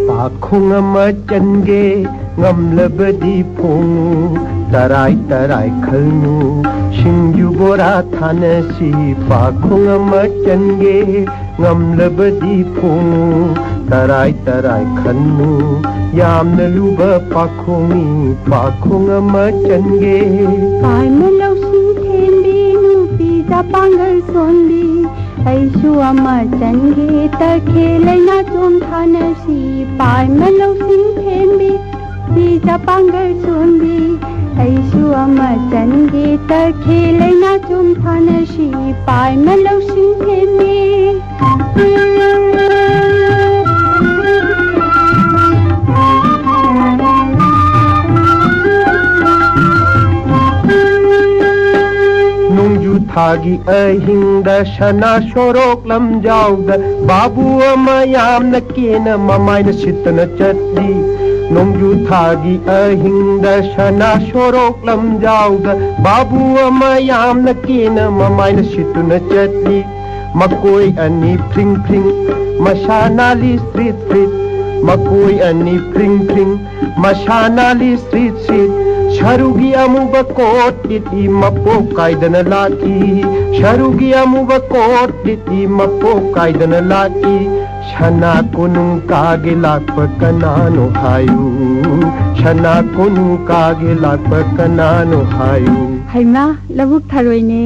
ꯄꯥꯈꯣꯡ ꯑꯃ ꯆꯟꯒꯦ, ꯉꯝꯂꯕꯗꯤ ꯐꯣꯡꯉꯨ, ꯇꯔꯥꯏ ꯇꯔꯥꯏ ꯈꯜꯅꯨ, ꯁꯤꯡꯖꯨ ꯕꯣꯔꯥ ꯊꯥꯅꯁꯤ꯫ ꯄꯥꯈꯣꯡ ꯑꯃ ꯆꯟꯒꯦ, ꯉꯝꯂꯕꯗꯤ ꯐꯣꯡꯉꯨ, ꯇꯔꯥꯏ ꯇꯔꯥꯏ ꯈꯟꯅꯨ, ꯌꯥꯝꯅ ꯂꯨꯕ ꯄꯥꯈꯣꯡꯅꯤ, ꯄꯥꯈꯣꯡ ꯑꯃ ꯆꯟꯒꯦ꯫ ꯄꯥꯏꯃ ꯂꯧꯁꯤꯡ ꯊꯦꯝꯕꯤ, ꯅꯨꯄꯤ ꯖꯄꯥꯡꯒꯜ ꯁꯣꯟꯕꯤ, ꯑꯩꯁꯨ ꯑꯃ ꯆꯟꯒꯦ, ꯇꯈꯦꯜ ꯂꯩꯅꯥ ꯆꯣꯡꯊꯥꯅꯁꯤ꯫ ꯄꯥꯏꯃ ꯂꯧꯁꯤꯡ ꯊꯦꯝꯕꯤ, ꯁꯤꯖ ꯄꯥꯡꯒꯜ ꯁꯣꯟꯕꯤ, ꯑꯩꯁꯨ ꯑꯃ ꯆꯟꯒꯦ, ꯇꯈꯦꯜ ꯂꯩꯅꯥ ꯆꯣꯡꯊꯥꯅꯁꯤ꯫ ꯄꯥꯏꯃ ꯂꯧꯁꯤꯡ ꯊꯦꯝꯕꯤ꯫ ꯅꯣꯡꯖꯨ ꯊꯥꯒꯤ ꯑꯍꯤꯡꯗ ꯁꯅꯥ ꯁꯣꯔꯣꯛ ꯂꯝꯖꯥꯎꯗ ꯕꯥꯕꯨ ꯑꯃ ꯌꯥꯝꯅ ꯀꯦꯅ ꯃꯃꯥꯏꯅ ꯁꯤꯠꯇꯨꯅ ꯆꯠꯂꯤ꯫ ꯅꯣꯡꯖꯨ ꯊꯥꯒꯤ ꯑꯍꯤꯡꯗ ꯁꯅꯥ ꯁꯣꯔꯣꯛ ꯂꯝꯖꯥꯎꯗ ꯕꯥꯕꯨ ꯑꯃ ꯌꯥꯝꯅ ꯀꯦꯅ ꯃꯃꯥꯏꯅ ꯁꯤꯠꯇꯨꯅ ꯆꯠꯂꯤ꯫ ꯃꯀꯣꯏ ꯑꯅꯤ ꯐ꯭ꯔꯤꯡ ꯐ꯭ꯔꯤꯡ, ꯃꯁꯥ ꯅꯥꯜꯂꯤ ꯁ꯭ꯔꯤꯠ ꯁ꯭ꯔꯤꯠ꯫ ꯃꯀꯣꯏ ꯑꯅꯤ ꯐ꯭ꯔꯤꯡ ꯐ꯭ꯔꯤꯡ, ꯃꯁꯥ ꯅꯥꯜꯂꯤ ꯁ꯭ꯔꯤꯠ ꯁ꯭ꯔꯤꯠ꯫ ꯁꯔꯨꯒꯤ ꯑꯃꯨꯕ ꯀꯣꯠ ꯂꯤꯠꯂꯤ, ꯃꯄꯣꯛ ꯀꯥꯏꯗꯅ ꯂꯥꯛꯏ꯫ ꯁꯔꯨꯒꯤ ꯑꯃꯨꯕ ꯀꯣꯠ ꯂꯤꯠꯂꯤ, ꯃꯄꯣꯛ ꯀꯥꯏꯗꯅ ꯂꯥꯛꯏ꯫ ꯁꯅꯥ ꯀꯣꯅꯨꯡ ꯀꯥꯒꯦ ꯂꯥꯛꯄ ꯀꯅꯥꯅꯣ ꯍꯥꯏꯌꯨ? ꯁꯅꯥ ꯀꯣꯅꯨꯡ ꯀꯥꯒꯦ ꯂꯥꯛꯄ ꯀꯅꯥꯅꯣ ꯍꯥꯏꯌꯨ? ꯍꯩꯃꯥ, ꯂꯧꯕꯨꯛ ꯊꯔꯣꯏꯅꯦ꯫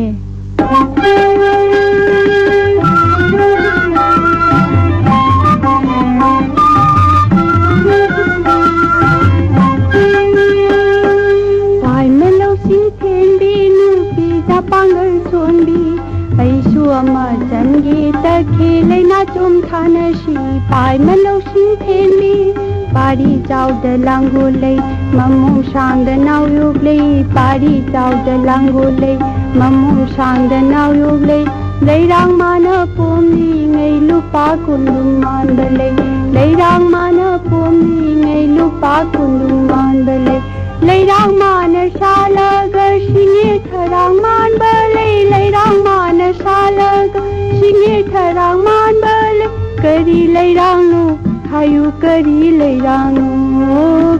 ꯄꯥꯏꯃ ꯂꯧꯁꯤ ꯊꯦꯟꯕꯤ ꯅꯨꯄꯤ ꯖꯄꯥꯡꯒꯜ ꯁꯣꯟꯕꯤ, ꯑꯩꯁꯨ ꯑꯃ ꯆꯟꯒꯦ ꯇꯛꯈꯦ ꯂꯩꯅꯥ ꯆꯣꯝ ꯊꯥꯅꯁꯤ꯫ ꯄꯥꯏꯃ ꯂꯧꯁꯤ ꯊꯦꯟꯕꯤ, ꯄꯥꯔꯤ ꯆꯥꯎꯗ ꯂꯥꯡꯒꯣꯜ ꯂꯩ, ꯃꯃꯣꯡ ꯁꯥꯡꯗ ꯅꯥꯎꯌꯣꯛ ꯂꯩ꯫ ꯄꯥꯔꯤ ꯆꯥꯎꯗ ꯂꯥꯡꯒꯣꯜ ꯂꯩ, ꯃꯃꯣꯡ ꯁꯥꯡꯗ ꯅꯥꯎꯌꯣꯛ ꯂꯩ꯫ ꯂꯩꯔꯥꯡ ꯃꯥꯅ ꯄꯣꯝꯂꯤꯉꯩ ꯂꯨꯄꯥ ꯀꯨꯟꯗꯨꯝ ꯃꯥꯟꯕ ꯂꯩ꯫ ꯂꯩꯔꯥꯡ ꯃꯥꯅ ꯄꯣꯝꯂꯤꯉꯩ ꯂꯨꯄꯥ ꯀꯨꯟꯗꯨꯝ ꯃꯥꯟꯕ ꯂꯩ꯫ ꯂꯩꯔꯥꯡ ꯃꯥꯅ ꯁꯥꯠꯂꯒ ꯁꯤꯡꯉꯦ ꯊꯔꯥꯡ ꯃꯥꯟꯕ ꯂꯩ꯫ ꯂꯩꯔꯥꯡ ꯃꯥꯅ ꯁꯥꯠꯂꯒ ꯁꯤꯡꯉꯦ ꯊꯔꯥꯡ ꯃꯥꯟꯕ ꯂꯩ꯫ ꯀꯔꯤ ꯂꯩꯔꯥꯡꯅꯣ ꯍꯥꯏꯌꯨ, ꯀꯔꯤ ꯂꯩꯔꯥꯡꯅꯣ?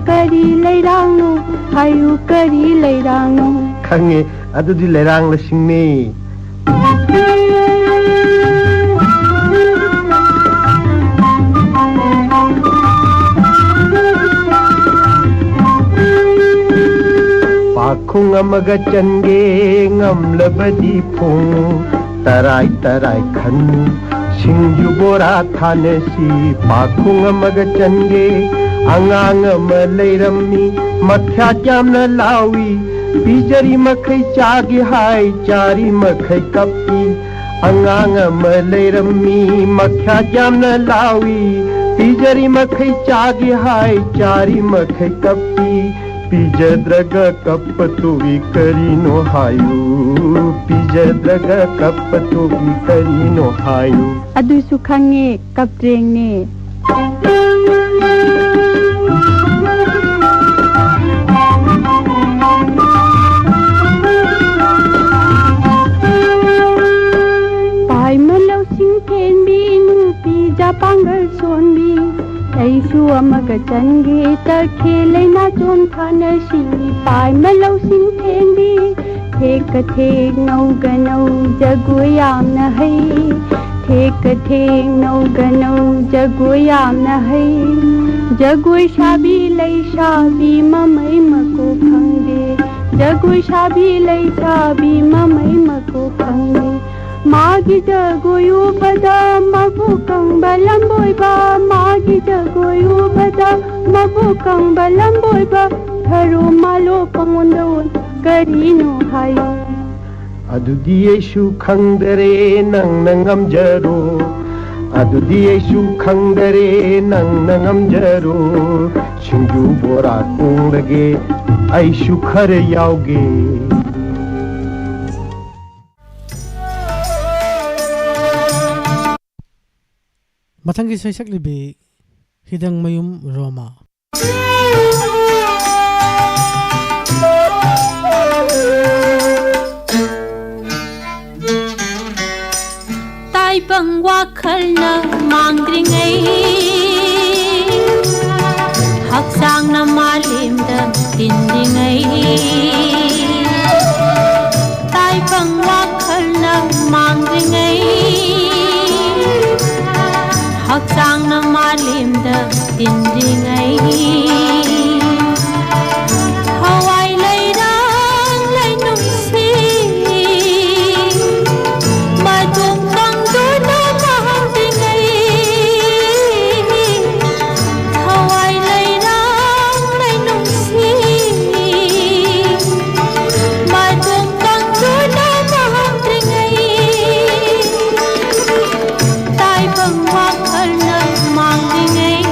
ꯀꯔꯤ ꯂꯩꯔꯥꯡꯅꯣ ꯍꯥꯏꯌꯨ, ꯀꯔꯤ ꯂꯩꯔꯥꯡꯅꯣ? ꯈꯪꯉꯦ, ꯑꯗꯨꯗꯤ ꯂꯩꯔꯥꯡ ꯂꯁꯤꯡꯅꯦ꯫ ꯄꯥꯈꯣꯡ ꯑꯃꯒ ꯆꯟꯒꯦ ꯉꯝꯂꯕꯗꯤ ꯐꯣꯡꯉꯨ, ꯇꯔꯥꯏ ꯇꯔꯥꯏ ꯈꯟ ꯁꯤꯡꯖꯨ ꯕꯣꯔꯥ ꯊꯥꯅꯁꯤ꯫ ꯄꯥꯈꯣꯡ ꯑꯃꯒ ꯆꯟꯒꯦ꯫ ꯑꯉꯥꯡ ꯑꯃ ꯂꯩꯔꯝꯃꯤ, ꯃꯈ꯭ꯌꯥꯠ ꯌꯥꯝꯅ ꯂꯥꯎꯏ, ꯄꯤꯖꯔꯤ ꯃꯈꯩ ꯆꯥꯒꯦ ꯍꯥꯏ, ꯆꯥꯔꯤ ꯃꯈꯩ ꯀꯞꯄꯤ꯫ ꯑꯉꯥꯡ ꯑꯃ ꯂꯩꯔꯝꯃꯤ, ꯃꯈ꯭ꯌꯥꯠ ꯌꯥꯝꯅ ꯂꯥꯎꯏ, ꯄꯤꯖꯔꯤ ꯃꯈꯩ ꯆꯥꯒꯦ ꯍꯥꯏ, ꯆꯥꯔꯤ ꯃꯈꯩ ꯀꯞꯄꯤ꯫ ꯄꯤꯖꯗ꯭ꯔꯒ ꯀꯞꯄ ꯇꯣꯛꯏ ꯀꯔꯤꯅꯣ ꯍꯥꯏꯌꯨ? ꯄꯤꯖꯗ꯭ꯔꯒ ꯀꯞꯄ ꯇꯣꯛꯏ ꯀꯔꯤꯅꯣ ꯍꯥꯏꯌꯨ꯫ ꯑꯗꯨꯁꯨ ꯈꯪꯉꯦ, ꯀꯞꯇ꯭ꯔꯦꯡꯅꯦ꯫ ꯄꯥꯏꯃ ꯂꯧꯁꯤꯡ ꯊꯦꯟꯕꯤ, ꯅꯨꯄꯤ ꯖꯄꯥꯡꯒꯜ ꯁꯣꯟꯕꯤ, ꯑꯩꯁꯨ ꯑꯃꯒ ꯆꯟꯒꯦ ꯇꯈꯦꯜ ꯂꯩꯅꯥ ꯆꯣꯟ ꯊꯥꯅꯁꯤ꯫ ꯄꯥꯏꯃ ꯂꯧꯁꯤꯡ ꯊꯦꯟꯕꯤ, ꯊꯦꯛꯀ ꯊꯦꯛ ꯅꯧꯒꯅꯧ ꯖꯒꯣꯏ ꯌꯥꯝꯅ ꯍꯩ꯫ ꯊꯦꯛꯀ ꯊꯦꯛ ꯅꯧꯒꯅꯧ ꯖꯒꯣꯏ ꯌꯥꯝꯅ ꯍꯩ꯫ ꯖꯒꯣꯏ ꯁꯥꯕꯤ ꯂꯩꯁꯥꯕꯤ ꯃꯃꯩ ꯃꯀꯣꯛ ꯈꯪꯗꯦ꯫ ꯖꯒꯣꯏ ꯁꯥꯕꯤ ꯂꯩꯁꯥꯕꯤ ꯃꯃꯩ ꯃꯀꯣꯛ ꯈꯪꯗꯦ꯫ ꯃꯥꯒꯤ ꯖꯒꯣꯏ ꯎꯕꯗ ꯃꯕꯨꯛ ꯀꯪꯕ ꯂꯝꯕꯣꯏꯕ, ꯃꯥꯒꯤ ꯖꯒꯣꯏ ꯎꯕꯗ ꯃꯕꯨꯛ ꯀꯪꯕ ꯂꯝꯕꯣꯏꯕ, ꯊꯔꯣ ꯃꯥꯂꯣ ꯄꯪꯑꯣꯟꯗ ꯑꯣꯟ ꯀꯔꯤꯅꯣ ꯍꯥꯏꯌꯨ꯫ ꯑꯗꯨꯗꯤ ꯑꯩꯁꯨ ꯈꯪꯗꯔꯦ, ꯅꯪꯅ ꯉꯝꯖꯔꯣ꯫ ꯑꯗꯨꯗꯤ ꯑꯩꯁꯨ ꯈꯪꯗꯔꯦ, ꯅꯪꯅ ꯉꯝꯖꯔꯣ꯫ ꯁꯤꯡꯖꯨ ꯕꯣꯔꯥ ꯀꯣꯡꯂꯒꯦ, ꯑꯩꯁꯨ ꯈꯔ ꯌꯥꯎꯒꯦ꯫ ꯃꯊꯪꯒꯤ ꯁꯩꯁꯛꯂꯤꯕꯤ ꯍꯤꯗꯪꯃꯌꯨꯝ ꯔꯣꯃꯥ꯫ ꯇꯥꯏꯕꯪ ꯋꯥꯈꯜꯅ ꯃꯥꯡꯗ꯭ꯔꯤꯉꯩ, ꯍꯛꯆꯥꯡꯅ ꯃꯥꯂꯦꯝꯗ ꯇꯤꯟꯗ꯭ꯔꯤꯉꯩ, ꯇꯥꯏꯕꯪ ꯋꯥꯈꯜꯅ ꯃꯥꯡꯗ꯭ꯔꯤꯉꯩ, ꯍꯛꯆꯥꯡꯅ ꯃꯥꯂꯦꯝꯗ ꯇꯤꯟꯗ꯭ꯔꯤꯉꯩ, ꯊꯋꯥꯏ ꯂꯩꯔꯥꯡ ꯂꯩꯅꯨꯡꯁꯤ ꯃꯇꯣꯝ ꯀꯪꯗꯨꯅ ꯃꯥꯡꯗ꯭ꯔꯤꯉꯩ, ꯊꯋꯥꯏ ꯂꯩꯔꯥꯡ ꯂꯩꯅꯨꯡꯁꯤ ꯃꯇꯣꯝ ꯀꯪꯗꯨꯅ ꯃꯥꯡꯗ꯭ꯔꯤꯉꯩ, ꯇꯥꯏꯕꯪ ꯋꯥꯈꯜꯅ ꯃꯥꯡꯗ꯭ꯔꯤꯉꯩ,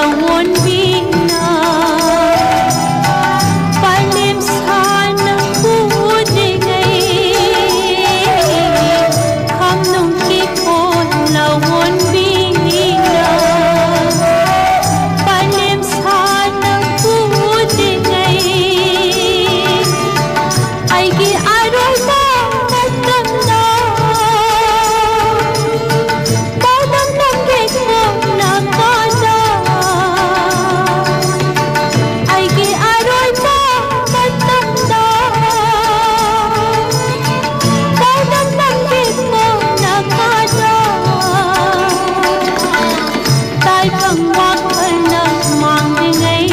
ꯑꯑꯣꯟꯕꯤꯅ ꯄꯥꯂꯦꯝ ꯁꯥꯟꯅ ꯄꯨꯗ꯭ꯔꯤꯉꯩ, ꯈꯝꯅꯨꯡ ꯀꯤꯐꯣꯟ ꯑꯑꯣꯟꯕꯤꯅ ꯄꯥꯂꯦꯝ ꯁꯥꯟꯅ ꯄꯨꯗ꯭ꯔꯤꯉꯩ, ꯑꯩꯒꯤ ꯑꯔꯣꯏꯕ ꯃꯇꯝꯗ ꯄꯥꯎꯗꯝ ꯅꯪꯒꯤ ꯈꯣꯡꯅ ꯀꯥꯗ, ꯑꯩꯒꯤ ꯑꯔꯣꯏꯕ ꯃꯇꯝꯗ ꯄꯥꯎꯗꯝ ꯅꯪꯒꯤ ꯈꯣꯡꯅ ꯀꯥꯗ, ꯇꯥꯏꯕꯪ ꯋꯥꯈꯜꯅ ꯃꯥꯡꯂꯤꯉꯩ,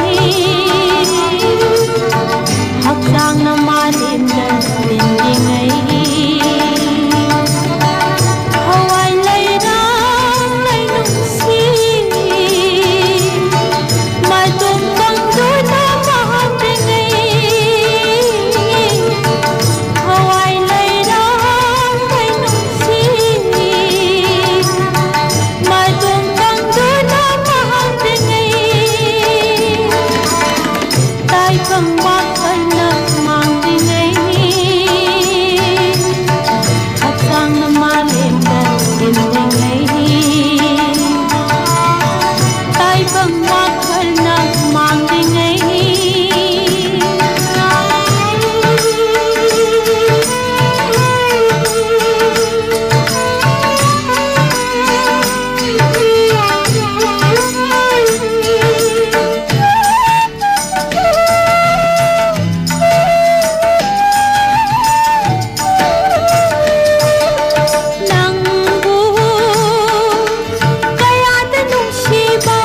ꯍꯛꯆꯥꯡꯅ ꯃꯥꯂꯦꯝꯗ ꯇꯤꯟꯂꯤꯉꯩ, ꯊꯋꯥꯏ ꯂꯩꯔꯥꯡ ꯂꯩꯅꯨꯡꯁꯤ ꯃꯇꯨꯝ ꯀꯪꯗꯨꯅ ꯃꯥꯡꯂꯤꯉꯩ, ꯊꯋꯥꯏ ꯂꯩꯔꯥꯡ ꯂꯩꯅꯨꯡꯁꯤ ꯃꯇꯨꯝ ꯀꯪꯗꯨꯅ ꯃꯥꯡꯂꯤꯉꯩ, ꯇꯥꯏꯕꯪ ꯋꯥꯈꯜꯅ ꯃꯥꯡꯂꯤꯉꯩ, ꯍꯛꯆꯥꯡꯅ ꯃꯥꯂꯦꯝꯗ ꯇꯤꯟꯂꯤꯉꯩ, ꯇꯥꯏꯕꯪ ꯋꯥꯈꯜꯅ ꯃꯥꯡꯂꯤꯉꯩ꯫ ꯅꯪꯕꯨ ꯀꯌꯥꯗ ꯅꯨꯡꯁꯤꯕ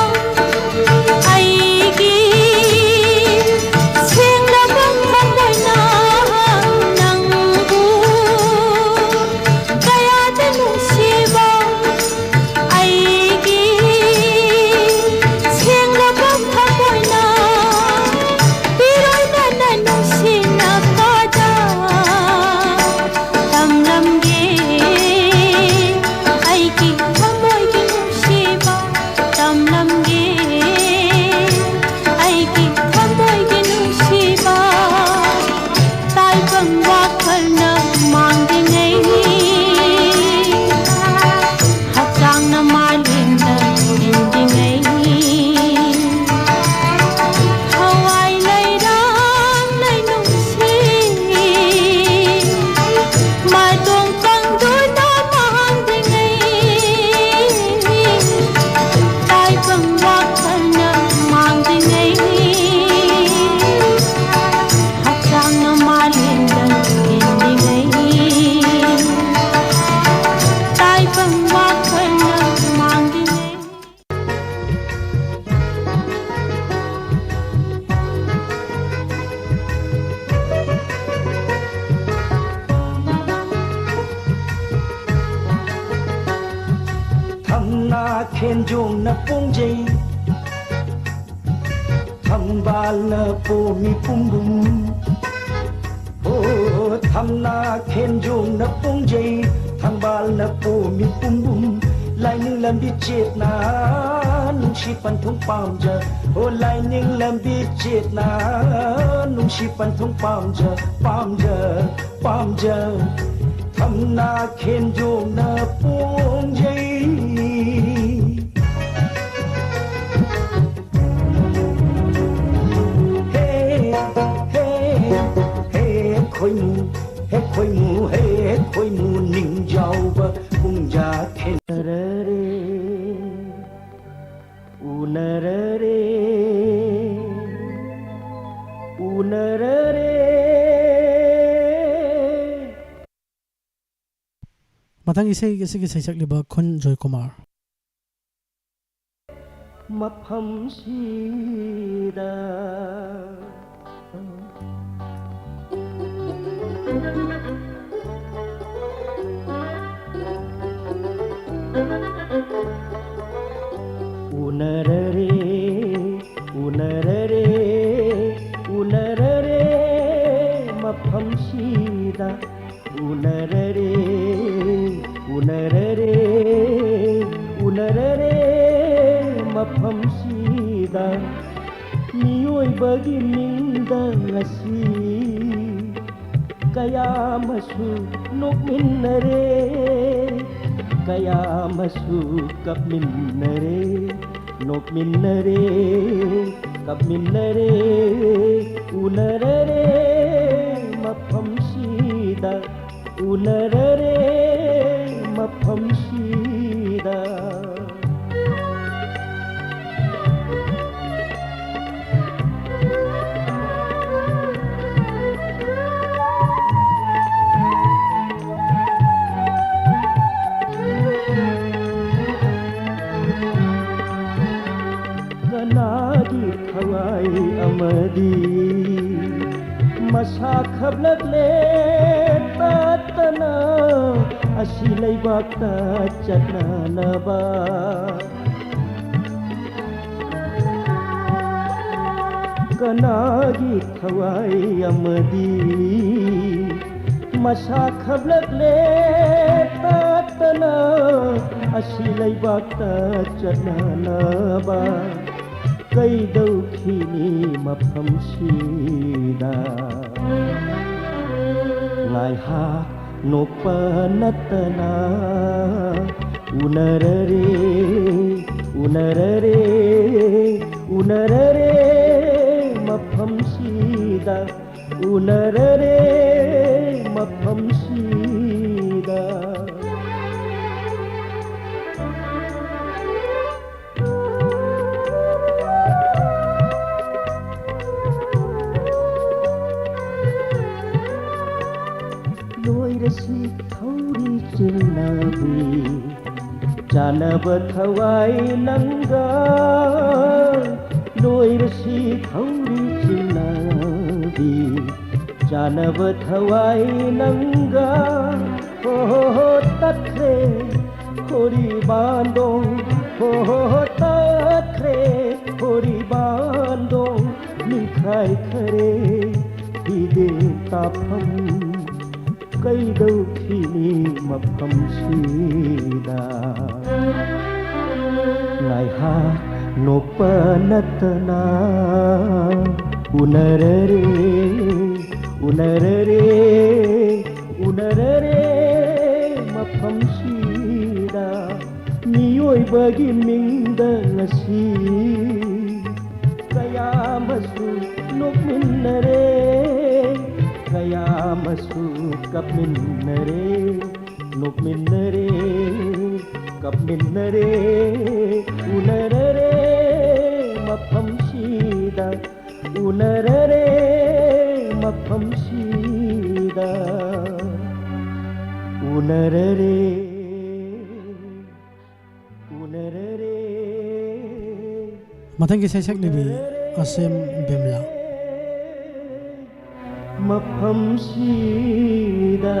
ꯌꯣꯡꯅ ꯄꯣꯡꯖꯩ, ꯊꯝꯕꯥꯜꯅ ꯄꯣꯝꯃꯤ ꯄꯨꯝꯕꯨꯝ꯫ ꯑꯣ, ꯊꯝꯅꯥ ꯈꯦꯟꯖꯣꯡꯅ ꯄꯣꯡꯖꯩ, ꯊꯝꯕꯥꯜꯅ ꯄꯣꯝꯃꯤ ꯄꯨꯝꯕꯨꯝ꯫ ꯂꯥꯏꯅꯤꯡ ꯂꯝꯕꯤ ꯆꯦꯠꯅ ꯅꯨꯡꯁꯤ ꯄꯟꯊꯨꯡ ꯄꯥꯝꯖ꯫ ꯑꯣ, ꯂꯥꯏꯅꯤꯡ ꯂꯝꯕꯤ ꯆꯦꯠꯅ ꯅꯨꯡꯁꯤ ꯄꯟꯊꯨꯡ ꯄꯥꯝꯖ, ꯄꯥꯝꯖ, ꯄꯥꯝꯖ꯫ ꯊꯝꯅꯥ ꯈꯦꯟꯖꯣꯡꯅ ꯄꯣꯡꯖꯩ꯫ ꯍꯦ, ꯍꯦ, ꯍꯦ ꯈꯣꯏꯃꯨ, ꯍꯦ ꯈꯣꯏꯃꯨ, ꯍꯦ ꯈꯣꯏꯃꯨ ꯅꯤꯡꯖꯥꯎꯕ ꯄꯨꯡꯖꯥ ꯈꯦꯟꯖꯔꯦ꯫ ꯎꯅꯔꯔꯦ, ꯎꯅꯔꯔꯦ꯫ ꯃꯊꯪ ꯏꯁꯩ ꯑꯁꯤꯒꯤ ꯁꯩꯁꯛꯂꯤꯕ ꯈꯨꯟ ꯖꯣꯏꯀꯨꯃꯥꯔ꯫ ꯃꯐꯝꯁꯤꯗ ꯎꯅꯔꯔꯦ, ꯎꯅꯔꯔꯦ, ꯎꯅꯔꯔꯦ ꯃꯐꯝꯁꯤꯗ꯫ ꯎꯅꯔꯔꯦ, ꯎꯅꯔꯔꯦ, ꯎꯅꯔꯔꯦ ꯃꯐꯝꯁꯤꯗ꯫ ꯃꯤꯑꯣꯏꯕꯒꯤ ꯃꯤꯡꯗ ꯉꯁꯤ ꯀꯌꯥ ꯑꯃꯁꯨ ꯅꯣꯛꯃꯤꯟꯅꯔꯦ, ꯀꯌꯥ ꯑꯃꯁꯨ ꯀꯞꯃꯤꯟꯅꯔꯦ꯫ ꯅꯣꯛꯃꯤꯟꯅꯔꯦ, ꯀꯞꯃꯤꯟꯅꯔꯦ, ꯎꯅꯔꯔꯦ ꯃꯐꯝꯁꯤꯗ, ꯎꯅꯔꯔꯦ ꯃꯐꯝꯁꯤꯗ꯫ ꯀꯅꯥꯒꯤ ꯊꯋꯥꯏ ꯑꯃꯗꯤ ꯃꯁꯥ ꯈꯞꯂꯛꯂꯦ ꯇꯠꯇꯅ ꯑꯁꯤ ꯂꯩꯕꯥꯛꯇ ꯆꯠꯅꯅꯕ꯫ ꯀꯅꯥꯒꯤ ꯊꯋꯥꯏ ꯑꯃꯗꯤ ꯃꯁꯥ ꯈꯞꯂꯛꯂꯦ ꯇꯥꯠꯇꯅ, ꯑꯁꯤ ꯂꯩꯕꯥꯛꯇ ꯆꯠꯅꯅꯕ ꯀꯩꯗꯧꯈꯤꯅꯤ ꯃꯐꯝꯁꯤꯗ? ꯉꯥꯏꯍꯥꯛ ꯅꯣꯛꯄ ꯅꯠꯇꯅ ꯎꯅꯔꯔꯦ, ꯎꯅꯔꯔꯦ, ꯎꯅꯔꯔꯦ ꯃꯐꯝꯁꯤꯗ, ꯎꯅꯔꯔꯦ ꯃꯐꯝꯁꯤꯗ꯫ ꯂꯣꯏꯔꯁꯤ ꯊꯧꯔꯤ ꯆꯤꯟꯅꯕꯤ, ꯆꯥꯅꯕ ꯊꯋꯥꯏ ꯅꯪꯒ꯫ ꯂꯣꯏꯔꯁꯤ ꯊꯧꯔꯤ ꯆꯤꯟꯅꯕꯤ, ꯆꯥꯅꯕ ꯊꯋꯥꯏ ꯅꯪꯒ꯫ ꯍꯣ ꯍꯣ ꯍꯣ ꯇꯠꯈ꯭ꯔꯦ ꯈꯣꯔꯤ ꯕꯥꯟꯗꯣꯡ, ꯍꯣ ꯍꯣ ꯍꯣ ꯇꯠꯈ꯭ꯔꯦ ꯈꯣꯔꯤ ꯕꯥꯟꯗꯣꯡ꯫ ꯅꯤꯡꯈꯥꯏꯈ꯭ꯔꯦ ꯐꯤꯗꯦ ꯇꯥꯐꯝ ꯀꯩꯗꯧꯈꯤꯅꯤ ꯃꯐꯝꯁꯤꯗ? ꯉꯥꯏꯍꯥꯛ ꯅꯣꯛꯄ ꯅꯠꯇꯅ ꯎꯅꯔꯔꯦ, ꯎꯅꯔꯔꯦ, ꯎꯅꯔꯔꯦ ꯃꯐꯝꯁꯤꯗ꯫ ꯃꯤꯑꯣꯏꯕꯒꯤ ꯃꯤꯡꯗ ꯉꯁꯤ ꯀꯌꯥ ꯑꯃꯁꯨ ꯅꯣꯛꯃꯤꯟꯅꯔꯦ, ꯀꯌꯥ ꯑꯃꯁꯨ ꯀꯞꯃꯤꯟꯅꯔꯦ, ꯅꯣꯛꯃꯤꯟꯅꯔꯦ, ꯀꯞꯃꯤꯟꯅꯔꯦ, ꯎꯅꯔꯔꯦ ꯃꯐꯝꯁꯤꯗ, ꯎꯅꯔꯔꯦ ꯃꯐꯝꯁꯤꯗ, ꯎꯅꯔꯔꯦ꯫ ꯎꯅꯔꯔꯦ꯫ ꯃꯊꯪꯒꯤ ꯏꯁꯩ ꯁꯛꯂꯤꯕꯤ ꯑꯁꯦꯝ ꯕꯤꯃꯂꯥ꯫ ꯃꯐꯝꯁꯤꯗ꯫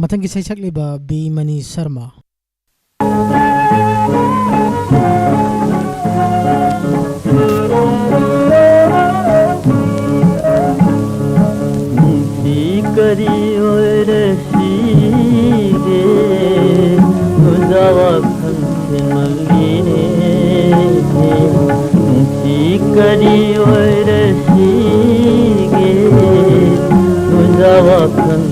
ꯃꯊꯪꯒꯤ ꯏꯁꯩ ꯁꯛꯂꯤꯕ ꯕꯤ ꯃꯅꯤ ꯁꯔꯃ꯫ ꯅꯨꯡꯁꯤ ꯀꯔꯤ ꯑꯣꯏꯔꯁꯤꯒꯦ, ꯅꯨꯡꯖꯥ ꯋꯥꯈꯜ ꯊꯦꯡꯃꯜꯂꯤꯅꯦ꯫ ꯅꯨꯡꯁꯤ ꯀꯔꯤ ꯑꯣꯏꯔꯁꯤꯒꯦ, ꯅꯨꯡꯖꯥ ꯋꯥꯈꯜ